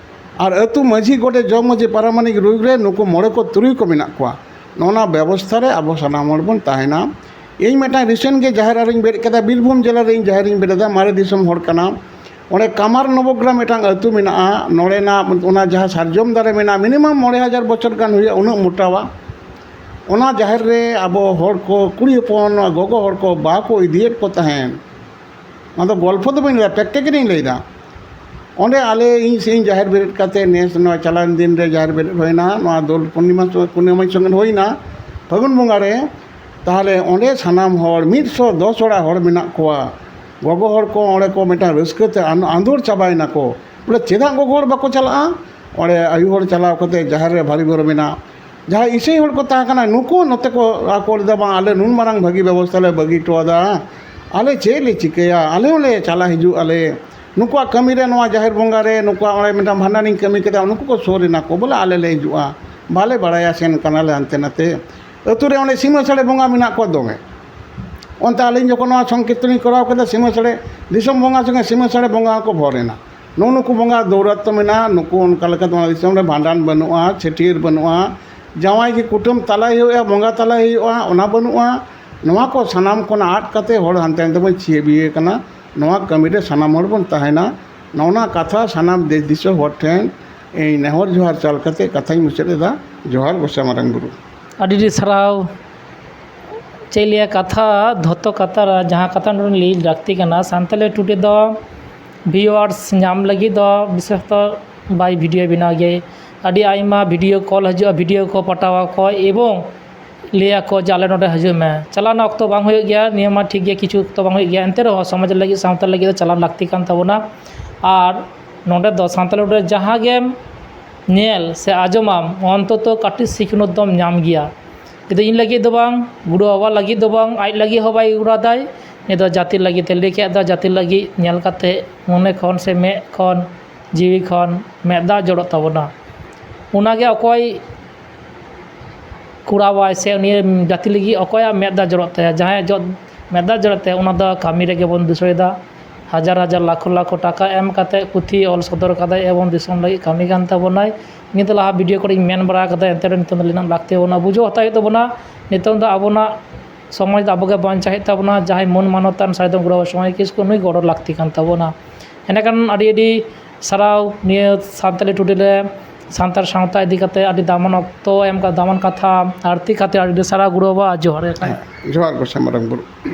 ᱟᱨ ᱟᱹᱛᱩ ᱢᱟᱹᱡᱷᱤ, ᱜᱚᱰᱮᱛ, ᱡᱚᱜᱽ ᱢᱟᱹᱡᱷᱤ, ᱯᱟᱨᱟᱱᱤᱠ ᱨᱩᱯ ᱨᱮ ᱱᱩᱠᱩ ᱢᱚᱬᱮ ᱠᱚ ᱛᱩᱨᱩᱭ ᱠᱚ ᱢᱮᱱᱟᱜ ᱠᱚᱣᱟ᱾ ᱱᱚᱜᱼᱚ ᱱᱟ ᱵᱮᱵᱚᱥᱛᱷᱟ ᱨᱮ ᱟᱵᱚ ᱥᱟᱱᱟᱢ ᱦᱚᱲ ᱵᱚᱱ ᱛᱟᱦᱮᱱᱟ᱾ ᱤᱧ ᱢᱤᱫᱴᱟᱝ ᱨᱤᱥᱮᱱᱴ ᱜᱮ ᱡᱟᱦᱮᱨ ᱟᱹᱨᱤᱧ ᱵᱮᱨᱮᱫ ᱠᱮᱫᱟ, ᱵᱤᱨᱵᱷᱩᱢ ᱡᱮᱞᱟ ᱨᱮ ᱤᱧ ᱡᱟᱦᱮᱨ ᱤᱧ ᱵᱮᱨᱮᱫᱟ, ᱢᱟᱨᱮ ᱫᱤᱥᱚᱢ ᱦᱚᱲ ᱠᱟᱱᱟ᱾ ᱚᱸᱰᱮ ᱠᱟᱢᱟᱨ ᱱᱚᱵᱚᱜᱨᱟᱢ ᱢᱤᱫᱴᱟᱝ ᱟᱹᱛᱩ ᱢᱮᱱᱟᱜᱼᱟ, ᱱᱚᱰᱮᱱᱟᱜ ᱚᱱᱟ ᱡᱟᱦᱟᱸ ᱥᱟᱨᱡᱚᱢ ᱫᱟᱨᱮ ᱢᱮᱱᱟᱜᱼᱟ, ᱢᱤᱱᱤᱢᱟᱢ ᱢᱚᱬᱮ ᱦᱟᱡᱟᱨ ᱵᱚᱪᱷᱚᱨ ᱜᱟᱱ ᱦᱩᱭᱩᱜᱼᱟ, ᱩᱱᱟᱹᱜ ᱢᱚᱴᱟᱣᱟ᱾ ᱚᱱᱟ ᱡᱟᱦᱮᱨ ᱨᱮ ᱟᱵᱚ ᱦᱚᱲ ᱠᱚ, ᱠᱩᱲᱤ ᱦᱚᱯᱚᱱ, ᱜᱚᱜᱚ ᱦᱚᱲ ᱠᱚ ᱵᱟᱠᱚ ᱤᱫᱤᱭᱮᱫ ᱠᱚ ᱛᱟᱦᱮᱸᱫ᱾ ᱚᱱᱟ ᱫᱚ ᱜᱚᱞᱯᱷᱚ ᱫᱚ ᱵᱟᱹᱧ ᱞᱟᱹᱭᱫᱟ, ᱯᱨᱮᱠᱴᱤᱠᱮᱞᱤᱧ ᱞᱟᱹᱭᱫᱟ᱾ ᱚᱸᱰᱮ ᱟᱞᱮ, ᱤᱧ ᱥᱮ ᱤᱧ ᱡᱟᱦᱮᱨ ᱵᱮᱨᱮᱫ ᱠᱟᱛᱮ ᱱᱮᱥ ᱱᱚᱣᱟ ᱪᱟᱞᱟᱣᱮᱱ ᱫᱤᱱ ᱨᱮ ᱡᱟᱦᱮᱨ ᱵᱮᱨᱮᱫ ᱦᱩᱭᱱᱟ, ᱱᱚᱣᱟ ᱫᱳᱞ ᱯᱩᱨᱱᱤᱢᱟ ᱥᱚ-, ᱯᱩᱨᱱᱤᱢᱟ ᱥᱚᱸᱜᱮ ᱦᱩᱭᱱᱟ, ᱯᱷᱟᱹᱜᱩᱱ ᱵᱚᱸᱜᱟ ᱨᱮ᱾ ᱛᱟᱦᱚᱞᱮ ᱚᱸᱰᱮ ᱥᱟᱱᱟᱢ ᱦᱚᱲ, ᱢᱤᱫ ᱥᱚ ᱫᱚᱥ ᱚᱲᱟᱜ ᱦᱚᱲ ᱢᱮᱱᱟᱜ ᱠᱚᱣᱟ, ᱜᱚᱜᱚ ᱦᱚᱲ ᱠᱚ ᱚᱸᱰᱮ ᱠᱚ ᱢᱤᱫᱴᱟᱝ ᱨᱟᱹᱥᱠᱟᱹ ᱛᱮ ᱟᱱ-, ᱟᱸᱫᱳᱲ ᱪᱟᱵᱟᱭᱮᱱᱟ ᱠᱚ᱾ ᱵᱚᱞᱮ, ᱪᱮᱫᱟᱜ ᱜᱚᱜᱚ ᱦᱚᱲ ᱵᱟᱠᱚ ᱪᱟᱞᱟᱜᱼᱟ? ᱚᱸᱰᱮ ᱟᱭᱳ ᱦᱚᱲ ᱪᱟᱞᱟᱣ ᱠᱟᱛᱮ ᱡᱟᱦᱮᱨ ᱨᱮ ᱵᱷᱟᱹᱨᱤ ᱵᱷᱚᱨ ᱢᱮᱱᱟᱜ, ᱡᱟᱦᱟᱸᱭ ᱤᱥᱟᱹᱭ ᱦᱚᱲ ᱠᱚ ᱛᱟᱦᱮᱸ ᱠᱟᱱᱟ, ᱱᱩᱠᱩ ᱱᱚᱛᱮ ᱠᱚ ᱟᱠᱚ ᱞᱮᱫᱟ, "ᱵᱟᱝ, ᱟᱞᱮ ᱱᱩᱱ ᱢᱟᱨᱟᱝ ᱵᱷᱟᱹᱜᱤ ᱵᱮᱵᱚᱥᱛᱷᱟ ᱞᱮ ᱵᱟᱹᱜᱤ ᱦᱚᱴᱚ ᱟᱫᱟ, ᱟᱞᱮ ᱪᱮᱫ ᱞᱮ ᱪᱤᱠᱟᱹᱭᱟ? ᱟᱞᱮ ᱦᱚᱸᱞᱮ ᱪᱟᱞᱟᱜ ᱦᱤᱡᱩᱜ ᱟᱞᱮ, ᱱᱩᱠᱩᱣᱟᱜ ᱠᱟᱹᱢᱤ ᱨᱮ, ᱱᱚᱣᱟ ᱡᱟᱦᱮᱨ ᱵᱚᱸᱜᱟ ᱨᱮ, ᱱᱩᱠᱩᱣᱟᱜ ᱚᱸᱰᱮ ᱢᱤᱫᱴᱟᱝ ᱵᱷᱟᱸᱰᱟᱱᱤᱧ ᱠᱟᱹᱢᱤ ᱠᱮᱫᱟ, ᱱᱩᱠᱩ ᱠᱚ ᱥᱩᱨ ᱮᱱᱟ ᱠᱚ, ᱵᱚᱞᱮ ᱟᱞᱮ ᱞᱮ ᱦᱤᱡᱩᱜᱼᱟ, ᱵᱟᱞᱮ ᱵᱟᱲᱟᱭᱟ, ᱥᱮᱱ ᱠᱟᱱᱟᱞᱮ ᱦᱟᱱᱛᱮ ᱱᱟᱛᱮ᱾" ᱟᱹᱛᱩ ᱨᱮ ᱚᱸᱰᱮ ᱥᱤᱢᱟᱹ ᱥᱟᱹᱲᱮ ᱵᱚᱸᱜᱟ ᱢᱮᱱᱟᱜ ᱠᱚᱣᱟ ᱫᱚᱢᱮ᱾ ᱚᱱᱛᱮ ᱟᱹᱞᱤᱧ ᱡᱚᱠᱷᱚᱱ ᱱᱚᱣᱟ ᱥᱚᱝᱠᱤᱨᱛᱚᱱᱤᱧ ᱠᱚᱨᱟᱣ ᱠᱮᱫᱟ, ᱥᱤᱢᱟᱹ ᱥᱟᱹᱲᱮ, ᱫᱤᱥᱚᱢ ᱵᱚᱸᱜᱟ ᱥᱚᱸᱜᱮ ᱥᱤᱢᱟᱹ ᱥᱟᱹᱲᱮ ᱵᱚᱸᱜᱟ ᱦᱚᱸᱠᱚ ᱵᱷᱚᱨ ᱮᱱᱟ᱾ ᱱᱚᱜᱼᱚ ᱱᱩᱠᱩ ᱵᱚᱸᱜᱟ ᱫᱳᱣᱨᱟᱛᱛᱚ ᱢᱮᱱᱟᱜᱼᱟ, ᱱᱩᱠᱩ ᱚᱱᱠᱟ ᱞᱮᱠᱟᱛᱮ ᱚᱱᱟ ᱫᱤᱥᱚᱢ ᱨᱮ ᱵᱷᱟᱸᱰᱟᱱ ᱵᱟᱹᱱᱩᱜᱼᱟ, ᱪᱷᱟᱹᱴᱭᱟᱹᱨ ᱵᱟᱹᱱᱩᱜᱼᱟ, ᱡᱟᱶᱟᱭ ᱜᱮ ᱠᱩᱴᱟᱹᱢ ᱛᱟᱞᱟᱭ ᱦᱩᱭᱩᱜᱼᱟ, ᱵᱚᱸᱜᱟ ᱛᱟᱞᱟᱭ ᱦᱩᱭᱩᱜᱼᱟ, ᱚᱱᱟ ᱵᱟᱹᱱᱩᱜᱼᱟ᱾ ᱱᱚᱣᱟ ᱠᱚ ᱥᱟᱱᱟᱢ ᱠᱷᱚᱱ ᱟᱫ ᱠᱟᱛᱮ ᱦᱚᱲ ᱦᱟᱱᱛᱮ ᱱᱟᱛᱮ ᱵᱚᱱ ᱪᱷᱤᱭᱟᱹᱵᱤᱭᱟᱹ ᱠᱟᱱᱟ᱾ ᱱᱚᱣᱟ ᱠᱟᱹᱢᱤ ᱨᱮ ᱥᱟᱱᱟᱢ ᱦᱚᱲ ᱵᱚᱱ ᱛᱟᱦᱮᱱᱟ᱾ ᱱᱚᱜᱼᱚ ᱱᱟ ᱠᱟᱛᱷᱟ ᱥᱟᱱᱟᱢ ᱫᱮᱥ ᱫᱤᱥᱚᱢ ᱦᱚᱲ ᱴᱷᱮᱱ ᱤᱧ ᱱᱮᱦᱚᱨ ᱡᱚᱦᱟᱨ ᱪᱟᱞ ᱠᱟᱛᱮ ᱠᱟᱛᱷᱟᱧ ᱢᱩᱪᱟᱹᱫ ᱮᱫᱟ᱾ ᱡᱚᱦᱟᱨ ᱜᱚᱸᱥᱟᱭ ᱢᱟᱨᱟᱝ ᱵᱩᱨᱩ᱾ ᱟᱹᱰᱤ ᱟᱹᱰᱤ ᱥᱟᱨᱦᱟᱣ᱾ ᱪᱮᱫ ᱞᱟᱹᱭᱟ ᱠᱟᱛᱷᱟ, ᱫᱷᱚᱛᱚ ᱠᱟᱛᱷᱟ ᱨᱮ ᱡᱟᱦᱟᱸ ᱠᱟᱛᱷᱟ ᱱᱚᱰᱮ ᱞᱟᱹᱭ ᱞᱟᱹᱠᱛᱤ ᱠᱟᱱᱟ, ᱥᱟᱱᱛᱟᱞᱤ ᱴᱩᱰᱮ ᱫᱚ ᱵᱷᱤᱭᱩᱣᱟᱨᱥ ᱧᱟᱢ ᱞᱟᱹᱜᱤᱫ ᱫᱚ ᱵᱤᱥᱮᱥᱛᱚ ᱵᱟᱭ ᱵᱷᱤᱰᱤᱭᱳ ᱵᱮᱱᱟᱣ ᱜᱮᱭᱟᱭ᱾ ᱟᱹᱰᱤ ᱟᱭᱢᱟ ᱵᱷᱤᱰᱤᱭᱳ ᱠᱚᱞ ᱦᱤᱡᱩᱜᱼᱟ, ᱵᱷᱤᱰᱤᱭᱳ ᱠᱚ ᱯᱟᱴᱟᱣ ᱟᱠᱚ ᱮᱵᱚᱝ ᱞᱟᱹᱭ ᱟᱠᱚ ᱡᱮ ᱟᱞᱮ ᱱᱚᱰᱮ ᱦᱤᱡᱩᱜ ᱢᱮ᱾ ᱪᱟᱞᱟᱜ ᱨᱮᱱᱟᱜ ᱚᱠᱛᱚ ᱵᱟᱝ ᱦᱩᱭᱩᱜ ᱜᱮᱭᱟ, ᱱᱤᱭᱟᱹ ᱢᱟ ᱴᱷᱤᱠ ᱜᱮᱭᱟ, ᱠᱤᱪᱷᱩ ᱚᱠᱛᱚ ᱵᱟᱝ ᱦᱩᱭᱩᱜ ᱜᱮᱭᱟ, ᱮᱱᱛᱮ ᱨᱮᱦᱚᱸ ᱥᱚᱢᱟᱡᱽ ᱞᱟᱹᱜᱤᱫ, ᱥᱟᱶᱛᱟ ᱞᱟᱹᱜᱤᱫ ᱫᱚ ᱪᱟᱞᱟᱣ ᱞᱟᱹᱠᱛᱤ ᱠᱟᱱ ᱛᱟᱵᱚᱱᱟ᱾ ᱟᱨ ᱱᱚᱰᱮ ᱫᱚ ᱥᱟᱱᱛᱟᱲ ᱨᱮ ᱡᱟᱦᱟᱸ ᱜᱮᱢ ᱧᱮᱞ ᱥᱮ ᱟᱸᱡᱚᱢᱟᱢ, ᱚᱱᱛᱚᱛᱚ ᱠᱟᱹᱴᱤᱡ ᱥᱤᱠᱷᱱᱟᱹᱛ ᱫᱚᱢ ᱧᱟᱢ ᱜᱮᱭᱟ᱾ ᱠᱤᱱᱛᱩ ᱤᱧ ᱞᱟᱹᱜᱤᱫ ᱫᱚ ᱵᱟᱝ, ᱜᱩᱨᱩ ᱵᱟᱵᱟ ᱞᱟᱹᱜᱤᱫ ᱫᱚ ᱵᱟᱝ, ᱟᱡ ᱞᱟᱹᱜᱤᱫ ᱦᱚᱸ ᱵᱟᱭ ᱠᱚᱨᱟᱣ ᱫᱟᱭ, ᱱᱤᱭᱟᱹ ᱫᱚ ᱡᱟᱹᱛᱤ ᱞᱟᱹᱜᱤᱫ ᱛᱮ ᱞᱟᱹᱭ ᱠᱮᱫ ᱫᱚ, ᱡᱟᱹᱛᱤ ᱞᱟᱹᱜᱤᱫ ᱧᱮᱞ ᱠᱟᱛᱮ ᱢᱚᱱᱮ ᱠᱷᱚᱱ ᱥᱮ ᱢᱮᱫ ᱠᱷᱚᱱ, ᱡᱤᱣᱤ ᱠᱷᱚᱱ ᱢᱮᱫ ᱫᱟᱜ ᱡᱚᱨᱚᱜ ᱛᱟᱵᱚᱱᱟ᱾ ᱚᱱᱟᱜᱮ ᱚᱠᱚᱭ ᱠᱚᱨᱟᱣᱟᱭ ᱥᱮ ᱩᱱᱤ ᱡᱟᱹᱛᱤ ᱞᱟᱹᱜᱤᱫ ᱚᱠᱚᱭᱟᱜ ᱢᱮᱫ ᱫᱟᱜ ᱡᱚᱨᱚᱜ ᱛᱟᱭᱟ, ᱡᱟᱦᱟᱸᱭᱟᱜ ᱡᱚ-, ᱢᱮᱫ ᱫᱟᱜ ᱡᱚᱨᱚᱜ ᱛᱟᱭᱟ, ᱚᱱᱟ ᱫᱚ ᱠᱟᱹᱢᱤ ᱨᱮᱜᱮ ᱵᱚᱱ ᱫᱤᱥᱟᱹᱭᱮᱫᱟ᱾ ᱦᱟᱡᱟᱨ ᱦᱟᱡᱟᱨ ᱞᱟᱠᱷᱚ ᱞᱟᱠᱷᱚ ᱴᱟᱠᱟ ᱮᱢ ᱠᱟᱛᱮ ᱯᱩᱛᱷᱤ ᱚᱞ ᱥᱚᱫᱚᱨ ᱠᱟᱫᱟᱭ ᱮᱵᱚᱝ ᱫᱤᱥᱚᱢ ᱞᱟᱹᱜᱤᱫ ᱠᱟᱹᱢᱤ ᱠᱟᱱ ᱛᱟᱵᱚᱱᱟᱭ᱾ ᱱᱤᱭᱟᱹ ᱫᱚ ᱞᱟᱦᱟ ᱵᱷᱤᱰᱤᱭᱳ ᱠᱚᱨᱮᱧ ᱢᱮᱱ ᱵᱟᱲᱟ ᱠᱟᱫᱟ, ᱮᱱᱛᱮ ᱨᱮᱦᱚᱸ ᱱᱤᱛᱚᱝ ᱫᱚ ᱞᱟᱹᱭ ᱨᱮᱱᱟᱜ ᱞᱟᱹᱠᱛᱤ ᱵᱟᱹᱱᱩᱜᱼᱟ᱾ ᱵᱩᱡᱷᱟᱹᱣ ᱦᱟᱛᱟᱣ ᱦᱩᱭᱩᱜ ᱛᱟᱵᱚᱱᱟ, ᱱᱤᱛᱚᱝ ᱫᱚ ᱟᱵᱚᱱᱟᱜ ᱥᱚᱢᱟᱡᱽ ᱫᱚ ᱟᱵᱚᱜᱮ ᱵᱟᱧᱪᱟᱣ ᱦᱩᱭᱩᱜ ᱛᱟᱵᱚᱱᱟ᱾ ᱡᱟᱦᱟᱸᱭ ᱢᱟᱹᱱ ᱢᱟᱱᱚᱛᱟᱱ ᱥᱟᱭᱫᱚᱢ ᱜᱩᱨᱩ ᱵᱟᱵᱟ ᱥᱚᱢᱟᱭ ᱠᱤᱥᱠᱩ, ᱱᱩᱭ ᱜᱚᱲᱚ ᱞᱟᱹᱠᱛᱤ ᱠᱟᱱ ᱛᱟᱵᱚᱱᱟ᱾ ᱮᱸᱰᱮᱠᱷᱟᱱ ᱟᱹᱰᱤ ᱟᱹᱰᱤ ᱥᱟᱨᱦᱟᱣ ᱱᱤᱭᱟᱹ ᱥᱟᱱᱛᱟᱲᱤ ᱴᱩᱰᱮ ᱨᱮ ᱥᱟᱱᱛᱟᱲ ᱥᱟᱶᱛᱟ ᱤᱫᱤ ᱠᱟᱛᱮ ᱟᱹᱰᱤ ᱫᱟᱢᱟᱱ ᱚᱠᱛᱚ ᱮᱢ ᱠᱟᱛᱮ ᱫᱟᱢᱟᱱ ᱠᱟᱛᱷᱟ ᱟᱨᱛᱤ ᱠᱷᱟᱹᱛᱤᱨ ᱟᱹᱰᱤ ᱟᱹᱰᱤ ᱥᱟᱨᱦᱟᱣ ᱜᱩᱨᱩ ᱵᱟᱵᱟ, ᱟᱨ ᱡᱚᱦᱟᱨ ᱜᱮ᱾ ᱡᱚᱦᱟᱨ ᱜᱚᱸᱥᱟᱭ ᱢᱟᱨᱟᱝ ᱵᱩᱨᱩ᱾